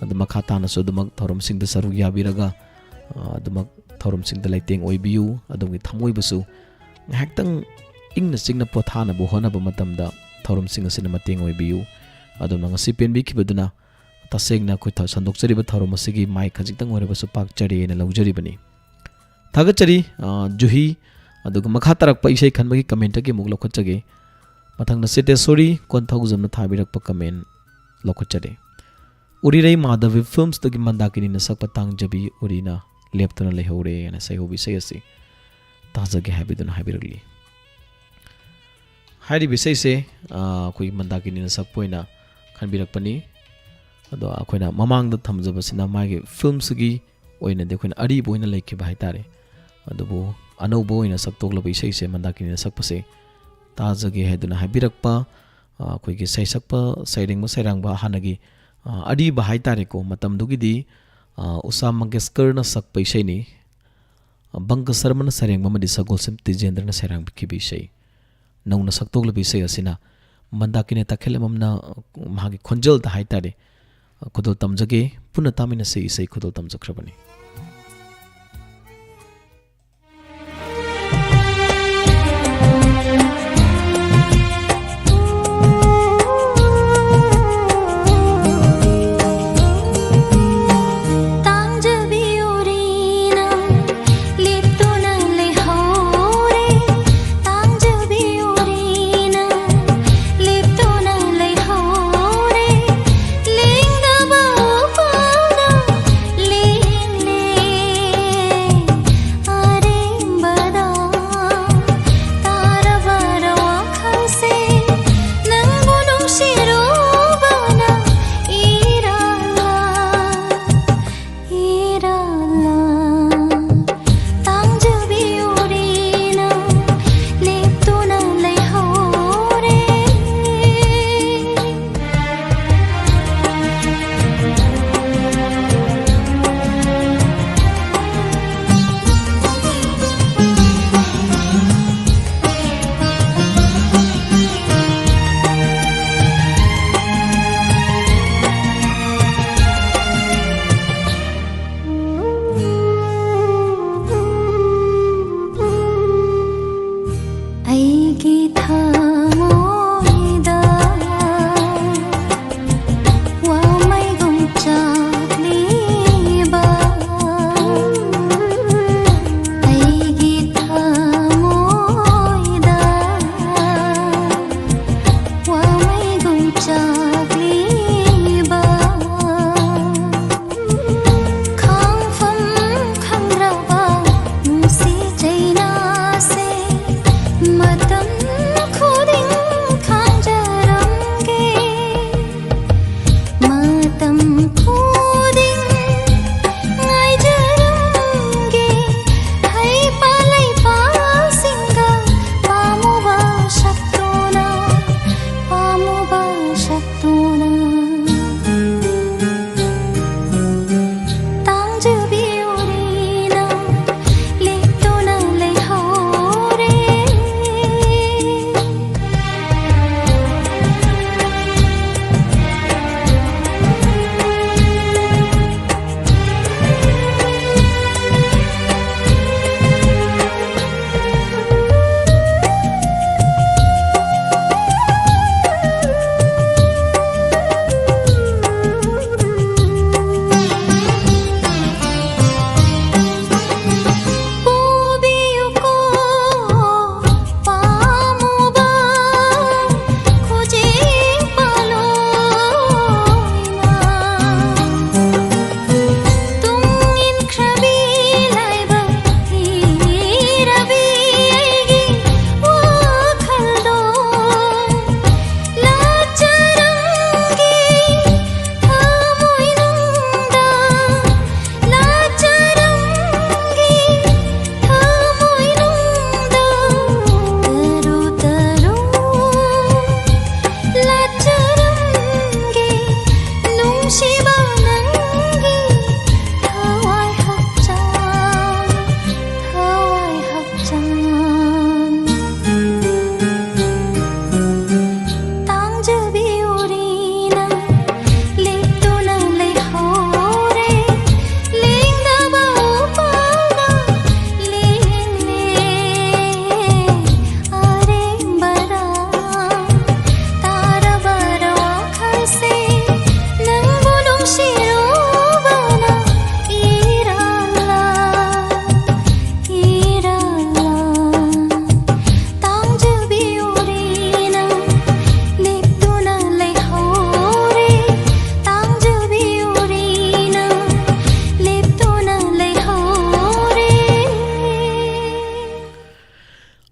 ꯑꯗꯨ ꯃꯈꯥ ꯇꯥꯅꯁꯨ ꯑꯗꯨꯃꯛ ꯊꯧꯔꯝꯁꯤꯡꯗ ꯁꯔꯨꯛ ꯌꯥꯕꯤꯔꯒ, ꯑ, ꯑꯗꯨꯃꯛ ꯊꯧꯔꯝꯁꯤꯡꯗ ꯂꯩꯇꯦꯡ ꯑꯣꯏꯕꯤꯌꯨ꯫ ꯑꯗꯣꯝꯒꯤ ꯊꯃꯣꯏꯕꯨꯁꯨ ꯉꯥꯏꯍꯥꯛꯇꯪ ꯏꯪꯅ ꯆꯤꯛꯅ ꯄꯣꯊꯥꯅꯕ ꯍꯣꯠꯅꯕ ꯃꯇꯝꯗ ꯊꯧꯔꯝꯁꯤꯡ ꯑꯁꯤꯅ ꯃꯇꯦꯡ ꯑꯣꯏꯕꯤꯌꯨ꯫ ꯑꯗꯣꯝꯅ ꯉꯁꯤ ꯄꯦꯟꯕꯤꯈꯤꯕꯗꯨꯅ ꯇꯁꯦꯡꯅ ꯑꯩꯈꯣꯏ ꯊ-, ꯁꯟꯗꯣꯛꯆꯔꯤꯕ ꯊꯧꯔꯝ ꯑꯁꯤꯒꯤ ꯃꯥꯏ ꯈꯖꯤꯛꯇꯪ ꯑꯣꯏꯔꯕꯁꯨ ꯄꯥꯛꯆꯔꯦꯅ ꯂꯧꯖꯔꯤꯕꯅꯤ꯫ ꯊꯥꯒꯠꯆꯔꯤ, ꯑ, ꯖꯨꯍꯤ꯫ ꯑꯗꯨꯒ ꯃꯈꯥ ꯇꯥꯔꯛꯄ ꯏꯁꯩ ꯈꯟꯕꯒꯤ comment ꯑꯃꯨꯛ ꯂꯧꯈꯠꯆꯒꯦ꯫ ꯃꯊꯪꯗ ꯆꯦꯇꯦꯁꯣꯔꯤ ꯀꯣꯟꯊꯧꯖꯝꯅ ꯊꯥꯕꯤꯔꯛꯄ comment ꯂꯧꯈꯠꯆꯔꯤ꯫ ꯎꯔꯤꯔꯩ ꯃꯥꯙꯕꯤ filmꯁꯇꯒꯤ ꯃꯟꯗꯥꯀꯤꯅꯤꯅ ꯁꯛꯄ ꯇꯥꯡꯖꯕꯤ ꯎꯔꯤꯅ ꯂꯦꯞꯇꯨꯅ ꯂꯩꯍꯧꯔꯦ ꯍꯥꯏꯅ ꯁꯩꯍꯧꯕ ꯏꯁꯩ ꯑꯁꯤ ꯇꯥꯖꯒꯦ ꯍꯥꯏꯕꯤꯗꯨꯅ ꯍꯥꯏꯕꯤꯔꯛꯂꯤ꯫ ꯍꯥꯏꯔꯤꯕ ꯏꯁꯩꯁꯦ, ꯑ, ꯑꯩꯈꯣꯏꯒꯤ ꯃꯟꯗꯥꯀꯤꯅꯤꯅ ꯁꯛꯄ ꯑꯣꯏꯅ ꯈꯟꯕꯤꯔꯛꯄꯅꯤ꯫ ꯑꯗꯣ ꯑꯩꯈꯣꯏꯅ ꯃꯃꯥꯡꯗ ꯊꯝꯖꯕꯁꯤꯅ ꯃꯥꯒꯤ filmꯁꯤꯒꯤ ꯑꯣꯏꯅꯗꯤ ꯑꯩꯈꯣꯏꯅ ꯑꯔꯤꯕ ꯑꯣꯏꯅ ꯂꯩꯈꯤꯕ ꯍꯥꯏꯇꯥꯔꯦ꯫ ꯑꯗꯨꯕꯨ ꯑꯅꯧꯕ ꯑꯣꯏꯅ ꯁꯛꯇꯣꯛꯂꯕ ꯏꯁꯩꯁꯦ ꯃꯟꯗꯥꯀꯤꯅꯤꯅ ꯁꯛꯄꯁꯦ ꯇꯥꯖꯒꯦ ꯍꯥꯏꯗꯨꯅ ꯍꯥꯏꯕꯤꯔꯛꯄ, ꯑ, ꯑꯩꯈꯣꯏꯒꯤ ꯁꯩꯁꯛꯄ, ꯁꯩꯔꯦꯡꯕ, ꯁꯩꯔꯥꯡꯕ ꯍꯥꯟꯅꯒꯤ, ꯑ, ꯑꯔꯤꯕ ꯍꯥꯏꯇꯥꯔꯦꯀꯣ, ꯃꯇꯝꯗꯨꯒꯤꯗꯤ, ꯑ, ꯎꯁꯥ ꯃꯪꯒꯦꯁꯀꯔꯅ ꯁꯛꯄ ꯏꯁꯩꯅꯤ꯫ ꯕꯪꯒ ꯁꯔꯃꯅ ꯁꯩꯔꯦꯡꯕ ꯑꯃꯗꯤ ꯁꯒꯣꯜꯁꯦꯝ ꯇꯤꯖꯦꯟꯗ꯭ꯔꯅ ꯁꯩꯔꯥꯡꯕꯤꯈꯤꯕ ꯏꯁꯩ꯫ ꯅꯧꯅ ꯁꯛꯇꯣꯛꯂꯕ ꯏꯁꯩ ꯑꯁꯤꯅ ꯃꯟꯗꯥꯀꯤꯅꯤ ꯇꯈꯦꯂꯝꯕꯝꯅ ꯃꯍꯥꯛꯀꯤ ꯈꯣꯟꯖꯦꯜꯗ ꯍꯥꯏꯇꯥꯔꯦ, ꯈꯨꯗꯣꯜ ꯇꯝꯖꯒꯦ꯫ ꯄꯨꯟꯅ ꯇꯥꯃꯤꯟꯅꯁꯤ, ꯏꯁꯩ ꯈꯨꯗꯣꯜ ꯇꯝꯖꯈ꯭ꯔꯕꯅꯤ꯫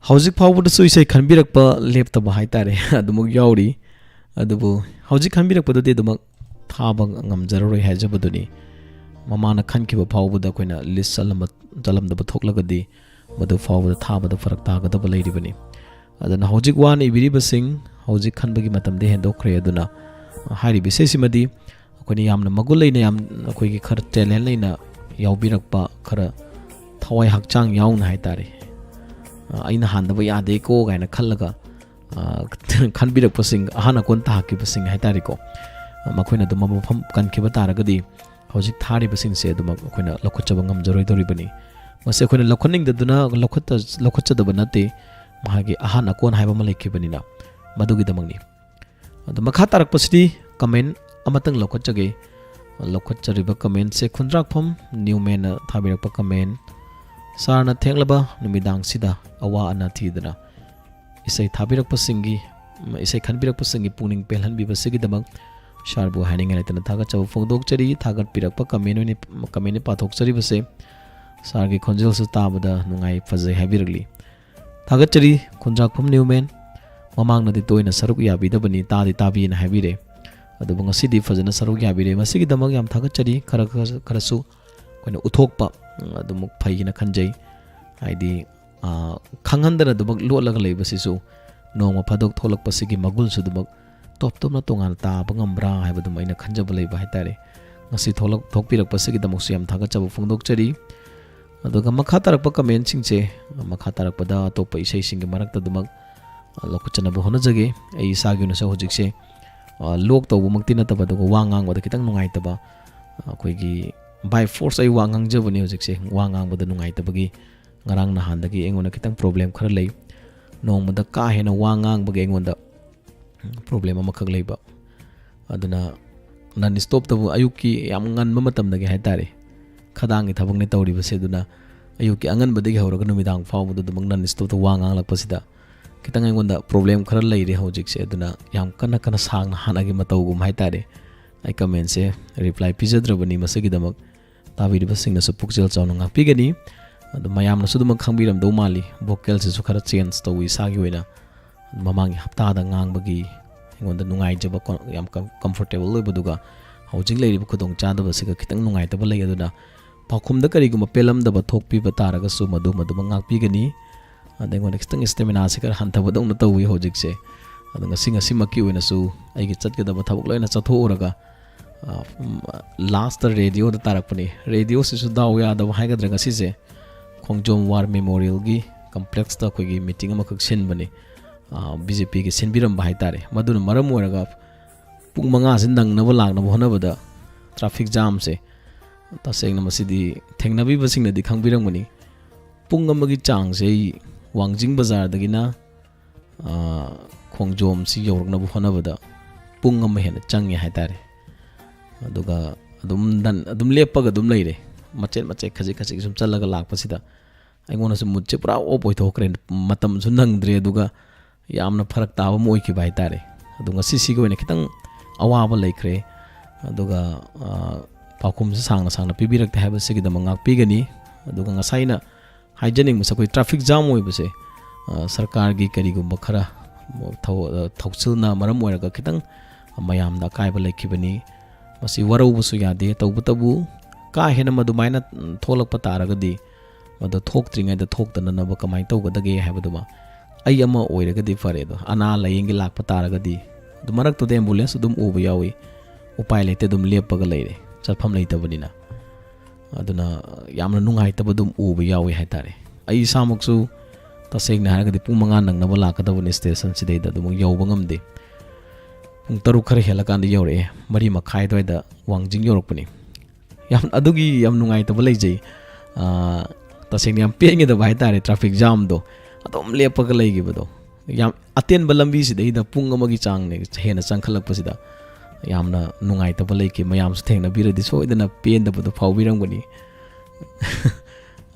ꯍꯧꯖꯤꯛ ꯐꯥꯎꯕꯗꯁꯨ ꯏꯁꯩ ꯈꯟꯕꯤꯔꯛꯄ ꯂꯦꯞꯇꯕ ꯍꯥꯏꯇꯥꯔꯦ, ꯑꯗꯨꯃꯛ ꯌꯥꯎꯔꯤ꯫ ꯑꯗꯨꯕꯨ ꯍꯧꯖꯤꯛ ꯈꯟꯕꯤꯔꯛꯄꯗꯨꯗꯤ ꯑꯗꯨꯃꯛ ꯊꯥꯕ ꯉꯝꯖꯔꯔꯣꯏ ꯍꯥꯏꯖꯕꯗꯨꯅꯤ꯫ ꯃꯃꯥꯅ ꯈꯟꯈꯤꯕ ꯐꯥꯎꯕꯗ ꯑꯩꯈꯣꯏꯅ ꯂꯤꯁ ꯆꯠꯂꯝꯕ, ꯆꯠꯂꯝꯗꯕ ꯊꯣꯛꯂꯒꯗꯤ ꯃꯗꯨ ꯐꯥꯎꯕꯗ ꯊꯥꯕꯗ ꯐꯔꯛ ꯇꯥꯒꯗꯕ ꯂꯩꯔꯤꯕꯅꯤ꯫ ꯑꯗꯨꯅ ꯍꯧꯖꯤꯛ ꯋꯥꯅ ꯏꯕꯤꯔꯤꯕꯁꯤꯡ, ꯍꯧꯖꯤꯛ ꯈꯟꯕꯒꯤ ꯃꯇꯝꯗꯤ ꯍꯦꯟꯗꯣꯛꯈ꯭ꯔꯦ꯫ ꯑꯗꯨꯅ ꯍꯥꯏꯔꯤꯕ ꯏꯁꯩꯁꯤꯃꯗꯤ ꯑꯩꯈꯣꯏꯅ ꯌꯥꯝꯅ ꯃꯒꯨꯟ ꯂꯩꯅ, ꯌꯥꯝ ꯑꯩꯈꯣꯏꯒꯤ ꯈꯔ ꯇꯦꯂꯦꯟ ꯂꯩꯅ ꯌꯥꯎꯕꯤꯔꯛꯄ, ꯈꯔ ꯊꯋꯥꯏ ꯍꯛꯆꯥꯡ ꯌꯥꯎꯅ ꯍꯥꯏꯇꯥꯔꯦ, ꯑ, "ꯑꯩꯅ ꯍꯥꯟꯗꯕ ꯌꯥꯗꯦꯀꯣ" ꯀꯥꯏꯅ ꯈꯜꯂꯒ, ꯑ, ꯈꯟꯕꯤꯔꯛꯄꯁꯤꯡ, ꯑꯍꯥꯟ ꯑꯀꯣꯟ ꯇꯥꯍꯛꯈꯤꯕꯁꯤꯡ ꯍꯥꯏꯇꯥꯔꯦꯀꯣ, ꯑ, ꯃꯈꯣꯏꯅ ꯑꯗꯨꯝ ꯃꯐꯝ ꯀꯟꯈꯤꯕ ꯇꯥꯔꯒꯗꯤ ꯍꯧꯖꯤꯛ ꯊꯥꯔꯤꯕꯁꯤꯡꯁꯦ ꯑꯗꯨꯃꯛ ꯑꯩꯈꯣꯏꯅ ꯂꯧꯈꯠꯆꯕ ꯉꯝꯖꯔꯣꯏꯗꯧꯔꯤꯕꯅꯤ꯫ ꯃꯁꯤ ꯑꯩꯈꯣꯏꯅ ꯂꯧꯈꯠꯅꯤꯡꯗꯗꯨꯅ ꯂꯧꯈꯠꯇ-, ꯂꯧꯈꯠꯆꯗꯕ ꯅꯠꯇꯦ, ꯃꯍꯥꯛꯀꯤ ꯑꯍꯥꯟ ꯑꯀꯣꯟ ꯍꯥꯏꯕ ꯑꯃ ꯂꯩꯈꯤꯕꯅꯤꯅ ꯃꯗꯨꯒꯤꯗꯃꯛꯅꯤ꯫ ꯑꯗꯣ ꯃꯈꯥ ꯇꯥꯔꯛꯄꯁꯤꯗꯤ ꯀꯃꯦꯟ ꯑꯃꯇꯪ ꯂꯧꯈꯠꯆꯒꯦ꯫ ꯂꯧꯈꯠꯆꯔꯤꯕ ꯀꯃꯦꯟꯁꯦ ꯈꯨꯟꯗ꯭ꯔꯥꯛꯐꯝ ꯅ꯭ꯌꯨꯃꯦꯟꯅ ꯊꯥꯕꯤꯔꯛꯄ ꯀꯃꯦꯟ, "ꯁꯥꯔꯅ ꯊꯦꯡꯂꯕ ꯅꯨꯃꯤꯗꯥꯡꯁꯤꯗ ꯑꯋꯥ ꯑꯅꯥ ꯊꯤꯗꯅ ꯏꯁꯩ ꯊꯥꯕꯤꯔꯛꯄꯁꯤꯡꯒꯤ, ꯏꯁꯩ ꯈꯟꯕꯤꯔꯛꯄꯁꯤꯡꯒꯤ ꯄꯨꯛꯅꯤꯡ ꯄꯦꯜꯍꯟꯕꯤꯕꯁꯤꯒꯤꯗꯃꯛ ꯁꯥꯔꯕꯨ ꯍꯥꯏꯅꯤꯡꯉꯥꯏ ꯂꯩꯇꯅ ꯊꯥꯒꯠꯆꯕ ꯐꯣꯡꯗꯣꯛꯆꯔꯤ꯫ ꯊꯥꯒꯠꯄꯤꯔꯛꯄ ꯀꯃꯦꯟ ꯑꯣꯏꯅ, ꯀꯃꯦꯟ ꯑꯣꯏꯅ ꯄꯥꯊꯣꯛꯆꯔꯤꯕꯁꯦ, ꯁꯥꯔꯒꯤ ꯈꯣꯟꯖꯦꯜꯁꯨ ꯇꯥꯕꯗ ꯅꯨꯡꯉꯥꯏ, ꯐꯖꯩ" ꯍꯥꯏꯕꯤꯔꯛꯂꯤ꯫ ꯊꯥꯒꯠꯆꯔꯤ ꯈꯨꯟꯗ꯭ꯔꯥꯛꯐꯝ ꯅ꯭ꯌꯨꯃꯦꯟ꯫ ꯃꯃꯥꯡꯗꯗꯤ ꯇꯣꯏꯅ ꯁꯔꯨꯛ ꯌꯥꯕꯤꯗꯕꯅꯤ, ꯇꯥꯗꯤ ꯇꯥꯕꯤꯅ ꯍꯥꯏꯕꯤꯔꯦ꯫ ꯑꯗꯨꯕꯨ ꯉꯁꯤꯗꯤ ꯐꯖꯅ ꯁꯔꯨꯛ ꯌꯥꯕꯤꯔꯦ꯫ ꯃꯁꯤꯒꯤꯗꯃꯛ ꯌꯥꯝ ꯊꯥꯒꯠꯆꯔꯤ꯫ ꯈꯔ, ꯈꯔ, ꯈꯔꯁꯨ ꯑꯩꯈꯣꯏꯅ ꯎꯠꯊꯣꯛꯄ, ꯎꯝ, ꯑꯗꯨꯃꯛ ꯐꯩꯅ ꯈꯟꯖꯩ꯫ ꯍꯥꯏꯗꯤ, ꯑ, ꯈꯪꯍꯟꯗꯅ ꯑꯗꯨꯃꯛ ꯂꯣꯠꯂꯒ ꯂꯩꯕꯁꯤꯁꯨ ꯅꯣꯡꯃ ꯐꯥꯗꯣꯛ ꯊꯣꯛꯂꯛꯄꯁꯤꯒꯤ ꯃꯒꯨꯟꯁꯨ ꯑꯗꯨꯃꯛ ꯇꯣꯞ ꯇꯣꯞꯅ ꯇꯣꯉꯥꯟꯅ ꯇꯥꯕ ꯉꯝꯕ꯭ꯔꯥ ꯍꯥꯏꯕꯗꯨꯃ ꯑꯩꯅ ꯈꯟꯖꯕ ꯂꯩꯕ ꯍꯥꯏꯇꯥꯔꯦ꯫ ꯉꯁꯤ ꯊꯣꯛꯂꯛ-, ꯊꯣꯛꯄꯤꯔꯛꯄꯁꯤꯒꯤꯗꯃꯛꯁꯨ ꯌꯥꯝ ꯊꯥꯒꯠꯆꯕ ꯐꯣꯡꯗꯣꯛꯆꯔꯤ꯫ ꯑꯗꯨꯒ ꯃꯈꯥ ꯇꯥꯔꯛꯄ ꯀꯃꯦꯟꯁꯤꯡꯁꯦ, ꯃꯈꯥ ꯇꯥꯔꯛꯄꯗ ꯑꯇꯣꯞꯄ ꯏꯁꯩꯁꯤꯡꯒꯤ ꯃꯔꯛꯇ ꯑꯗꯨꯃꯛ, ꯑ, ꯂꯧꯈꯠꯆꯅꯕ ꯍꯣꯠꯅꯖꯒꯦ꯫ ꯑꯩ ꯏꯁꯥꯒꯤ ꯑꯣꯏꯅꯁꯨ ꯍꯧꯖꯤꯛꯁꯦ, ꯑ, ꯂꯣꯛ ꯇꯧꯕꯃꯛꯇꯤ ꯅꯠꯇꯕ, ꯑꯗꯨꯒ ꯋꯥ ꯉꯥꯡꯕꯗ ꯈꯤꯇꯪ ꯅꯨꯡꯉꯥꯏꯇꯕ, ꯑ, ꯑꯩꯈꯣꯏꯒꯤ by force ꯑꯩ ꯋꯥ ꯉꯥꯡꯖꯕꯅꯤ ꯍꯧꯖꯤꯛꯁꯦ, ꯋꯥ ꯉꯥꯡꯕꯗ ꯅꯨꯡꯉꯥꯏꯇꯕꯒꯤ꯫ ꯉꯔꯥꯡ ꯅꯍꯥꯟꯗꯒꯤ ꯑꯩꯉꯣꯟꯗ ꯈꯤꯇꯪ problem ꯈꯔ ꯂꯩ꯫ ꯅꯣꯡꯃꯗ ꯀꯥ ꯍꯦꯟꯅ ꯋꯥ ꯉꯥꯡꯕꯒꯤ ꯑꯩꯉꯣꯟꯗ problem ꯑꯃꯈꯛ ꯂꯩꯕ꯫ ꯑꯗꯨꯅ non stopꯇꯕꯨ ꯑꯌꯨꯛꯀꯤ ꯌꯥꯝ ꯉꯟꯕ ꯃꯇꯝꯗꯒꯤ ꯍꯥꯏꯇꯥꯔꯦ, ꯈꯗꯥꯡꯒꯤ ꯊꯕꯛꯅꯦ ꯇꯧꯔꯤꯕꯁꯦ꯫ ꯑꯗꯨꯅ ꯑꯌꯨꯛꯀꯤ ꯑꯉꯟꯕꯗꯒꯤ ꯍꯧꯔꯒ ꯅꯨꯃꯤꯗꯥꯡ ꯐꯥꯎꯕꯗ ꯑꯗꯨꯃꯛ non stopꯇ ꯋꯥ ꯉꯥꯡꯂꯛꯄꯁꯤꯗ ꯈꯤꯇꯪ ꯑꯩꯉꯣꯟꯗ problem ꯈꯔ ꯂꯩꯔꯦ ꯍꯧꯖꯤꯛꯁꯦ꯫ ꯑꯗꯨꯅ ꯌꯥꯝ ꯀꯟꯅ ꯀꯟꯅ ꯁꯥꯡꯅ ꯍꯥꯟꯅꯒꯤ ꯃꯇꯧꯒꯨꯝ ꯍꯥꯏꯇꯥꯔꯦ, ꯑꯩ commentꯁꯦ reply ꯄꯤꯖꯗ꯭ꯔꯕꯅꯤ꯫ ꯃꯁꯤꯒꯤꯗꯃꯛ ꯇꯥꯕꯤꯔꯤꯕꯁꯤꯡꯅꯁꯨ ꯄꯨꯛꯆꯦꯜ ꯆꯥꯎꯅ ꯉꯥꯛꯄꯤꯒꯅꯤ꯫ ꯑꯗꯣ ꯃꯌꯥꯝꯅꯁꯨ ꯑꯗꯨꯃꯛ ꯈꯪꯕꯤꯔꯝꯗꯧ ꯃꯥꯜꯂꯤ, vocalꯁꯤꯁꯨ ꯈꯔ change ꯇꯧꯏ ꯏꯁꯥꯒꯤ ꯑꯣꯏꯅ꯫ ꯃꯃꯥꯡꯒꯤ ꯍꯞꯇꯥꯗ ꯉꯥꯡꯕꯒꯤ ꯑꯩꯉꯣꯟꯗ ꯅꯨꯡꯉꯥꯏꯖꯕ, ꯀꯣ-, ꯌꯥꯝ ꯀꯝ-, comfortable ꯑꯣꯏꯕꯗꯨꯒ ꯍꯧꯖꯤꯛ ꯂꯩꯔꯤꯕ ꯈꯨꯗꯣꯡꯆꯥꯗꯕꯁꯤꯒ ꯈꯤꯇꯪ ꯅꯨꯡꯉꯥꯏꯇꯕ ꯂꯩ꯫ ꯑꯗꯨꯅ ꯄꯥꯎꯈꯨꯝꯗ ꯀꯔꯤꯒꯨꯝꯕ ꯄꯦꯜꯂꯝꯗꯕ ꯊꯣꯛꯄꯤꯕ ꯇꯥꯔꯒꯁꯨ ꯃꯗꯨ ꯃꯗꯨꯃꯛ ꯉꯥꯛꯄꯤꯒꯅꯤ꯫ ꯑꯗ ꯑꯩꯉꯣꯟꯗ ꯈꯤꯇꯪ staminaꯁꯦ ꯈꯔ ꯍꯟꯊꯕꯗꯧꯅ ꯇꯧꯏ ꯍꯧꯖꯤꯛꯁꯦ꯫ ꯑꯗꯣ ꯉꯁꯤ, ꯉꯁꯤꯃꯛꯀꯤ ꯑꯣꯏꯅꯁꯨ ꯑꯩꯒꯤ ꯆꯠꯀꯗꯕ ꯊꯕꯛ ꯂꯣꯏꯅ ꯆꯠꯊꯣꯛꯎꯔꯒ, ꯑ, ꯎꯝ, lastꯇ radioꯗ ꯇꯥꯔꯛꯄꯅꯤ꯫ Radioꯁꯤꯁꯨ ꯗꯥꯎ ꯌꯥꯗꯕ ꯍꯥꯏꯒꯗ꯭ꯔꯥ, ꯉꯁꯤꯁꯦ ꯈꯣꯡꯖꯣꯝ War Memorialꯒꯤ complexꯇ ꯑꯩꯈꯣꯏꯒꯤ meeting ꯑꯃꯈꯛ ꯁꯤꯟꯕꯅꯤ꯫ ꯑ, BJPꯒꯤ ꯁꯤꯟꯕꯤꯔꯝꯕ ꯍꯥꯏꯇꯥꯔꯦ꯫ ꯃꯗꯨꯅ ꯃꯔꯝ ꯑꯣꯏꯔꯒ ꯄꯨꯡ ꯃꯉꯥꯁꯤ ꯅꯪꯅꯕ ꯂꯥꯛꯅꯕ ꯍꯣꯠꯅꯕꯗ traffic jamꯁꯦ, ꯇꯁꯦꯡꯅ ꯃꯁꯤꯗꯤ ꯊꯦꯡꯅꯕꯤꯕꯁꯤꯡꯅꯗꯤ ꯈꯪꯕꯤꯔꯝꯒꯅꯤ꯫ ꯄꯨꯡ ꯑꯃꯒꯤ ꯆꯥꯡꯁꯦ ꯑꯩ ꯋꯥꯡꯖꯤꯡ ꯕꯖꯥꯔꯗꯒꯤꯅ, ꯑ, ꯈꯣꯡꯖꯣꯝꯁꯤ ꯌꯧꯔꯛꯅꯕ ꯍꯣꯠꯅꯕꯗ ꯄꯨꯡ ꯑꯃ ꯍꯦꯟꯅ ꯆꯪꯉꯦ ꯍꯥꯏꯇꯥꯔꯦ꯫ ꯑꯗꯨꯒ ꯑꯗꯨꯝ ꯅꯟ-, ꯑꯗꯨꯝ ꯂꯦꯞꯄꯒ ꯑꯗꯨꯝ ꯂꯩꯔꯦ꯫ ꯃꯆꯦꯠ ꯃꯆꯦꯠ, ꯈꯖꯤꯛ ꯈꯖꯤꯛ ꯁꯨꯝ ꯆꯠꯂꯒ ꯂꯥꯛꯄꯁꯤꯗ ꯑꯩꯉꯣꯟꯗꯁꯨ moodꯁꯦ ꯄꯨꯔꯥ off ꯑꯣꯏꯊꯣꯛꯈ꯭ꯔꯦ꯫ ꯃꯇꯝꯁꯨ ꯅꯪꯗ꯭ꯔꯦ, ꯑꯗꯨꯒ ꯌꯥꯝꯅ ꯐꯔꯛ ꯇꯥꯕ ꯑꯃ ꯑꯣꯏꯈꯤꯕ ꯍꯥꯏꯇꯥꯔꯦ꯫ ꯑꯗꯣ ꯉꯁꯤꯁꯤꯒꯤ ꯑꯣꯏꯅ ꯈꯤꯇꯪ ꯑꯋꯥꯕ ꯂꯩꯈ꯭ꯔꯦ꯫ ꯑꯗꯨꯒ, ꯑ, ꯄꯥꯎꯈꯨꯝꯁꯨ ꯁꯥꯡꯅ ꯁꯥꯡꯅ ꯄꯤꯕꯤꯔꯛꯇꯦ ꯍꯥꯏꯕꯁꯤꯒꯤꯗꯃꯛ ꯉꯥꯛꯄꯤꯒꯅꯤ꯫ ꯑꯗꯨꯒ ꯉꯁꯥꯏ ꯑꯩꯅ ꯍꯥꯏꯖꯅꯤꯡꯕꯁꯦ, ꯑꯩꯈꯣꯏ traffic jam ꯑꯣꯏꯕꯁꯦ, ꯑ, ꯁꯔꯀꯥꯔꯒꯤ ꯀꯔꯤꯒꯨꯝꯕ ꯈꯔ ꯊꯧ-, ꯑ, ꯊꯧꯁꯤꯜꯅ ꯃꯔꯝ ꯑꯣꯏꯔꯒ ꯈꯤꯇꯪ ꯃꯌꯥꯝꯗ ꯑꯀꯥꯏꯕ ꯂꯩꯈꯤꯕꯅꯤ꯫ ꯃꯁꯤ ꯋꯥꯔꯧꯕꯁꯨ ꯌꯥꯗꯦ꯫ ꯇꯧꯕꯇꯕꯨ ꯀꯥ ꯍꯦꯟꯅ ꯃꯗꯨꯃꯥꯏꯅ ꯊꯣꯛꯂꯛꯄ ꯇꯥꯔꯒꯗꯤ, ꯃꯗꯨ ꯊꯣꯛꯇ꯭ꯔꯤꯉꯩꯗ ꯊꯣꯛꯇꯅꯅꯕ ꯀꯃꯥꯏꯅ ꯇꯧꯒꯗꯒꯦ ꯍꯥꯏꯕꯗꯨꯃ ꯑꯩ ꯑꯃ ꯑꯣꯏꯔꯒꯗꯤ ꯐꯔꯦ꯫ ꯑꯗꯣ ꯑꯅꯥ ꯂꯥꯏꯌꯦꯡꯒꯤ ꯂꯥꯛꯄ ꯇꯥꯔꯒꯗꯤ, ꯑꯗꯨ ꯃꯔꯛꯇꯨꯗ ambulance ꯑꯗꯨꯝ ꯎꯕ ꯌꯥꯎꯏ꯫ ꯎꯄꯥꯏ ꯂꯩꯇꯦ, ꯑꯗꯨꯝ ꯂꯦꯞꯄꯒ ꯂꯩꯔꯦ, ꯆꯠꯐꯝ ꯂꯩꯇꯕꯅꯤꯅ꯫ ꯑꯗꯨꯅ ꯌꯥꯝꯅ ꯅꯨꯡꯉꯥꯏꯇꯕ ꯑꯗꯨꯝ ꯎꯕ ꯌꯥꯎꯏ ꯍꯥꯏꯇꯥꯔꯦ꯫ ꯑꯩ ꯏꯁꯥꯃꯛꯁꯨ ꯇꯁꯦꯡꯅ ꯍꯥꯏꯔꯒꯗꯤ ꯄꯨꯡ ꯃꯉꯥ ꯅꯪꯅꯕ ꯂꯥꯛꯀꯗꯕꯅꯤ stationꯁꯤꯗꯩꯗ, ꯑꯗꯨꯃꯛ ꯌꯧꯕ ꯉꯝꯗꯦ꯫ ꯄꯨꯡ ꯇꯔꯨꯛ ꯈꯔ ꯍꯦꯜꯂꯀꯥꯟꯗ ꯌꯧꯔꯛꯑꯦ, ꯃꯔꯤ ꯃꯈꯥꯏ ꯑꯗꯨꯋꯥꯏꯗ ꯋꯥꯡꯖꯤꯡ ꯌꯧꯔꯛꯄꯅꯤ꯫ ꯌꯥꯝ, ꯑꯗꯨꯒꯤ ꯌꯥꯝ ꯅꯨꯡꯉꯥꯏꯇꯕ ꯂꯩꯖꯩ꯫ ꯑꯥ, ꯇꯁꯦꯡꯅ ꯌꯥꯝ ꯄꯦꯟꯒꯗꯕ ꯍꯥꯏꯇꯥꯔꯦ, traffic jamꯗꯣ, ꯑꯗꯨꯝ ꯂꯦꯞꯄꯒ ꯂꯩꯈꯤꯕꯗꯣ꯫ ꯌꯥꯝ ꯑꯇꯦꯟꯕ ꯂꯝꯕꯤꯁꯤꯗꯩꯗ ꯄꯨꯡ ꯑꯃꯒꯤ ꯆꯥꯡꯅꯦ ꯍꯦꯟꯅ ꯆꯪꯈꯠꯂꯛꯄꯁꯤꯗ ꯌꯥꯝꯅ ꯅꯨꯡꯉꯥꯏꯇꯕ ꯂꯩꯈꯤ꯫ ꯃꯌꯥꯝꯁꯨ ꯊꯦꯡꯅꯕꯤꯔꯗꯤ ꯁꯣꯏꯗꯅ ꯄꯦꯟꯗꯕꯗꯣ ꯐꯥꯎꯕꯤꯔꯝꯒꯅꯤ꯫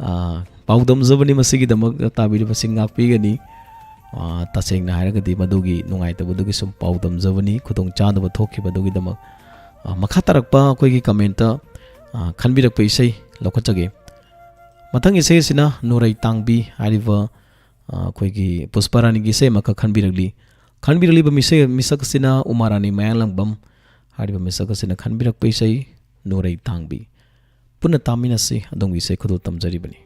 ꯑꯥ, ꯄꯥꯎꯗꯝꯖꯕꯅꯤ ꯃꯁꯤꯒꯤꯗꯃꯛ ꯇꯥꯕꯤꯔꯤꯕꯁꯤꯡ ꯉꯥꯛꯄꯤꯒꯅꯤ꯫ ꯑꯥ, ꯇꯁꯦꯡꯅ ꯍꯥꯏꯔꯒꯗꯤ ꯃꯗꯨꯒꯤ ꯅꯨꯡꯉꯥꯏꯇꯕꯗꯨꯒꯤ ꯁꯨꯝ ꯄꯥꯎꯗꯝꯖꯕꯅꯤ, ꯈꯨꯗꯣꯡꯆꯥꯗꯕ ꯊꯣꯛꯈꯤꯕꯗꯨꯒꯤꯗꯃꯛ꯫ ꯑꯥ, ꯃꯈꯥ ꯇꯥꯔꯛꯄ ꯑꯩꯈꯣꯏꯒꯤ commentꯇ, ꯑꯥ, ꯈꯟꯕꯤꯔꯛꯄ ꯏꯁꯩ ꯂꯧꯈꯠꯆꯒꯦ꯫ ꯃꯊꯪ ꯏꯁꯩ ꯑꯁꯤꯅ ꯅꯣꯔꯩ ꯇꯥꯡꯕꯤ ꯍꯥꯏꯔꯤꯕ, ꯑ, ꯑꯩꯈꯣꯏꯒꯤ ꯄꯨꯁꯄꯥꯔꯥꯅꯤꯒꯤ ꯏꯁꯩ ꯑꯃꯈꯛ ꯈꯟꯕꯤꯔꯛꯂꯤ꯫ ꯈꯟꯕꯤꯔꯛꯂꯤꯕ ꯃꯤꯁꯛ, ꯃꯤꯁꯛ ꯑꯁꯤꯅ ꯎꯃꯥꯔꯥꯅꯤ ꯃꯌꯥꯡꯂꯥꯡꯕꯝ ꯍꯥꯏꯔꯤꯕ ꯃꯤꯁꯛ ꯑꯁꯤꯅ ꯈꯟꯕꯤꯔꯛꯄ ꯏꯁꯩ ꯅꯣꯔꯩ ꯇꯥꯡꯕꯤ꯫ ꯄꯨꯟꯅ ꯇꯥꯃꯤꯟꯅꯁꯤ, ꯑꯗꯣꯝꯒꯤ ꯏꯁꯩ ꯈꯨꯗꯣꯜ ꯇꯝꯖꯔꯤꯕꯅꯤ꯫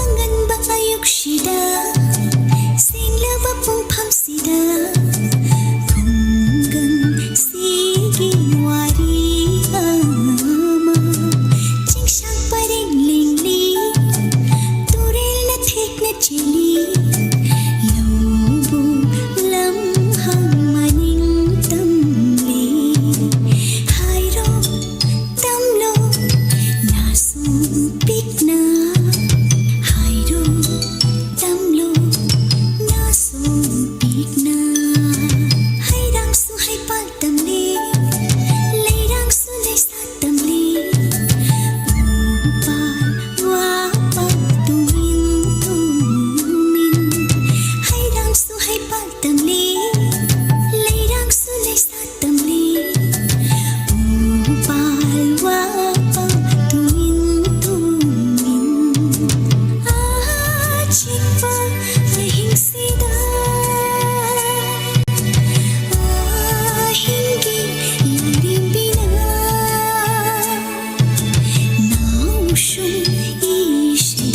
ꯑꯉꯟꯕ ꯑꯌꯨꯛꯁꯤꯗ, ꯁꯦꯡꯂꯕ ꯄꯨꯡꯐꯝꯁꯤꯗ, ꯈꯨꯡꯒꯪꯁꯤꯒꯤ ꯋꯥꯔꯤ ꯑꯃ, ꯆꯤꯡꯁꯥꯡ ꯄꯔꯦꯡ ꯂꯦꯡꯂꯤ, ꯇꯨꯔꯦꯜꯅ ꯊꯦꯛꯅ ꯆꯦꯜꯂꯤ, ꯂꯧꯕꯨꯛ ꯂꯝꯍꯥꯡ ꯃꯅꯤꯡ ꯇꯝꯂꯤ꯫ ꯍꯥꯏꯔꯣ, ꯇꯝꯂꯣ, ꯅꯥꯁꯨ ꯄꯤꯛꯅ꯫ ꯍꯥꯏꯔꯣ, ꯇꯝꯂꯣ, ꯅꯥꯁꯨ ꯄꯤꯛꯅ꯫ ꯍꯩꯔꯥꯡꯁꯨ ꯍꯩꯄꯥꯜ ꯇꯝꯂꯤ, ꯂꯩꯔꯥꯡꯁꯨ ꯂꯩꯁꯥ ꯇꯝꯂꯤ꯫ ꯎꯄꯥꯜ ꯋꯥꯄꯥꯜ ꯇꯨꯃꯤꯟ ꯇꯨꯃꯤꯟ꯫ ꯍꯩꯔꯥꯡꯁꯨ ꯍꯩꯄꯥꯜ ꯇꯝꯂꯤ, ꯂꯩꯔꯥꯡꯁꯨ ꯂꯩꯁꯥ ꯇꯝꯂꯤ꯫ ꯎꯄꯥꯜ ꯋꯥꯄꯥꯜ ꯇꯨꯃꯤꯟ ꯇꯨꯃꯤꯟ꯫ ꯑꯆꯤꯛꯄ ꯑꯍꯤꯡꯁꯤꯗ ꯑꯍꯤꯡꯒꯤ ꯂꯥꯏꯔꯦꯝꯕꯤꯅ ꯅꯥꯎꯁꯨꯝ ꯏꯁꯩ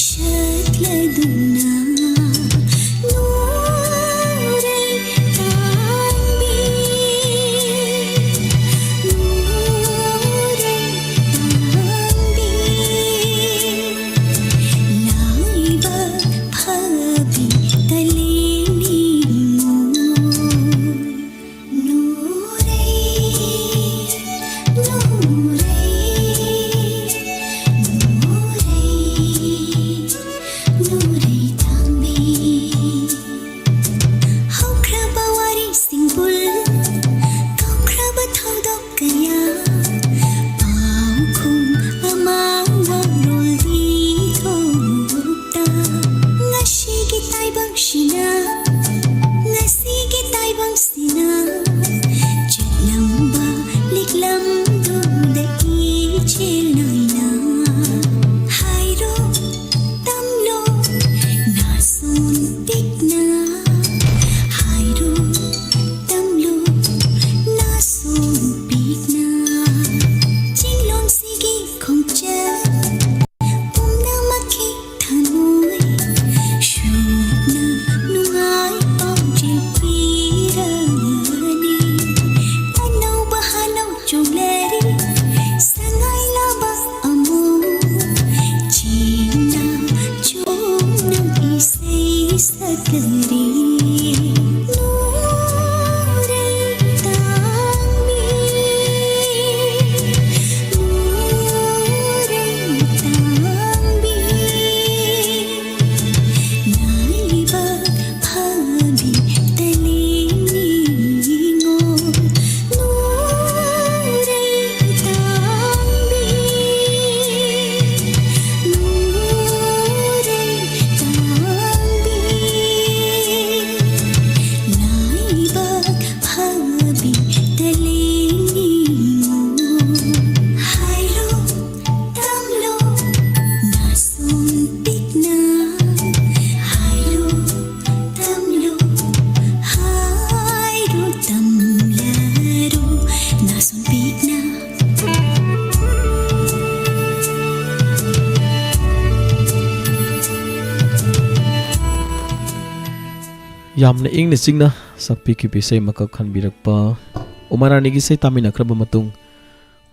ꯁꯛꯂꯗꯨꯅ ꯅꯣꯔꯩ ꯇꯥꯡꯕꯤ, ꯅꯣꯔꯩ ꯇꯥꯡꯕꯤ, ꯂꯥꯏꯕꯛ ꯐꯕꯤ ꯌꯥꯝꯅ ꯏꯪꯅ ꯆꯤꯛꯅ ꯁꯛꯄꯤꯈꯤꯕ ꯏꯁꯩ ꯑꯃꯈꯛ ꯈꯟꯕꯤꯔꯛꯄ ꯎꯃꯥ ꯔꯥꯅꯤꯒꯤ ꯏꯁꯩ ꯇꯥꯃꯤꯟꯅꯈ꯭ꯔꯕ ꯃꯇꯨꯡ,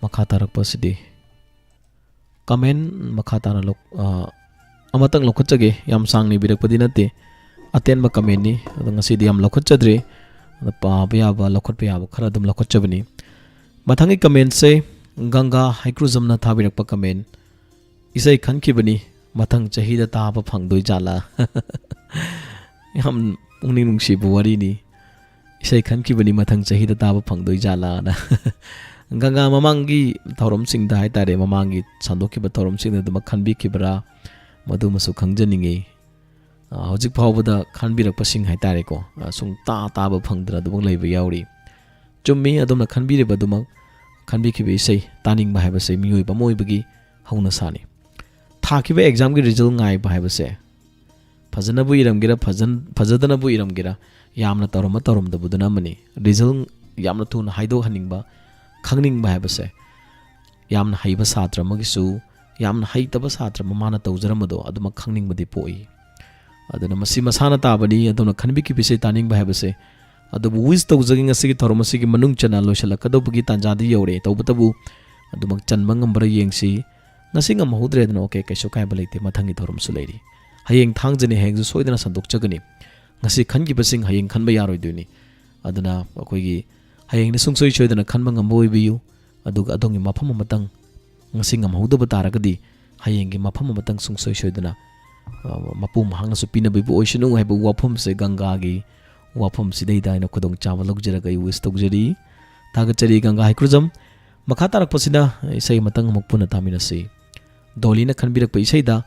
ꯃꯈꯥ ꯇꯥꯔꯛꯄ ꯑꯁꯤꯗꯤ comment ꯃꯈꯥ ꯇꯥꯅ ꯂꯧ-, ꯑ, ꯑꯃꯇꯪ ꯂꯧꯈꯠꯆꯒꯦ꯫ ꯌꯥꯝ ꯁꯥꯡꯅ ꯏꯕꯤꯔꯛꯄꯗꯤ ꯅꯠꯇꯦ, ꯑꯇꯦꯟꯕ commentꯅꯤ꯫ ꯑꯗꯣ ꯉꯁꯤꯗꯤ ꯌꯥꯝ ꯂꯧꯈꯠꯆꯗ꯭ꯔꯦ꯫ ꯑꯗꯣ ꯄꯥꯕ ꯌꯥꯕ, ꯂꯧꯈꯠꯄ ꯌꯥꯕ ꯈꯔ ꯑꯗꯨꯝ ꯂꯧꯈꯠꯆꯕꯅꯤ꯫ ꯃꯊꯪꯒꯤ commentꯁꯦ ꯒꯪꯒꯥ ꯍꯩꯀ꯭ꯔꯨꯖꯝꯅ ꯊꯥꯕꯤꯔꯛꯄ comment꯫ "ꯏꯁꯩ ꯈꯟꯈꯤꯕꯅꯤ, ꯃꯊꯪ ꯆꯍꯤꯗ ꯇꯥꯕ ꯐꯪꯗꯣꯏ ꯖꯥꯠꯂꯥ?" ꯌꯥꯝ ꯄꯨꯛꯅꯤꯡ ꯅꯨꯡꯁꯤꯕ ꯋꯥꯔꯤꯅꯤ꯫ "ꯏꯁꯩ ꯈꯟꯈꯤꯕꯅꯤ, ꯃꯊꯪ ꯆꯍꯤꯗ ꯇꯥꯕ ꯐꯪꯗꯣꯏ ꯖꯥꯠꯂꯥꯅ?" ꯒꯪꯒꯥ, ꯃꯃꯥꯡꯒꯤ ꯊꯧꯔꯝꯁꯤꯡꯗ ꯍꯥꯏꯇꯥꯔꯦ, ꯃꯃꯥꯡꯒꯤ ꯁꯟꯗꯣꯛꯈꯤꯕ ꯊꯧꯔꯝꯁꯤꯡꯗ ꯑꯗꯨꯃꯛ ꯈꯟꯕꯤꯈꯤꯕ꯭ꯔꯥ? ꯃꯗꯨꯃꯁꯨ ꯈꯪꯖꯅꯤꯡꯉꯤ꯫ ꯑ, ꯍꯧꯖꯤꯛ ꯐꯥꯎꯕꯗ ꯈꯟꯕꯤꯔꯛꯄꯁꯤꯡ ꯍꯥꯏꯇꯥꯔꯦꯀꯣ, ꯑ, ꯁꯨꯡꯇꯥ ꯇꯥꯕ ꯐꯪꯗꯅ ꯑꯗꯨꯃꯛ ꯂꯩꯕ ꯌꯥꯎꯔꯤ꯫ ꯆꯨꯝꯃꯤ, ꯑꯗꯣꯝꯅ ꯈꯟꯕꯤꯔꯤꯕ ꯑꯗꯨꯃꯛ ꯈꯟꯕꯤꯈꯤꯕ ꯏꯁꯩ ꯇꯥꯅꯤꯡꯕ ꯍꯥꯏꯕꯁꯦ ꯃꯤꯑꯣꯏꯕ ꯑꯃ ꯑꯣꯏꯕꯒꯤ ꯍꯧꯅꯁꯥꯅꯤ꯫ ꯊꯥꯈꯤꯕ examꯒꯤ result ꯉꯥꯏꯕ ꯍꯥꯏꯕꯁꯦ, ꯐꯖꯅꯕꯨ ꯏꯔꯝꯒꯦꯔꯥ, ꯐꯖꯟ-, ꯐꯖꯗꯅꯕꯨ ꯏꯔꯝꯒꯦꯔꯥ, ꯌꯥꯝꯅ ꯇꯧꯔꯝꯕ ꯇꯧꯔꯝꯗꯕꯗꯨꯅ ꯑꯃꯅꯤ꯫ Result ꯌꯥꯝꯅ ꯊꯨꯅ ꯍꯥꯏꯗꯣꯛꯍꯟꯅꯤꯡꯕ, ꯈꯪꯅꯤꯡꯕ ꯍꯥꯏꯕꯁꯦ, ꯌꯥꯝꯅ ꯍꯩꯕ ꯁꯥꯇ꯭ꯔ ꯑꯃꯒꯤꯁꯨ, ꯌꯥꯝꯅ ꯍꯩꯇꯕ ꯁꯥꯇ꯭ꯔ ꯑꯃ ꯃꯥꯅ ꯇꯧꯖꯔꯝꯕꯗꯣ ꯑꯗꯨꯃꯛ ꯈꯪꯅꯤꯡꯕꯗꯤ ꯄꯣꯛꯏ꯫ ꯑꯗꯨꯅ ꯃꯁꯤ ꯃꯁꯥꯅ ꯇꯥꯕꯅꯤ, ꯑꯗꯨꯅ ꯈꯟꯕꯤꯈꯤꯕꯁꯦ ꯇꯥꯅꯤꯡꯕ ꯍꯥꯏꯕꯁꯦ꯫ ꯑꯗꯨꯕꯨ wish ꯇꯧꯖꯒꯦ, ꯉꯁꯤꯒꯤ ꯊꯧꯔꯝ ꯑꯁꯤꯒꯤ ꯃꯅꯨꯡ ꯆꯟꯅ ꯂꯣꯏꯁꯤꯜꯂꯛꯀꯗꯧꯕꯒꯤ ꯇꯥꯟꯖꯥꯗꯤ ꯌꯧꯔꯦ꯫ ꯇꯧꯕꯇꯕꯨ ꯑꯗꯨꯃꯛ ꯆꯟꯕ ꯉꯝꯕ꯭ꯔꯥ ꯌꯦꯡꯁꯤ꯫ ꯉꯁꯤ ꯉꯝꯍꯧꯗ꯭ꯔꯦꯗꯅ, okay, ꯀꯩꯁꯨ ꯀꯥꯏꯕ ꯂꯩꯇꯦ, ꯃꯊꯪꯒꯤ ꯊꯧꯔꯝꯁꯨ ꯂꯩꯔꯤ꯫ ꯍꯌꯦꯡ ꯊꯥꯡꯖꯅꯤ, ꯍꯌꯦꯡꯁꯨ ꯁꯣꯏꯗꯅ ꯁꯟꯗꯣꯛꯆꯒꯅꯤ꯫ ꯉꯁꯤ ꯈꯟꯈꯤꯕꯁꯤꯡ ꯍꯌꯦꯡ ꯈꯟꯕ ꯌꯥꯔꯣꯏꯗꯣꯏꯅꯤ꯫ ꯑꯗꯨꯅ ꯑꯩꯈꯣꯏꯒꯤ ꯍꯌꯦꯡꯗꯤ ꯁꯨꯡꯁꯣꯏ ꯁꯣꯏꯗꯅ ꯈꯟꯕ ꯉꯝꯕ ꯑꯣꯏꯕꯤꯌꯨ꯫ ꯑꯗꯨꯒ ꯑꯗꯣꯝꯒꯤ ꯃꯐꯝ ꯑꯃꯇꯪ ꯉꯁꯤ ꯉꯝꯍꯧꯗꯕ ꯇꯥꯔꯒꯗꯤ, ꯍꯌꯦꯡꯒꯤ ꯃꯐꯝ ꯑꯃꯇꯪ ꯁꯨꯡꯁꯣꯏ ꯁꯣꯏꯗꯅ, ꯑ, ꯃꯄꯨ ꯃꯍꯥꯛꯅꯁꯨ ꯄꯤꯅꯕꯤꯕ ꯑꯣꯏꯁꯅꯨ ꯍꯥꯏꯕ ꯋꯥꯐꯝꯁꯦ, ꯒꯪꯒꯥꯒꯤ ꯋꯥꯐꯝꯁꯤꯗꯩꯗ ꯑꯩꯅ ꯈꯨꯗꯣꯡꯆꯥꯕ ꯂꯧꯖꯔꯒ ꯑꯩ wish ꯇꯧꯖꯔꯤ꯫ ꯊꯥꯒꯠꯆꯔꯤ ꯒꯪꯒꯥ ꯍꯩꯀ꯭ꯔꯨꯖꯝ꯫ ꯃꯈꯥ ꯇꯥꯔꯛꯄꯁꯤꯗ ꯏꯁꯩ ꯑꯃꯇꯪ ꯑꯃꯨꯛ ꯄꯨꯟꯅ ꯇꯥꯃꯤꯟꯅꯁꯤ꯫ ꯗꯣꯂꯤꯅ ꯈꯟꯕꯤꯔꯛꯄ ꯏꯁꯩꯗ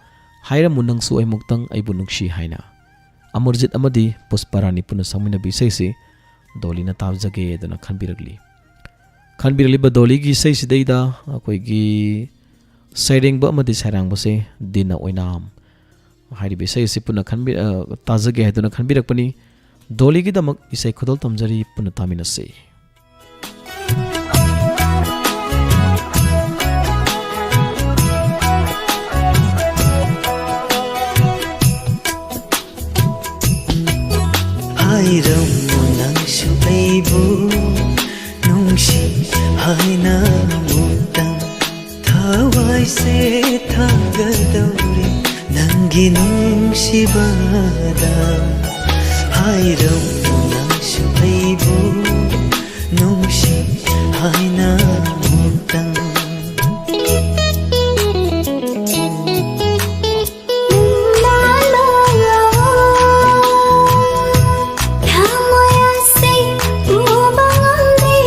"ꯍꯥꯏꯔꯝꯃꯨ ꯅꯪꯁꯨ ꯑꯩꯃꯨꯛꯇꯪ ꯑꯩꯕꯨ ꯅꯨꯡꯁꯤ" ꯍꯥꯏꯅ꯫ ꯑꯃꯔꯖꯤꯠ ꯑꯃꯗꯤ ꯄꯨꯁꯄꯥꯔꯥꯅꯤ ꯄꯨꯟꯅ ꯁꯛꯃꯤꯟꯅꯕ ꯏꯁꯩꯁꯤ ꯗꯣꯂꯤꯅ ꯇꯥꯖꯒꯦ ꯑꯗꯨꯅ ꯈꯟꯕꯤꯔꯛꯂꯤ꯫ ꯈꯟꯕꯤꯔꯛꯂꯤꯕ ꯗꯣꯂꯤꯒꯤ ꯏꯁꯩꯁꯤꯗꯩꯗ ꯑꯩꯈꯣꯏꯒꯤ ꯁꯩꯔꯦꯡꯕ ꯑꯃꯗꯤ ꯁꯩꯔꯥꯡꯕꯁꯦ ꯗꯤꯅ ꯑꯣꯏꯅꯥꯝ ꯍꯥꯏꯔꯤꯕ ꯏꯁꯩ ꯑꯁꯤ ꯄꯨꯟꯅ ꯈꯟꯕꯤ-, ꯑ, ꯇꯥꯖꯒꯦ ꯍꯥꯏꯗꯨꯅ ꯈꯟꯕꯤꯔꯛꯄꯅꯤ꯫ ꯗꯣꯂꯤꯒꯤꯗꯃꯛ ꯏꯁꯩ ꯈꯨꯗꯣꯜ ꯇꯝꯖꯔꯤ, ꯄꯨꯟꯅ ꯇꯥꯃꯤꯟꯅꯁꯤ꯫ ꯍꯥꯏꯔꯝꯃꯨ ꯅꯪꯁꯨ ꯑꯩꯕꯨ ꯅꯨꯡꯁꯤ ꯍꯥꯏꯅ ꯑꯃꯨꯛꯇꯪ꯫ ꯊꯋꯥꯏꯁꯦ ꯊꯥꯒꯗꯧꯔꯦ ꯅꯪꯒꯤ ꯅꯨꯡꯁꯤꯕꯗ꯫ ꯍꯥꯏꯔꯝꯃꯨ ꯅꯪꯁꯨ ꯑꯩꯕꯨ ꯅꯨꯡꯁꯤ ꯍꯥꯏꯅ ꯑꯃꯨꯛꯇꯪ꯫ ꯊꯃꯣꯏ ꯑꯁꯦ ꯄꯨꯕ ꯉꯝꯗꯦ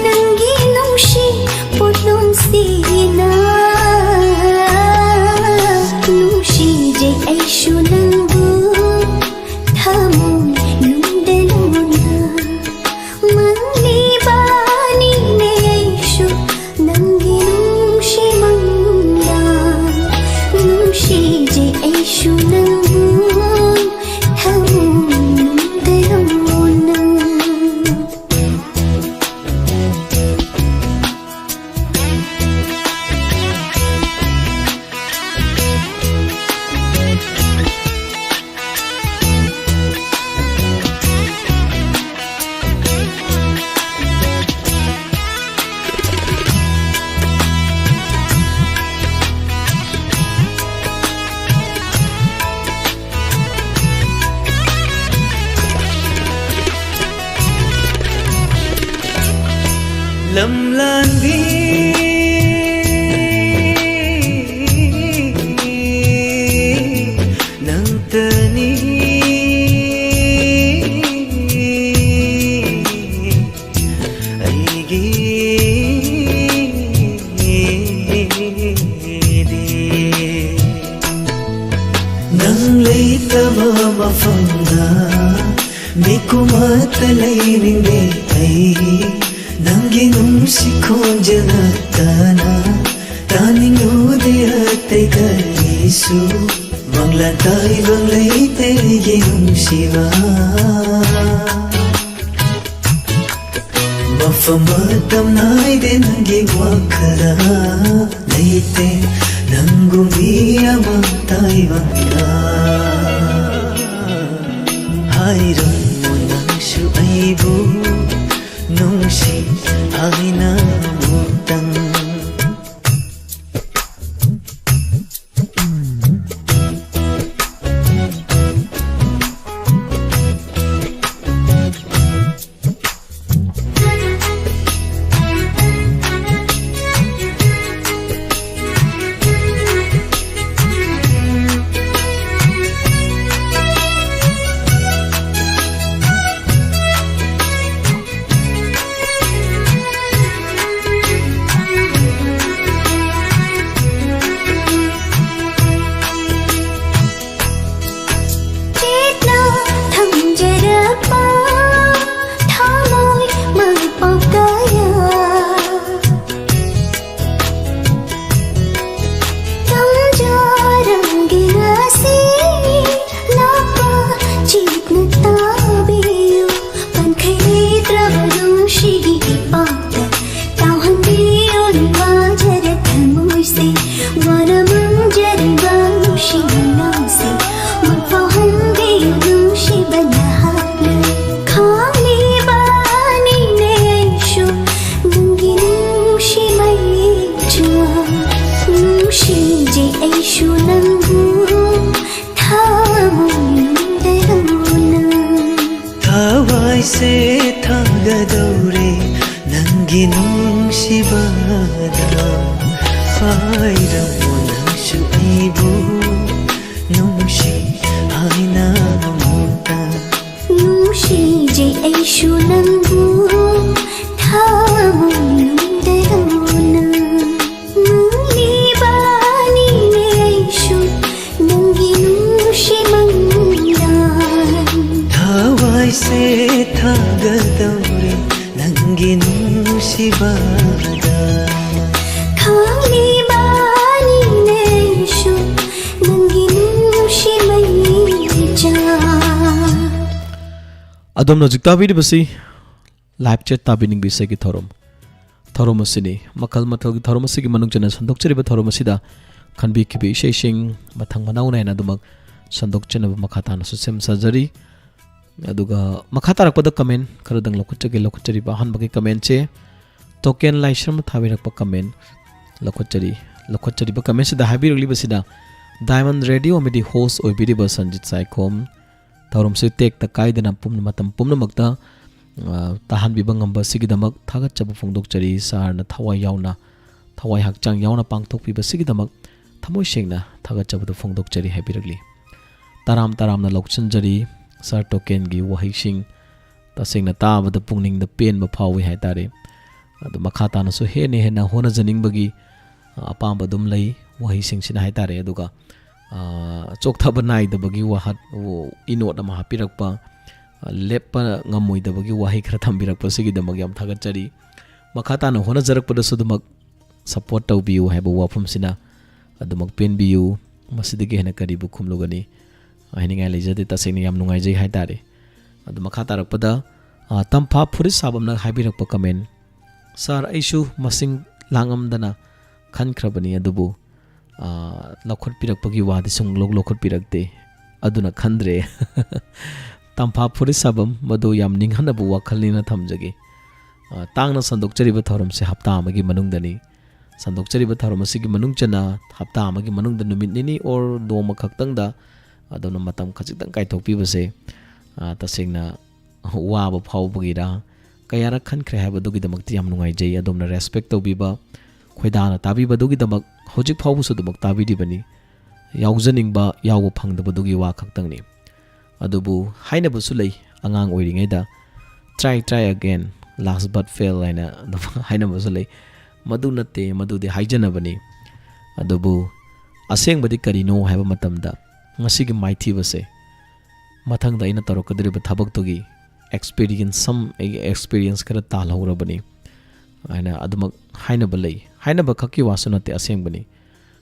ꯅꯪꯒꯤ ꯅꯨꯡꯁꯤ ꯄꯣꯠꯂꯨꯝꯁꯤꯅ꯫ ꯅꯨꯡꯁꯤꯖꯩ ꯑꯩꯁꯨ ꯅꯪꯕꯨ ꯊꯃꯣꯏ ꯅꯨꯡꯗ ꯂꯨꯅ꯫ ꯃꯪꯂꯤꯕꯥꯅꯤꯅꯦ ꯇꯝꯂꯥꯟꯕꯤ ꯅꯪꯇꯅꯤ ꯑꯩꯒꯤꯗꯤ꯫ ꯅꯪ ꯂꯩꯇꯕ ꯃꯐꯝꯗ ꯃꯤꯀꯨꯝ ꯑꯃꯠꯇ ꯂꯩꯅꯤꯡꯗꯦ ꯑꯩ꯫ ꯅꯪꯒꯤ ꯅꯨꯡꯁꯤ ꯈꯣꯟꯖꯦꯜ ꯅꯠꯇꯅ ꯇꯥꯅꯤꯡꯂꯨꯗꯦ ꯑꯇꯩ ꯀꯔꯤꯁꯨ꯫ ꯃꯪꯂꯥꯟ ꯇꯥꯏꯕꯪ ꯂꯩꯇꯦ ꯑꯩꯒꯤ ꯅꯨꯡꯁꯤꯕ꯫ ꯃꯐꯝ ꯃꯇꯝ ꯅꯥꯏꯗꯦ ꯅꯪꯒꯤ ꯋꯥꯈꯜꯗ ꯂꯩꯇꯦ ꯅꯪꯒꯨꯝ ꯃꯤ ꯑꯃ ꯇꯥꯏꯕꯪꯗ꯫ ꯍꯥꯏꯔꯝꯃꯣ ꯅꯪꯁꯨ ꯑꯩꯕꯨ ꯅꯨꯡꯁꯤ ꯍꯥꯏꯅ ꯑꯃꯨꯛꯇꯪ꯫ ꯆꯦꯠꯅ ꯊꯝꯖꯔꯛꯄ ꯊꯃꯣꯏ ꯃꯄꯥꯎ ꯀꯌꯥ꯫ ꯇꯝꯖꯔꯝꯒꯦ ꯉꯁꯤ ꯂꯥꯛꯄ ꯆꯦꯠꯅ ꯇꯥꯕꯤꯌꯨ꯫ ꯄꯟꯈꯩ ꯂꯩꯇ꯭ꯔꯕ ꯅꯨꯡꯁꯤꯒꯤ ꯏꯄꯥꯛꯇ ꯇꯥꯎꯍꯟꯕꯤꯌꯨ ꯋꯥꯖꯔ ꯊꯃꯣꯏꯁꯦ꯫ ꯋꯥꯅ ꯃꯪꯖꯔꯤꯕ ꯅꯨꯡꯁꯤ ꯃꯅꯥꯎꯁꯦ ꯃꯪꯐꯥꯎꯍꯟꯕꯤꯌꯨ ꯅꯨꯡꯁꯤꯕ ꯅꯍꯥꯛꯅ꯫ ꯈꯥꯡꯂꯤꯕꯅꯤꯅꯦ ꯑꯩꯁꯨ ꯅꯪꯒꯤ ꯅꯨꯡꯁꯤ ꯃꯩꯆꯨ꯫ ꯅꯨꯡꯁꯤꯖꯩ ꯑꯩꯁꯨ ꯅꯪꯕꯨ ꯊꯃꯣꯏꯅꯨꯡꯗ ꯂꯨꯅ꯫ ꯊꯋꯥꯏꯁꯦ ꯊꯥꯒꯗꯧꯔꯦ ꯅꯪꯒꯤ ꯅꯨꯡꯁꯤꯕꯗ ꯍꯥꯏꯔꯝꯃꯣ ꯅꯪꯁꯨ ꯑꯩꯕꯨ ꯅꯨꯡꯁꯤ ꯍꯥꯏꯅ ꯑꯃꯨꯛꯇ꯫ ꯅꯨꯡꯁꯤꯖꯩ ꯑꯩꯁꯨ ꯅꯪꯕꯨ ꯊꯃꯣꯏꯅꯨꯡꯗ ꯂꯣꯟꯅ꯫ ꯅꯨꯡꯁꯤꯕꯥꯅꯤꯅꯦ ꯑꯩꯁꯨ ꯅꯪꯒꯤ ꯅꯨꯡꯁꯤꯃꯪꯗ꯫ ꯊꯋꯥꯏꯁꯦ ꯊꯥꯒꯗꯧꯔꯦ ꯅꯪꯒꯤ ꯅꯨꯡꯁꯤꯕꯗ꯫ ꯈꯪꯂꯤꯕꯅꯤꯅꯦ ꯑꯩꯁꯨ ꯅꯪꯒꯤ ꯅꯨꯡꯁꯤꯃꯩ ꯆꯥꯛ꯫ ꯑꯗꯣꯝꯅ ꯍꯧꯖꯤꯛ ꯇꯥꯕꯤꯔꯤꯕꯁꯤ ꯂꯥꯏꯚ ꯆꯦꯠ ꯇꯥꯕꯤꯅꯤꯡꯕ ꯏꯁꯩꯒꯤ ꯊꯧꯔꯝ꯫ ꯊꯧꯔꯝ ꯑꯁꯤꯅꯤ꯫ ꯃꯈꯜ ꯃꯊꯦꯜꯒꯤ ꯊꯧꯔꯝ ꯑꯁꯤꯒꯤ ꯃꯅꯨꯡ ꯆꯟꯅ ꯁꯟꯗꯣꯛꯆꯔꯤꯕ ꯊꯧꯔꯝ ꯑꯁꯤꯗ ꯈꯟꯕꯤꯈꯤꯕ ꯏꯁꯩꯁꯤꯡ ꯃꯊꯪ ꯃꯅꯥꯎ ꯅꯥꯏꯅ ꯑꯗꯨꯃꯛ ꯁꯟꯗꯣꯛꯆꯅꯕ ꯃꯈꯥ ꯇꯥꯅꯁꯨ ꯁꯦꯝ ꯁꯥꯖꯔꯤ꯫ ꯑꯗꯨꯒ ꯃꯈꯥ ꯇꯥꯔꯛꯄꯗ ꯀꯃꯦꯟ ꯈꯔꯗꯪ ꯂꯧꯈꯠꯆꯒꯦ꯫ ꯂꯧꯈꯠꯆꯔꯤꯕ ꯑꯍꯥꯟꯕꯒꯤ ꯀꯃꯦꯟꯁꯦ ꯇꯣꯀꯦꯟ ꯂꯥꯏꯁ꯭ꯔꯝꯅ ꯊꯥꯕꯤꯔꯛꯄ ꯀꯃꯦꯟ ꯂꯧꯈꯠꯆꯔꯤ꯫ ꯂꯧꯈꯠꯆꯔꯤꯕ ꯀꯃꯦꯟꯁꯤꯗ ꯍꯥꯏꯕꯤꯔꯛꯂꯤꯕꯁꯤꯗ, "ꯗꯥꯏꯃꯟ ꯔꯦꯗꯤꯑꯣ ꯑꯃꯗꯤ ꯍꯣꯁ ꯑꯣꯏꯕꯤꯔꯤꯕ ꯁꯟꯖꯤꯠ ꯁꯥꯏꯈꯣꯝ, ꯊꯧꯔꯝꯁꯤ ꯇꯦꯛꯇ ꯀꯥꯏꯗꯅ ꯄꯨꯝ-, ꯃꯇꯝ ꯄꯨꯝꯅꯃꯛꯇ, ꯑ, ꯇꯥꯍꯟꯕꯤꯕ ꯉꯝꯕ ꯑꯁꯤꯒꯤꯗꯃꯛ ꯊꯥꯒꯠꯆꯕ ꯐꯣꯡꯗꯣꯛꯆꯔꯤ꯫ ꯁꯥꯔꯅ ꯊꯋꯥꯏ ꯌꯥꯎꯅ, ꯊꯋꯥꯏ ꯍꯛꯆꯥꯡ ꯌꯥꯎꯅ ꯄꯥꯡꯊꯣꯛꯄꯤꯕꯁꯤꯒꯤꯗꯃꯛ ꯊꯃꯣꯏ ꯁꯦꯡꯅ ꯊꯥꯒꯠꯆꯕꯗꯨ ꯐꯣꯡꯗꯣꯛꯆꯔꯤ" ꯍꯥꯏꯕꯤꯔꯛꯂꯤ꯫ ꯇꯔꯥꯝ ꯇꯔꯥꯝꯅ ꯂꯧꯁꯤꯟꯖꯔꯤ ꯁꯥꯔ ꯇꯣꯀꯦꯟꯒꯤ ꯋꯥꯍꯩꯁꯤꯡ꯫ ꯇꯁꯦꯡꯅ ꯇꯥꯕꯗ ꯄꯨꯛꯅꯤꯡꯗ ꯄꯦꯟꯕ ꯐꯥꯎꯏ ꯍꯥꯏꯇꯥꯔꯦ꯫ ꯑꯗꯨ ꯃꯈꯥ ꯇꯥꯅꯁꯨ ꯍꯦꯟꯅ ꯍꯦꯟꯅ ꯍꯣꯠꯅꯖꯅꯤꯡꯕꯒꯤ, ꯑ, ꯑꯄꯥꯝꯕ ꯑꯗꯨꯝ ꯂꯩ ꯋꯥꯍꯩꯁꯤꯡꯁꯤꯅ ꯍꯥꯏꯇꯥꯔꯦ꯫ ꯑꯗꯨꯒ, ꯑ, ꯆꯣꯛꯊꯕ ꯅꯥꯏꯗꯕꯒꯤ ꯋꯥꯍꯠ-, ꯏꯅꯣꯠ ꯑꯃ ꯍꯥꯞꯄꯤꯔꯛꯄ, ꯑ, ꯂꯦꯞꯄ ꯉꯝꯃꯣꯏꯗꯕꯒꯤ ꯋꯥꯍꯩ ꯈꯔ ꯊꯝꯕꯤꯔꯛꯄꯁꯤꯒꯤꯗꯃꯛ ꯌꯥꯝ ꯊꯥꯒꯠꯆꯔꯤ꯫ ꯃꯈꯥ ꯇꯥꯅ ꯍꯣꯠꯅꯖꯔꯛꯄꯗꯁꯨ ꯑꯗꯨꯃꯛ ꯁꯄꯣꯔꯠ ꯇꯧꯕꯤꯌꯨ ꯍꯥꯏꯕ ꯋꯥꯐꯝꯁꯤꯅ ꯑꯗꯨꯃꯛ ꯄꯦꯟꯕꯤꯌꯨ꯫ ꯃꯁꯤꯗꯒꯤ ꯍꯦꯟꯅ ꯀꯔꯤꯕꯨ ꯈꯨꯝꯂꯨꯒꯅꯤ? ꯍꯥꯏꯅꯤꯡꯉꯥꯏ ꯂꯩꯖꯗꯦ꯫ ꯇꯁꯦꯡꯅ ꯌꯥꯝ ꯅꯨꯡꯉꯥꯏꯖꯩ ꯍꯥꯏꯇꯥꯔꯦ꯫ ꯑꯗꯨ ꯃꯈꯥ ꯇꯥꯔꯛꯄꯗ, ꯑ, ꯇꯝꯐꯥ ꯐꯨꯔꯤꯠ ꯁꯥꯕꯝꯅ ꯍꯥꯏꯕꯤꯔꯛꯄ ꯀꯃꯦꯟ, "ꯁꯥꯔ, ꯑꯩꯁꯨ ꯃꯁꯤꯡ ꯂꯥꯡꯉꯝꯗꯅ ꯈꯟꯈ꯭ꯔꯕꯅꯤ, ꯑꯗꯨꯕꯨ, ꯑ, ꯂꯧꯈꯠꯄꯤꯔꯛꯄꯒꯤ ꯋꯥꯗꯤ ꯁꯨꯡꯂꯧ ꯂꯧꯈꯠꯄꯤꯔꯛꯇꯦ꯫ ꯑꯗꯨꯅ ꯈꯟꯗ꯭ꯔꯦ꯫" ꯇꯝꯐꯥ ꯐꯨꯔꯤꯠ ꯁꯥꯕꯝ, ꯃꯗꯨ ꯌꯥꯝ ꯅꯤꯡꯍꯟꯅꯕ ꯋꯥꯈꯜꯅꯤꯅ ꯊꯝꯖꯒꯦ꯫ ꯑ, ꯇꯥꯡꯅ ꯁꯟꯗꯣꯛꯆꯔꯤꯕ ꯊꯧꯔꯝꯁꯦ ꯍꯞꯇꯥ ꯑꯃꯒꯤ ꯃꯅꯨꯡꯗꯅꯤ꯫ ꯁꯟꯗꯣꯛꯆꯔꯤꯕ ꯊꯧꯔꯝ ꯑꯁꯤꯒꯤ ꯃꯅꯨꯡ ꯆꯟꯅ ꯍꯞꯇꯥ ꯑꯃꯒꯤ ꯃꯅꯨꯡꯗ ꯅꯨꯃꯤꯠ ꯅꯤꯅꯤ or ꯅꯣꯡꯃ ꯈꯛꯇꯪꯗ ꯑꯗꯣꯝꯅ ꯃꯇꯝ ꯈꯖꯤꯛꯇꯪ ꯀꯥꯏꯊꯣꯛꯄꯤꯕꯁꯦ, ꯑ, ꯇꯁꯦꯡꯅ ꯋꯥꯕ ꯐꯥꯎꯕꯒꯤꯔ, ꯀꯌꯥꯔꯛ ꯈꯟꯈ꯭ꯔꯦ ꯍꯥꯏꯕꯗꯨꯒꯤꯗꯃꯛꯇꯤ ꯌꯥꯝ ꯅꯨꯡꯉꯥꯏꯖꯩ꯫ ꯑꯗꯣꯝꯅ ꯔꯦꯁꯄꯦꯛ ꯇꯧꯕꯤꯕ, ꯈꯣꯏꯗꯥꯅ ꯇꯥꯕꯤꯕꯗꯨꯒꯤꯗꯃꯛ ꯍꯧꯖꯤꯛ ꯐꯥꯎꯕꯁꯨ ꯑꯗꯨꯃꯛ ꯇꯥꯕꯤꯔꯤꯕꯅꯤ꯫ ꯌꯥꯎꯖꯅꯤꯡꯕ, ꯌꯥꯎꯕ ꯐꯪꯗꯕꯗꯨꯒꯤ ꯋꯥ ꯈꯛꯇꯪꯅꯤ꯫ ꯑꯗꯨꯕꯨ ꯍꯥꯏꯅꯕꯁꯨ ꯂꯩ, ꯑꯉꯥꯡ ꯑꯣꯏꯔꯤꯉꯩꯗ "Try, try again, last but fail" ꯍꯥꯏꯅ ꯑꯗꯨꯝ ꯍꯥꯏꯅꯕꯁꯨ ꯂꯩ꯫ ꯃꯗꯨ ꯅꯠꯇꯦ, ꯃꯗꯨꯗꯤ ꯍꯥꯏꯖꯅꯕꯅꯤ꯫ ꯑꯗꯨꯕꯨ ꯑꯁꯦꯡꯕꯗꯤ ꯀꯔꯤꯅꯣ ꯍꯥꯏꯕ ꯃꯇꯝꯗ, ꯉꯁꯤꯒꯤ ꯃꯥꯏꯊꯤꯕꯁꯦ ꯃꯊꯪꯗ ꯑꯩꯅ ꯇꯧꯔꯛꯀꯗꯧꯔꯤꯕ ꯊꯕꯛꯇꯨꯒꯤ ꯑꯦꯛꯁꯄꯤꯔꯤꯌꯦꯟꯁ, ꯁꯝ ꯑꯩꯒꯤ ꯑꯦꯛꯁꯄꯤꯔꯤꯌꯦꯟꯁ ꯈꯔ ꯇꯥꯜꯍꯧꯔꯕꯅꯤ ꯍꯥꯏꯅ ꯑꯗꯨꯃꯛ ꯍꯥꯏꯅꯕ ꯂꯩ꯫ ꯍꯥꯏꯅꯕ ꯈꯛꯀꯤ ꯋꯥꯁꯨ ꯅꯠꯇꯦ, ꯑꯁꯦꯡꯕꯅꯤ꯫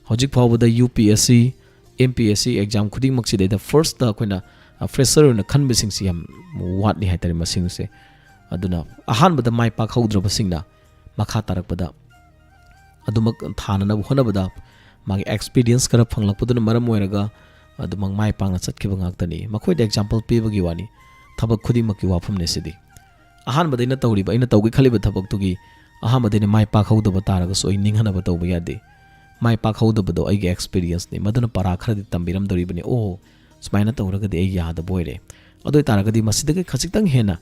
ꯍꯧꯖꯤꯛ ꯐꯥꯎꯕꯗ U P S C, M P S C exam ꯈꯨꯗꯤꯡꯃꯛꯁꯤꯗꯩꯗ first ꯑꯩꯈꯣꯏꯅ, ꯑ, ꯐ꯭ꯔꯦꯁꯔ ꯑꯣꯏꯅ ꯈꯟꯕꯁꯤꯡꯁꯤ ꯌꯥꯝ ꯋꯥꯠꯂꯤ ꯍꯥꯏꯇꯥꯔꯦ ꯃꯁꯤꯡꯁꯦ꯫ ꯑꯗꯨꯅ ꯑꯍꯥꯟꯕꯗ ꯃꯥꯏ ꯄꯥꯛꯍꯧꯗ꯭ꯔꯕꯁꯤꯡꯅ ꯃꯈꯥ ꯇꯥꯔꯛꯄꯗ ꯑꯗꯨꯃꯛ ꯊꯥꯅꯅꯕ ꯍꯣꯠꯅꯕꯗ ꯃꯥꯒꯤ ꯑꯦꯛꯁꯄꯤꯔꯤꯌꯦꯟꯁ ꯈꯔ ꯐꯪꯂꯛꯄꯗꯨꯅ ꯃꯔꯝ ꯑꯣꯏꯔꯒ ꯑꯗꯨꯃꯛ ꯃꯥꯏ ꯄꯥꯛꯅ ꯆꯠꯈꯤꯕ ꯉꯥꯛꯇꯅꯤ꯫ ꯃꯈꯣꯏꯗ ꯑꯦꯛꯖꯥꯝꯄꯜ ꯄꯤꯕꯒꯤ ꯋꯥꯅꯤ, ꯊꯕꯛ ꯈꯨꯗꯤꯡꯃꯛꯀꯤ ꯋꯥꯐꯝꯅꯤ ꯁꯤꯗꯤ꯫ ꯑꯍꯥꯟꯕꯗ ꯑꯩꯅ ꯇꯧꯔꯤꯕ, ꯑꯩꯅ ꯇꯧꯒꯦ ꯈꯜꯂꯤꯕ ꯊꯕꯛꯇꯨꯒꯤ ꯑꯍꯥꯟꯕꯗ ꯑꯩꯅ ꯃꯥꯏ ꯄꯥꯛꯍꯧꯗꯕ ꯇꯥꯔꯒꯁꯨ ꯑꯩ ꯅꯤꯡꯍꯟꯅꯕ ꯇꯧꯕ ꯌꯥꯗꯦ꯫ ꯃꯥꯏ ꯄꯥꯛꯍꯧꯗꯕꯗꯣ ꯑꯩꯒꯤ ꯑꯦꯛꯁꯄꯤꯔꯤꯌꯦꯟꯁꯅꯤ, ꯃꯗꯨꯅ ꯄꯔꯥ ꯈꯔꯗꯤ ꯇꯝꯕꯤꯔꯝꯗꯣꯔꯤꯕꯅꯤ꯫ "ꯑꯣ, ꯁꯨꯃꯥꯏꯅ ꯇꯧꯔꯒꯗꯤ ꯑꯩ ꯌꯥꯗꯕ ꯑꯣꯏꯔꯦ꯫ ꯑꯗꯨ ꯑꯣꯏ ꯇꯥꯔꯒꯗꯤ ꯃꯁꯤꯗꯒꯤ ꯈꯖꯤꯛꯇꯪ ꯍꯦꯟꯅ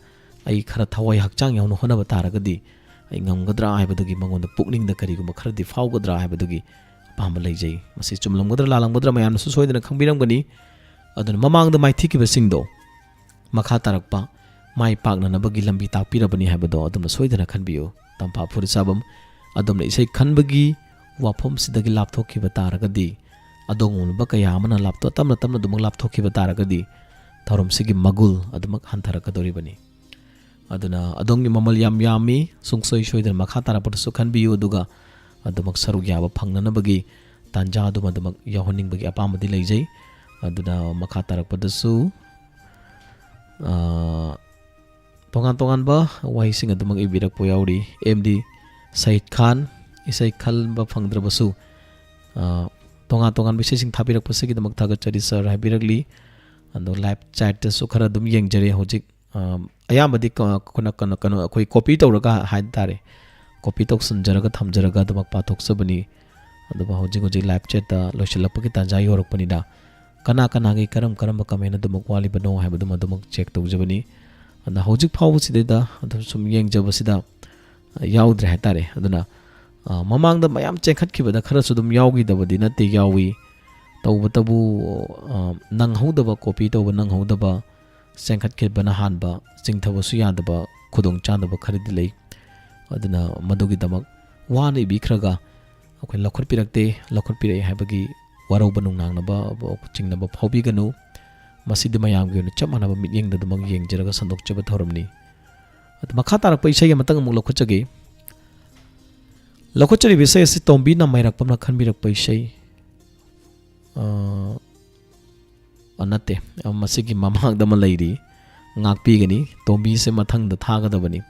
ꯑꯩ ꯈꯔ ꯊꯋꯥꯏ ꯍꯛꯆꯥꯡ ꯌꯥꯎꯅ ꯍꯣꯠꯅꯕ ꯇꯥꯔꯒꯗꯤ ꯑꯩ ꯉꯝꯒꯗ꯭ꯔꯥ?" ꯍꯥꯏꯕꯗꯨꯒꯤ ꯃꯉꯣꯟꯗ ꯄꯨꯛꯅꯤꯡꯗ ꯀꯔꯤꯒꯨꯝꯕ ꯈꯔꯗꯤ ꯐꯥꯎꯒꯗ꯭ꯔꯥ ꯍꯥꯏꯕꯗꯨꯒꯤ ꯑꯄꯥꯝꯕ ꯂꯩꯖꯩ꯫ ꯃꯁꯤ ꯆꯨꯝꯂꯝꯒꯗ꯭ꯔꯥ ꯂꯥꯜꯂꯝꯒꯗ꯭ꯔꯥ ꯃꯌꯥꯝꯅꯁꯨ ꯁꯣꯏꯗꯅ ꯈꯪꯕꯤꯔꯝꯒꯅꯤ꯫ ꯑꯗꯨꯅ ꯃꯃꯥꯡꯗ ꯃꯥꯏꯊꯤꯈꯤꯕꯁꯤꯡꯗꯣ ꯃꯈꯥ ꯇꯥꯔꯛꯄ ꯃꯥꯏ ꯄꯥꯛꯅꯅꯕꯒꯤ ꯂꯝꯕꯤ ꯇꯥꯛꯄꯤꯔꯕꯅꯤ ꯍꯥꯏꯕꯗꯣ ꯑꯗꯣꯝꯅ ꯁꯣꯏꯗꯅ ꯈꯟꯕꯤꯌꯨ꯫ ꯇꯝꯐꯥ ꯐꯨꯔꯤꯠꯁꯥꯕꯝ, ꯑꯗꯣꯝꯅ ꯏꯁꯩ ꯈꯟꯕꯒꯤ ꯋꯥꯐꯝꯁꯤꯗꯒꯤ ꯂꯥꯞꯊꯣꯛꯈꯤꯕ ꯇꯥꯔꯒꯗꯤ, ꯑꯗꯣꯝꯒꯨꯝꯂꯕ ꯀꯌꯥ ꯑꯃꯅ ꯂꯥꯞꯊꯣꯛ-, ꯇꯞꯅ ꯇꯞꯅ ꯑꯗꯨꯃꯛ ꯂꯥꯞꯊꯣꯛꯈꯤꯕ ꯇꯥꯔꯒꯗꯤ, ꯊꯧꯔꯝꯁꯤꯒꯤ ꯃꯒꯨꯜ ꯑꯗꯨꯃꯛ ꯍꯟꯊꯔꯛꯀꯗꯧꯔꯤꯕꯅꯤ꯫ ꯑꯗꯨꯅ ꯑꯗꯣꯝꯒꯤ ꯃꯃꯜ ꯌꯥꯝ ꯌꯥꯝꯃꯤ, ꯁꯨꯡꯁꯣꯏ ꯁꯣꯏꯗꯅ ꯃꯈꯥ ꯇꯥꯔꯛꯄꯗꯁꯨ ꯈꯟꯕꯤꯌꯨ, ꯑꯗꯨꯒ ꯑꯗꯨꯃꯛ ꯁꯔꯨꯛ ꯌꯥꯕ ꯐꯪꯅꯅꯕꯒꯤ ꯇꯥꯟꯖꯥ ꯑꯗꯨꯃ ꯑꯗꯨꯃꯛ ꯌꯥꯎꯍꯟꯅꯤꯡꯕꯒꯤ ꯑꯄꯥꯝꯕꯗꯤ ꯂꯩꯖꯩ꯫ ꯑꯗꯨꯅ ꯃꯈꯥ ꯇꯥꯔꯛꯄꯗꯁꯨ, ꯑ, ꯇꯣꯉꯥꯟ ꯇꯣꯉꯥꯟꯕ ꯋꯥꯍꯩꯁꯤꯡ ꯑꯗꯨꯃꯛ ꯏꯕꯤꯔꯛꯄ ꯌꯥꯎꯔꯤ꯫ ꯑꯦꯝ ꯗꯤ ꯁꯍꯤꯗ ꯈꯥꯟ, ꯏꯁꯩ ꯈꯟꯕ ꯐꯪꯗ꯭ꯔꯕꯁꯨ, ꯑ, ꯇꯣꯉꯥꯟ ꯇꯣꯉꯥꯟꯕ ꯏꯁꯩꯁꯤꯡ ꯊꯥꯕꯤꯔꯛꯄꯁꯤꯒꯤꯗꯃꯛ ꯊꯥꯒꯠꯆꯔꯤ ꯁꯥꯔ ꯍꯥꯏꯕꯤꯔꯛꯂꯤ꯫ ꯑꯗꯣ ꯂꯥꯏꯚ ꯆꯦꯠꯇꯁꯨ ꯈꯔ ꯑꯗꯨꯝ ꯌꯦꯡꯖꯔꯦ ꯍꯧꯖꯤꯛ꯫ ꯑ, ꯑꯌꯥꯝꯕꯗꯤ ꯀ-, ꯀꯩꯅꯣ, ꯀꯩꯅꯣ, ꯀꯩꯅꯣ, ꯑꯩꯈꯣꯏ ꯀꯣꯄꯤ ꯇꯧꯔꯒ ꯍꯥꯏ ꯇꯥꯔꯦ, ꯀꯣꯄꯤ ꯇꯧꯁꯤꯟꯖꯔꯒ ꯊꯝꯖꯔꯒ ꯑꯗꯨꯃꯛ ꯄꯥꯊꯣꯛꯆꯕꯅꯤ꯫ ꯑꯗꯨꯒ ꯍꯧꯖꯤꯛ ꯍꯧꯖꯤꯛ ꯂꯥꯏꯚ ꯆꯦꯠꯇ ꯂꯣꯏꯁꯤꯜꯂꯛꯄꯒꯤ ꯇꯥꯟꯖꯥ ꯌꯧꯔꯛꯄꯅꯤꯅ, ꯀꯅꯥ ꯀꯅꯥꯒꯤ ꯀꯔꯝ ꯀꯔꯝꯕ ꯀꯃꯦꯟ ꯑꯗꯨꯃꯛ ꯋꯥꯠꯂꯤꯕꯅꯣ ꯍꯥꯏꯕꯗꯨꯃ ꯑꯗꯨꯃꯛ ꯆꯦꯛ ꯇꯧꯖꯕꯅꯤ꯫ ꯑꯗꯨꯅ ꯍꯧꯖꯤꯛ ꯐꯥꯎꯕꯁꯤꯗꯩꯗ ꯑꯗꯨꯝ ꯁꯨꯝ ꯌꯦꯡꯖꯕꯁꯤꯗ, ꯑ, ꯌꯥꯎꯗ꯭ꯔꯦ ꯍꯥꯏꯇꯥꯔꯦ꯫ ꯑꯗꯨꯅ, ꯑ, ꯃꯃꯥꯡꯗ ꯃꯌꯥꯝ ꯆꯦꯟꯈꯠꯈꯤꯕꯗ ꯈꯔꯁꯨ ꯑꯗꯨꯝ ꯌꯥꯎꯈꯤꯗꯕꯗꯤ ꯅꯠꯇꯦ, ꯌꯥꯎꯏ꯫ ꯇꯧꯕꯇꯕꯨ, ꯑ, ꯅꯪꯍꯧꯗꯕ, copy ꯇꯧꯕ ꯅꯪꯍꯧꯗꯕ, ꯆꯦꯟꯈꯠꯈꯤꯕꯅ ꯍꯥꯟꯕ, ꯆꯤꯡꯊꯕꯁꯨ ꯌꯥꯗꯕ ꯈꯨꯗꯣꯡꯆꯥꯗꯕ ꯈꯔꯗꯤ ꯂꯩ꯫ ꯑꯗꯨꯅ ꯃꯗꯨꯒꯤꯗꯃꯛ ꯋꯥꯅ ꯏꯕꯤꯈ꯭ꯔꯒ ꯑꯩꯈꯣꯏ ꯂꯧꯈꯠꯄꯤꯔꯛꯇꯦ, ꯂꯧꯈꯠꯄꯤꯔꯛꯑꯦ ꯍꯥꯏꯕꯒꯤ ꯋꯥꯔꯧꯕ ꯅꯨꯡꯅꯥꯡꯅꯕ, ꯆꯤꯡꯅꯕ ꯐꯥꯎꯕꯤꯒꯅꯨ꯫ ꯃꯁꯤꯗꯤ ꯃꯌꯥꯝꯒꯤ ꯑꯣꯏꯅ ꯆꯞ ꯃꯥꯟꯅꯕ ꯃꯤꯠꯌꯦꯡꯗ ꯑꯗꯨꯃꯛ ꯌꯦꯡꯖꯔꯒ ꯁꯟꯗꯣꯛꯆꯕ ꯊꯧꯔꯝꯅꯤ꯫ ꯑꯗꯨ ꯃꯈꯥ ꯇꯥꯔꯛꯄ ꯏꯁꯩ ꯑꯃꯇꯪ ꯑꯃꯨꯛ ꯂꯧꯈꯠꯆꯒꯦ꯫ ꯂꯧꯈꯠꯆꯔꯤꯕ ꯏꯁꯩ ꯑꯁꯤ ꯇꯣꯝꯕꯤ ꯅꯥꯃꯩꯔꯥꯛꯄꯝꯅ ꯈꯟꯕꯤꯔꯛꯄ ꯏꯁꯩ, ꯑ, ꯑ, ꯅꯠꯇꯦ, ꯑ, ꯃꯁꯤꯒꯤ ꯃꯃꯥꯡꯗ ꯑꯃ ꯂꯩꯔꯤ, ꯉꯥꯛꯄꯤꯒꯅꯤ, ꯇꯣꯝꯕꯤꯁꯦ ꯃꯊꯪꯗ ꯊꯥꯒꯗꯕꯅꯤ꯫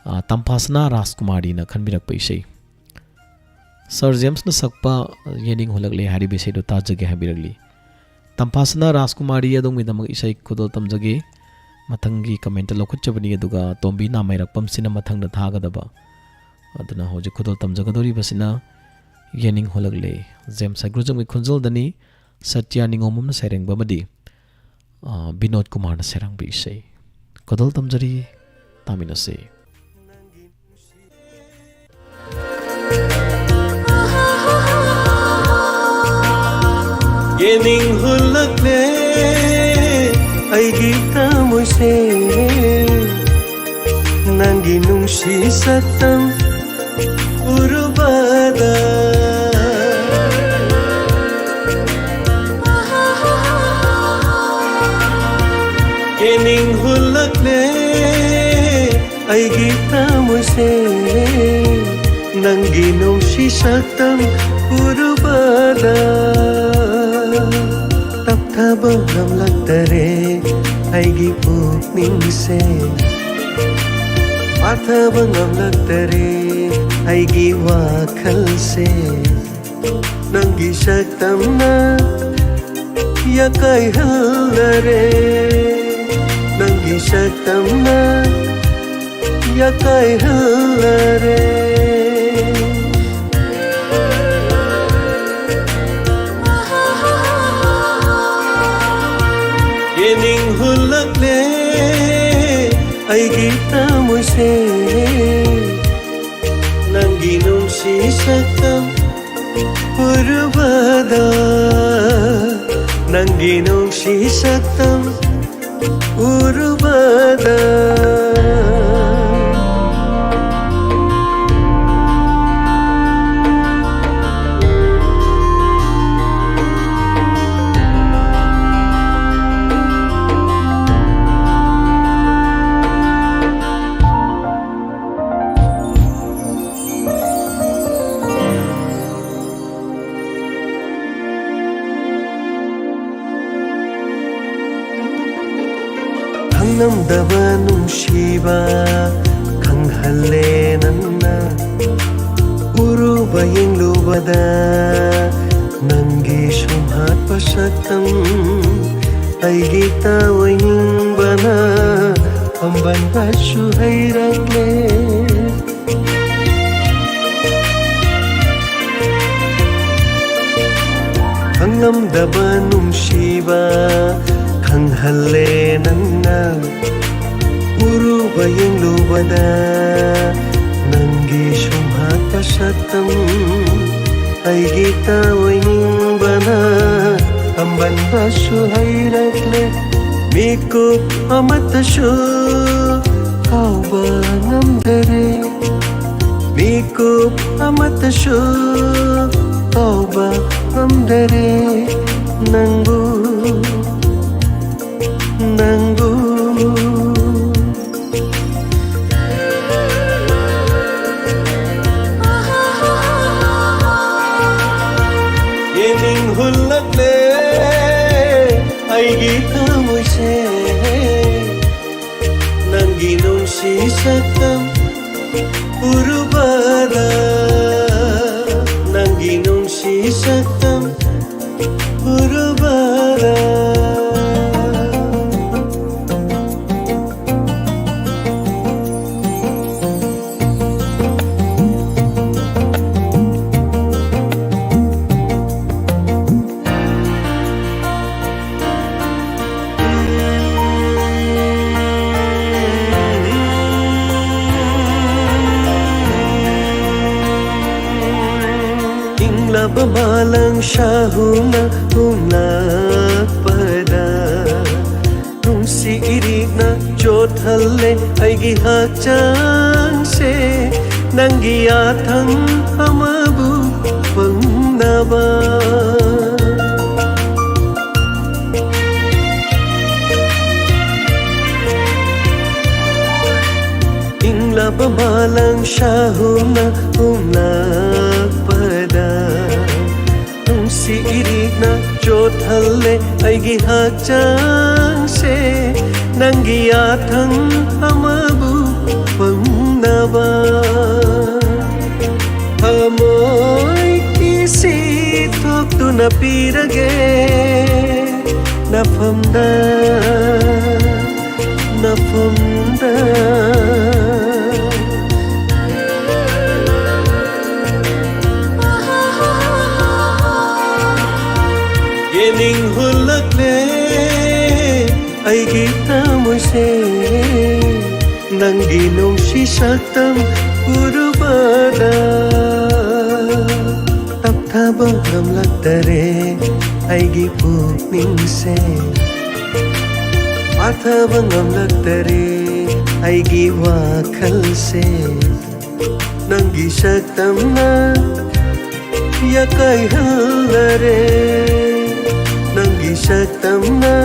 ꯑ, ꯇꯝꯐꯥꯁꯅꯥ ꯔꯥꯖꯀꯨꯃꯥꯔꯤꯅ ꯈꯟꯕꯤꯔꯛꯄ ꯏꯁꯩ꯫ ꯁꯥꯔ ꯖꯦꯝꯁꯅ ꯁꯛꯄ ꯌꯦꯅꯤꯡ ꯍꯨꯜꯂꯛꯂꯦ ꯍꯥꯏꯔꯤꯕ ꯏꯁꯩꯗꯣ ꯇꯥꯖꯒꯦ ꯍꯥꯏꯕꯤꯔꯛꯂꯤ꯫ ꯇꯝꯐꯥꯁꯅꯥ ꯔꯥꯖꯀꯨꯃꯥꯔꯤ, ꯑꯗꯣꯝꯒꯤꯗꯃꯛ ꯏꯁꯩ ꯈꯨꯗꯣꯜ ꯇꯝꯖꯒꯦ꯫ ꯃꯊꯪꯒꯤ comment ꯂꯧꯈꯠꯆꯕꯅꯤ, ꯑꯗꯨꯒ ꯇꯣꯝꯕꯤ ꯅꯥꯃꯩꯔꯥꯛꯄꯝꯁꯤꯅ ꯃꯊꯪꯗ ꯊꯥꯒꯗꯕ꯫ ꯑꯗꯨꯅ ꯍꯧꯖꯤꯛ ꯈꯨꯗꯣꯜ ꯇꯝꯖꯒꯗꯧꯔꯤꯕꯁꯤꯅ ꯌꯦꯅꯤꯡ ꯍꯨꯜꯂꯛꯂꯦ, ꯖꯦꯝꯁ ꯍꯩꯒ꯭ꯔꯨꯖꯝꯒꯤ ꯈꯣꯟꯖꯦꯜꯗꯅꯤ, ꯁꯇ꯭ꯌ ꯅꯤꯉꯣꯝꯕꯝꯅ ꯁꯩꯔꯦꯡꯕ ꯑꯃꯗꯤ, ꯑ, ꯕꯤꯅꯣꯗ ꯀꯨꯃꯥꯔꯅ ꯁꯩꯔꯥꯡꯕ ꯏꯁꯩ꯫ ꯈꯨꯗꯣꯜ ꯇꯝꯖꯔꯤ, ꯇꯥꯃꯤꯟꯅꯁꯤ꯫ ꯌꯦꯅꯤꯡ ꯍꯨꯜꯂꯛꯂꯦ ꯑꯩꯒꯤ ꯊꯃꯣꯏꯁꯦ, ꯅꯪꯒꯤ ꯅꯨꯡꯁꯤ ꯁꯛꯇꯝ ꯎꯔꯨꯕꯗ꯫ ꯌꯦꯅꯤꯡ ꯍꯨꯜꯂꯛꯂꯦ ꯑꯩꯒꯤ ꯊꯃꯣꯏꯁꯦ, ꯅꯪꯒꯤ ꯅꯨꯡꯁꯤ ꯁꯛꯇꯝ ꯎꯔꯨꯕꯗ꯫ ꯇꯞꯊꯕ ꯉꯝꯂꯛꯇꯔꯦ ꯑꯩꯒꯤ ꯄꯨꯛꯅꯤꯡꯁꯦ, ꯐꯥꯊꯕ ꯉꯝꯂꯛꯇꯔꯦ ꯑꯩꯒꯤ ꯋꯥꯈꯜꯁꯦ꯫ ꯅꯪꯒꯤ ꯁꯛꯇꯝꯅ ꯌꯥꯀꯥꯏꯍꯜꯂꯔꯦ, ꯅꯪꯒꯤ ꯁꯛꯇꯝꯅ ꯌꯥꯀꯥꯏꯍꯜꯂꯔꯦ꯫ ꯌꯦꯅꯤꯡ ꯍꯨꯜꯂꯛꯂꯦ ꯑꯩꯒꯤ ꯊꯃꯣꯏꯁꯦ ꯅꯪꯒꯤ ꯅꯨꯡꯁꯤ ꯁꯛꯇꯝ ꯎꯔꯨꯕꯗ, ꯅꯪꯒꯤ ꯅꯨꯡꯁꯤ ꯁꯛꯇꯝ ꯎꯔꯨꯕꯗ꯫ ꯈꯪꯂꯝꯗꯕ ꯅꯨꯡꯁꯤꯕ ꯈꯪꯍꯜꯂꯦ ꯅꯪꯅ꯫ ꯎꯔꯨꯕ ꯌꯦꯡꯂꯨꯕꯗ ꯅꯪꯒꯤ ꯁꯨꯝꯍꯠꯄ ꯁꯛꯇꯝ ꯑꯩꯒꯤ ꯇꯥꯑꯣꯏꯅꯤꯡꯕꯅ ꯄꯥꯝꯕꯟꯕꯁꯨ ꯍꯩꯔꯛꯂꯦ꯫ ꯈꯪꯂꯝꯗꯕ ꯅꯨꯡꯁꯤꯕ ꯈꯪꯍꯜꯂꯦ ꯅꯪꯅ꯫ ꯎꯔꯨꯕ ꯌꯦꯡꯂꯨꯕꯗ ꯅꯪꯒꯤ ꯁꯨꯝꯍꯠꯄ ꯁꯛꯇꯝ ꯑꯩꯒꯤ ꯇꯥꯑꯣꯏꯅꯤꯡꯕꯅ ꯄꯥꯝꯕꯟꯕꯁꯨ ꯍꯩꯔꯛꯂꯦ꯫ ꯃꯤꯀꯨꯞ ꯑꯃꯠꯇꯁꯨ ꯀꯥꯎꯕ ꯉꯝꯗꯔꯦ꯫ ꯃꯤꯀꯨꯞ ꯑꯃꯠꯇꯁꯨ ꯀꯥꯎꯕ ꯉꯝꯗꯔꯦ ꯅꯪꯕꯨ, ꯅꯪꯕꯨ꯫ ꯌꯦꯡꯅꯤꯡ ꯍꯨꯜꯂꯛꯂꯦ ꯑꯩꯒꯤ ꯊꯃꯣꯏꯁꯦ꯫ ꯅꯪꯒꯤ ꯅꯨꯡꯁꯤ ꯁꯛꯇꯝ ꯎꯔꯨꯕꯗ, ꯅꯪꯒꯤ ꯅꯨꯡꯁꯤ ꯁꯛꯇꯝ ꯎꯔꯨꯕꯗ꯫ ꯁꯥꯍꯨꯝꯅ ꯍꯨꯝꯂꯛꯄꯗ ꯅꯨꯡꯁꯤ ꯏꯔꯤꯛꯅ ꯆꯣꯠꯍꯜꯂꯦ ꯑꯩꯒꯤ ꯍꯛꯆꯥꯡꯁꯦ, ꯅꯪꯒꯤ ꯌꯥꯊꯪ ꯑꯃꯕꯨ ꯐꯪꯅꯕ꯫ ꯏꯪꯂꯕ ꯃꯥꯂꯪ ꯁꯥꯍꯨꯝꯅ ꯍꯨꯝꯂꯛꯄꯗ ꯅꯨꯡꯁꯤ ꯏꯔꯤꯛꯅ ꯆꯣꯠꯍꯜꯂꯦ ꯑꯩꯒꯤ ꯍꯛꯆꯥꯡꯁꯦ, ꯅꯪꯒꯤ ꯌꯥꯊꯪ ꯑꯃꯕꯨ ꯐꯪꯅꯕ꯫ ꯊꯃꯣꯏ ꯏꯁꯤ ꯊꯣꯛꯇꯨꯅ ꯄꯤꯔꯒꯦ ꯅꯐꯝꯗ, ꯅꯐꯝꯗ꯫ ꯌꯦꯅꯤꯡ ꯍꯨꯜꯂꯛꯂꯦ ꯑꯩꯒꯤ ꯊꯃꯣꯏꯁꯦ, ꯅꯪꯒꯤ ꯅꯨꯡꯁꯤ ꯁꯛꯇꯝ ꯎꯔꯨꯕꯗ꯫ ꯇꯞꯊꯕ ꯉꯝꯂꯛꯇꯔꯦ ꯑꯩꯒꯤ ꯄꯨꯛꯅꯤꯡꯁꯦ, ꯄꯥꯊꯕ ꯉꯝꯂꯛꯇꯔꯦ ꯑꯩꯒꯤ ꯋꯥꯈꯜꯁꯦ, ꯅꯪꯒꯤ ꯁꯛꯇꯝꯅ ꯌꯥꯀꯥꯏꯍꯜꯂꯔꯦ, ꯅꯪꯒꯤ ꯁꯛꯇꯝꯅ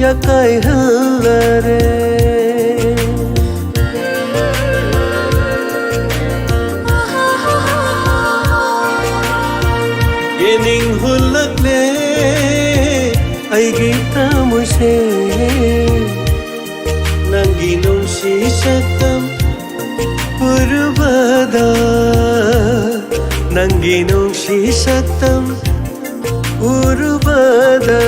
ꯌꯥꯀꯥꯏꯍꯜꯂꯔꯦ꯫ ꯌꯦꯅꯤꯡ ꯍꯨꯜꯂꯛꯂꯦ ꯑꯩꯒꯤ ꯊꯃꯣꯏꯁꯦ, ꯅꯪꯒꯤ ꯅꯨꯡꯁꯤ ꯁꯛꯇꯝ ꯎꯔꯨꯕꯗ, ꯅꯪꯒꯤ ꯅꯨꯡꯁꯤ ꯁꯛꯇꯝ ꯎꯔꯨꯕꯗ꯫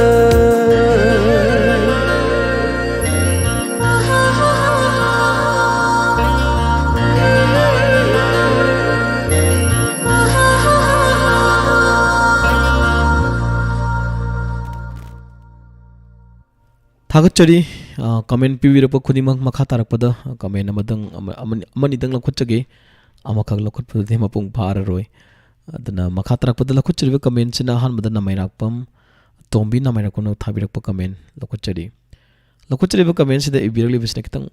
ꯊꯥꯒꯠꯆꯔꯤ꯫ ꯑ, comment ꯄꯤꯕꯤꯔꯛꯄ ꯈꯨꯗꯤꯡꯃꯛ꯫ ꯃꯈꯥ ꯇꯥꯔꯛꯄꯗ comment ꯑꯃꯗꯪ, ꯑꯃ-, ꯑꯃꯅꯤ-, ꯑꯃꯅꯤꯗꯪ ꯂꯧꯈꯠꯆꯒꯦ꯫ ꯑꯃꯈꯛ ꯂꯧꯈꯠꯄꯗꯨꯗꯤ ꯃꯄꯨꯡ ꯐꯥꯔꯔꯣꯏ꯫ ꯑꯗꯨꯅ ꯃꯈꯥ ꯇꯥꯔꯛꯄꯗ ꯂꯧꯈꯠꯆꯔꯤꯕ comment ꯁꯤꯅ ꯑꯍꯥꯟꯕꯗ ꯅꯃꯥꯏꯔꯥꯛꯄꯝ ꯇꯣꯝꯕꯤ ꯅꯃꯥꯏꯔꯥꯛꯄꯝꯅ ꯊꯥꯕꯤꯔꯛꯄ comment ꯂꯧꯈꯠꯆꯔꯤ꯫ ꯂꯧꯈꯠꯆꯔꯤꯕ comment ꯁꯤꯗ ꯏꯕꯤꯔꯛꯂꯤꯕꯁꯤꯅ ꯈꯤꯇꯪ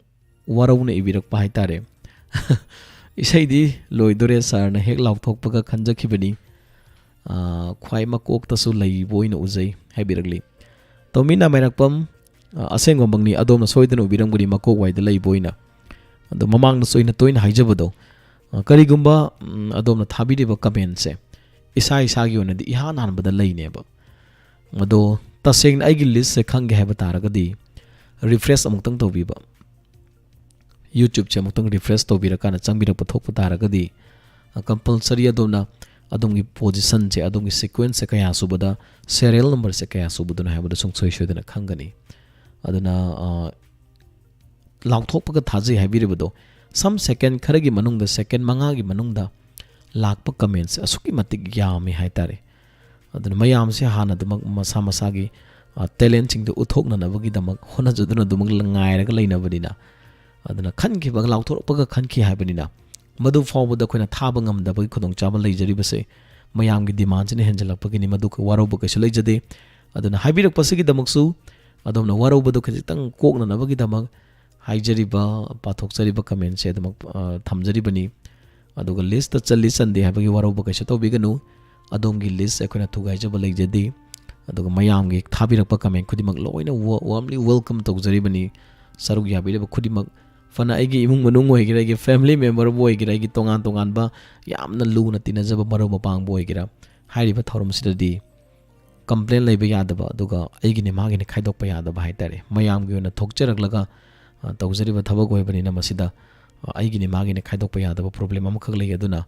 ꯋꯥꯔꯧꯅ ꯏꯕꯤꯔꯛꯄ ꯍꯥꯏꯇꯥꯔꯦ꯫ "ꯏꯁꯩꯗꯤ ꯂꯣꯏꯗꯣꯔꯦ ꯁꯥꯔꯅ ꯍꯦꯛ ꯂꯥꯎꯊꯣꯛꯄꯒ ꯈꯟꯖꯈꯤꯕꯅꯤ꯫ ꯑꯥ, ꯈ꯭ꯋꯥꯏ ꯃꯀꯣꯛꯇꯁꯨ ꯂꯩꯕ ꯑꯣꯏꯅ ꯎꯖꯩ" ꯍꯥꯏꯕꯤꯔꯛꯂꯤ꯫ ꯇꯣꯝꯕꯤ ꯅꯃꯥꯏꯔꯥꯛꯄꯝ, ꯑ, ꯑꯁꯦꯡꯕꯃꯛꯅꯤ, ꯑꯗꯣꯝꯅ ꯁꯣꯏꯗꯅ ꯎꯕꯤꯔꯝꯒꯅꯤ ꯃꯀꯣꯛ ꯋꯥꯏꯗ ꯂꯩꯕ ꯑꯣꯏꯅ꯫ ꯑꯗꯣ ꯃꯃꯥꯡꯗꯁꯨ ꯑꯩꯅ ꯇꯣꯏꯅ ꯍꯥꯏꯖꯕꯗꯣ, ꯑ, ꯀꯔꯤꯒꯨꯝꯕ, ꯎꯝ, ꯑꯗꯣꯝꯅ ꯊꯥꯕꯤꯔꯤꯕ comment ꯁꯦ ꯏꯁꯥ ꯏꯁꯥꯒꯤ ꯑꯣꯏꯅꯗꯤ ꯏꯍꯥꯟ ꯍꯥꯟꯕꯗ ꯂꯩꯅꯦꯕ꯫ ꯑꯗꯣ ꯇꯁꯦꯡꯅ ꯑꯩꯒꯤ list ꯁꯦ ꯈꯪꯒꯦ ꯍꯥꯏꯕ ꯇꯥꯔꯒꯗꯤ refresh ꯑꯃꯨꯛꯇꯪ ꯇꯧꯕꯤꯕ꯫ YouTube ꯁꯦ ꯑꯃꯨꯛꯇꯪ refresh ꯇꯧꯕꯤꯔꯀꯥꯟꯗ ꯆꯪꯕꯤꯔꯛꯄ ꯊꯣꯛꯄ ꯇꯥꯔꯒꯗꯤ, ꯑ, compulsory ꯑꯗꯣꯝꯅ ꯑꯗꯣꯝꯒꯤ position ꯁꯦ, ꯑꯗꯣꯝꯒꯤ sequence ꯁꯦ ꯀꯌꯥ ꯁꯨꯕꯗ, serial number ꯁꯦ ꯀꯌꯥ ꯁꯨꯕꯗꯅꯣ ꯍꯥꯏꯕꯗꯨ ꯁꯨꯡꯁꯣꯏ ꯁꯣꯏꯗꯅ ꯈꯪꯒꯅꯤ꯫ ꯑꯗꯨꯅ, ꯑ, ꯂꯥꯎꯊꯣꯛꯄꯒ ꯊꯥꯖꯩ ꯍꯥꯏꯕꯤꯔꯤꯕꯗꯣ, some second ꯈꯔꯒꯤ ꯃꯅꯨꯡꯗ, second ꯃꯉꯥꯒꯤ ꯃꯅꯨꯡꯗ ꯂꯥꯛꯄ comment ꯁꯦ ꯑꯁꯨꯛꯀꯤ ꯃꯇꯤꯛ ꯌꯥꯝꯃꯤ ꯍꯥꯏꯇꯥꯔꯦ꯫ ꯑꯗꯨꯅ ꯃꯌꯥꯝꯁꯦ ꯍꯥꯟꯅ ꯑꯗꯨꯃꯛ ꯃꯁꯥ ꯃꯁꯥꯒꯤ, ꯑ, talent ꯁꯤꯡꯗꯨ ꯎꯠꯊꯣꯛꯅꯅꯕꯒꯤꯗꯃꯛ ꯍꯣꯠꯅꯖꯗꯨꯅ ꯑꯗꯨꯃꯛ ꯉꯥꯏꯔꯒ ꯂꯩꯅꯕꯅꯤꯅ, ꯑꯗꯨꯅ ꯈꯟꯈꯤꯕ, ꯂꯥꯎꯊꯣꯔꯛꯄꯒ ꯈꯟꯈꯤ ꯍꯥꯏꯕꯅꯤꯅ, ꯃꯗꯨ ꯐꯥꯎꯕꯗ ꯑꯩꯈꯣꯏꯅ ꯊꯥꯕ ꯉꯝꯗꯕꯒꯤ ꯈꯨꯗꯣꯡꯆꯥꯕ ꯂꯩꯖꯔꯤꯕꯁꯦ ꯃꯌꯥꯝꯒꯤ demand ꯁꯤꯅ ꯍꯦꯟꯖꯜꯂꯛꯄꯒꯤꯅꯤ꯫ ꯃꯗꯨ ꯋꯥꯔꯧꯕ ꯀꯩꯁꯨ ꯂꯩꯖꯗꯦ꯫ ꯑꯗꯨꯅ ꯍꯥꯏꯕꯤꯔꯛꯄꯁꯤꯒꯤꯗꯃꯛꯁꯨ ꯑꯗꯣꯝꯅ ꯋꯥꯔꯧꯕꯗꯨ ꯈꯖꯤꯛꯇꯪ ꯀꯣꯛꯅꯅꯕꯒꯤꯗꯃꯛ ꯍꯥꯏꯖꯔꯤꯕ, ꯄꯥꯊꯣꯛꯆꯔꯤꯕ comment ꯁꯦ ꯑꯗꯨꯃꯛ, ꯑ, ꯊꯝꯖꯔꯤꯕꯅꯤ꯫ ꯑꯗꯨꯒ list ꯇ ꯆꯜꯂꯤ ꯆꯟꯗꯦ ꯍꯥꯏꯕꯒꯤ ꯋꯥꯔꯧꯕ ꯀꯩꯁꯨ ꯇꯧꯕꯤꯒꯅꯨ꯫ ꯑꯗꯣꯝꯒꯤ list ꯑꯩꯈꯣꯏꯅ ꯊꯨꯒꯥꯏꯖꯕ ꯂꯩꯖꯗꯦ꯫ ꯑꯗꯨꯒ ꯃꯌꯥꯝꯒꯤ ꯊꯥꯕꯤꯔꯛꯄ comment ꯈꯨꯗꯤꯡꯃꯛ ꯂꯣꯏꯅ wa-, warmly welcome ꯇꯧꯖꯔꯤꯕꯅꯤ꯫ ꯁꯔꯨꯛ ꯌꯥꯕꯤꯔꯤꯕ ꯈꯨꯗꯤꯡꯃꯛ, ꯐꯅ ꯑꯩꯒꯤ ꯏꯃꯨꯡ ꯃꯅꯨꯡ ꯑꯣꯏꯒꯦꯔꯥ, ꯑꯩꯒꯤ family member ꯕꯨ ꯑꯣꯏꯒꯦꯔꯥ, ꯑꯩꯒꯤ ꯇꯣꯉꯥꯟ ꯇꯣꯉꯥꯟꯕ ꯌꯥꯝꯅ ꯂꯨꯅ ꯇꯤꯟꯅꯖꯕ ꯃꯔꯨꯞ ꯃꯄꯥꯡꯕꯨ ꯑꯣꯏꯒꯦꯔꯥ, ꯍꯥꯏꯔꯤꯕ ꯊꯧꯔꯝꯁꯤꯗꯗꯤ complain ꯂꯩꯕ ꯌꯥꯗꯕ, ꯑꯗꯨꯒ ꯑꯩꯒꯤꯅꯤ ꯃꯥꯒꯤꯅꯤ ꯈꯥꯏꯗꯣꯛꯄ ꯌꯥꯗꯕ ꯍꯥꯏꯇꯥꯔꯦ꯫ ꯃꯌꯥꯝꯒꯤ ꯑꯣꯏꯅ ꯊꯣꯛꯆꯔꯛꯂꯒ, ꯑ, ꯇꯧꯖꯔꯤꯕ ꯊꯕꯛ ꯑꯣꯏꯕꯅꯤꯅ ꯃꯁꯤꯗ, ꯑ, ꯑꯩꯒꯤꯅꯤ ꯃꯥꯒꯤꯅꯤ ꯈꯥꯏꯗꯣꯛꯄ ꯌꯥꯗꯕ problem ꯑꯃꯈꯛ ꯂꯩ꯫ ꯑꯗꯨꯅ,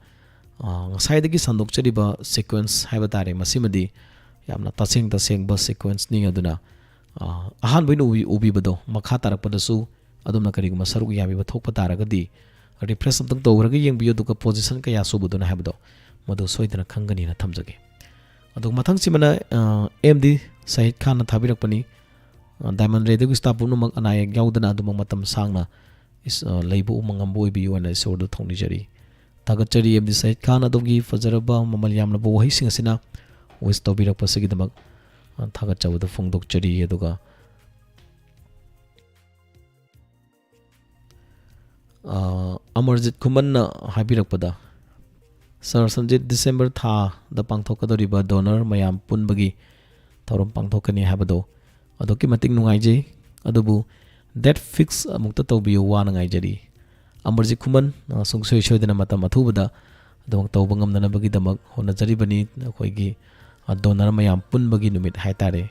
ꯑ, ꯉꯁꯥꯏꯗꯒꯤ ꯁꯟꯗꯣꯛꯆꯔꯤꯕ sequence ꯍꯥꯏꯕ ꯇꯥꯔꯦ, ꯃꯁꯤꯃꯗꯤ ꯌꯥꯝꯅ ꯇꯁꯦꯡ ꯇꯁꯦꯡꯕ sequence ꯅꯤ꯫ ꯑꯗꯨꯅ, ꯑ, ꯑꯍꯥꯟꯕ ꯑꯣꯏꯅ ꯎꯕꯤ-, ꯎꯕꯤꯕꯗꯣ ꯃꯈꯥ ꯇꯥꯔꯛꯄꯗꯁꯨ ꯑꯗꯣꯝꯅ ꯀꯔꯤꯒꯨꯝꯕ ꯁꯔꯨꯛ ꯌꯥꯕꯤꯕ ꯊꯣꯛꯄ ꯇꯥꯔꯒꯗꯤ refresh ꯑꯝꯇꯪ ꯇꯧꯈ꯭ꯔꯒ ꯌꯦꯡꯕꯤꯌꯨ, ꯑꯗꯨꯒ position ꯀꯌꯥ ꯁꯨꯕꯗꯨꯅ ꯍꯥꯏꯕꯗꯣ ꯃꯗꯨ ꯁꯣꯏꯗꯅ ꯈꯪꯒꯅꯤꯅ ꯊꯝꯖꯒꯦ꯫ ꯑꯗꯨꯒ ꯃꯊꯪꯁꯤꯃꯅ, ꯑ, ꯑꯦꯝ ꯗꯤ ꯁꯍꯤꯗ ꯈꯥꯟꯅ ꯊꯥꯕꯤꯔꯛꯄꯅꯤ꯫ ꯑ, Diamond Radio ꯒꯤ staff ꯄꯨꯝꯅꯃꯛ ꯑꯅꯥ ꯑꯌꯦꯛ ꯌꯥꯎꯗꯅ ꯑꯗꯨꯃꯛ ꯃꯇꯝ ꯁꯥꯡꯅ ꯏꯁ-, ꯑ, ꯂꯩꯕ ꯎꯃꯪ ꯉꯝꯕ ꯑꯣꯏꯕꯤꯌꯨ ꯍꯥꯏꯅ ꯏꯁꯣꯔꯗ ꯊꯧꯅꯤꯖꯔꯤ꯫ ꯊꯥꯒꯠꯆꯔꯤ ꯑꯦꯝ ꯗꯤ ꯁꯌꯤꯗ ꯈꯥꯟ, ꯑꯗꯣꯝꯒꯤ ꯐꯖꯔꯕ ꯃꯃꯜ ꯌꯥꯝꯂꯕ ꯋꯥꯍꯩꯁꯤꯡ ꯑꯁꯤꯅ wish ꯇꯧꯕꯤꯔꯛꯄꯁꯤꯒꯤꯗꯃꯛ, ꯑ, ꯊꯥꯒꯠꯆꯕꯗꯨ ꯐꯣꯡꯗꯣꯛꯆꯔꯤ꯫ ꯑꯗꯨꯒ, ꯑ, ꯑꯃꯔꯖꯤꯠ ꯈꯨꯃꯟꯅ ꯍꯥꯏꯕꯤꯔꯛꯄꯗ, "ꯁꯥꯔ ꯁꯟꯖꯤꯠ, ꯗꯤꯁꯦꯝꯕꯔ ꯊꯥꯗ ꯄꯥꯡꯊꯣꯛꯀꯗꯧꯔꯤꯕ ꯗꯣꯅꯔ ꯃꯌꯥꯝ ꯄꯨꯟꯕꯒꯤ ꯊꯧꯔꯝ ꯄꯥꯡꯊꯣꯛꯀꯅꯤ ꯍꯥꯏꯕꯗꯣ ꯑꯗꯨꯛꯀꯤ ꯃꯇꯤꯛ ꯅꯨꯡꯉꯥꯏꯖꯩ, ꯑꯗꯨꯕꯨ date fix ꯑꯃꯨꯛꯇ ꯇꯧꯕꯤꯌꯨ, ꯋꯥꯅ ꯉꯥꯏꯖꯔꯤ꯫" ꯑꯃꯔꯖꯤꯠ ꯈꯨꯃꯟ, ꯑ, ꯁꯨꯡꯁꯣꯏ ꯁꯣꯏꯗꯅ ꯃꯇꯝ ꯑꯊꯨꯕꯗ ꯑꯗꯨꯃꯛ ꯇꯧꯕ ꯉꯝꯅꯅꯕꯒꯤꯗꯃꯛ ꯍꯣꯠꯅꯖꯔꯤꯕꯅꯤ꯫ ꯑꯩꯈꯣꯏꯒꯤ, ꯑ, ꯗꯣꯅꯔ ꯃꯌꯥꯝ ꯄꯨꯟꯕꯒꯤ ꯅꯨꯃꯤꯠ ꯍꯥꯏꯇꯥꯔꯦ,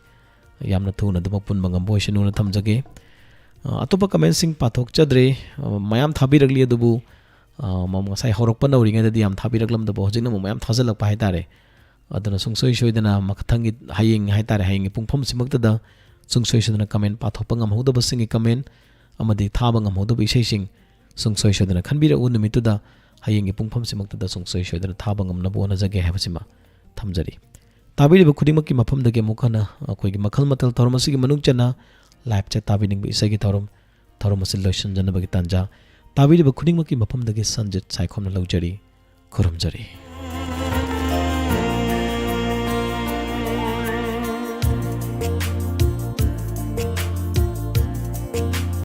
ꯌꯥꯝꯅ ꯊꯨꯅ ꯑꯗꯨꯃꯛ ꯄꯨꯟꯕ ꯉꯝꯕ ꯑꯣꯏꯁꯅꯨꯅ ꯊꯝꯖꯒꯦ꯫ ꯑ, ꯑꯇꯣꯞꯄ ꯀꯃꯦꯟꯁꯤꯡ ꯄꯥꯊꯣꯛꯆꯗ꯭ꯔꯦ꯫ ꯑ, ꯃꯌꯥꯝ ꯊꯥꯕꯤꯔꯛꯂꯤ, ꯑꯗꯨꯕꯨ, ꯑ, ꯃ-, ꯉꯁꯥꯏ ꯍꯧꯔꯛꯄ ꯅꯧꯔꯤꯉꯩꯗꯗꯤ ꯌꯥꯝ ꯊꯥꯕꯤꯔꯛꯂꯝꯗꯕ, ꯍꯧꯖꯤꯛꯅ ꯑꯃꯨꯛ ꯃꯌꯥꯝ ꯊꯥꯖꯤꯜꯂꯛꯄ ꯍꯥꯏꯇꯥꯔꯦ꯫ ꯑꯗꯨꯅ ꯁꯨꯡꯁꯣꯏ ꯁꯣꯏꯗꯅ ꯃꯊꯪꯒꯤ, ꯍꯌꯦꯡ ꯍꯥꯏꯇꯥꯔꯦ, ꯍꯌꯦꯡꯒꯤ ꯄꯨꯡꯐꯝꯁꯤꯃꯛꯇꯗ ꯁꯨꯡꯁꯣꯏ ꯁꯣꯏꯗꯅ ꯀꯃꯦꯟ ꯄꯥꯊꯣꯛꯄ ꯉꯝꯍꯧꯗꯕꯁꯤꯡꯒꯤ ꯀꯃꯦꯟ ꯑꯃꯗꯤ ꯊꯥꯕ ꯉꯝꯍꯧꯗꯕ ꯏꯁꯩꯁꯤꯡ ꯁꯨꯡꯁꯣꯏ ꯁꯣꯏꯗꯅ ꯈꯟꯕꯤꯔꯛꯎ꯫ ꯅꯨꯃꯤꯠꯇꯨꯗ ꯍꯌꯦꯡꯒꯤ ꯄꯨꯡꯐꯝꯁꯤꯃꯛꯇꯗ ꯁꯨꯡꯁꯣꯏ ꯁꯣꯏꯗꯅ ꯊꯥꯕ ꯉꯝꯅꯕ ꯍꯣꯠꯅꯖꯒꯦ ꯍꯥꯏꯕꯁꯤꯃ ꯊꯝꯖꯔꯤ꯫ ꯇꯥꯕꯤꯔꯤꯕ ꯈꯨꯗꯤꯡꯃꯛꯀꯤ ꯃꯐꯝꯗꯒꯤ ꯑꯃꯨꯛ ꯍꯟꯅ ꯑꯩꯈꯣꯏꯒꯤ ꯃꯈꯜ ꯃꯊꯦꯜ ꯊꯧꯔꯝ ꯑꯁꯤꯒꯤ ꯃꯅꯨꯡ ꯆꯟꯅ live chat ꯇꯥꯕꯤꯅꯤꯡꯕ ꯏꯁꯩꯒꯤ ꯊꯧꯔꯝ, ꯊꯧꯔꯝ ꯑꯁꯤ ꯂꯣꯏꯁꯤꯟꯖꯅꯕꯒꯤ ꯇꯥꯟꯖꯥ ꯇꯥꯕꯤꯔꯤꯕ ꯈꯨꯗꯤꯡꯃꯛꯀꯤ ꯃꯐꯝꯗꯒꯤ ꯁꯟꯖꯤꯠ ꯁꯥꯏꯈꯣꯝꯅ ꯂꯧꯖꯔꯤ꯫ ꯈꯨꯔꯨꯝꯖꯔꯤ꯫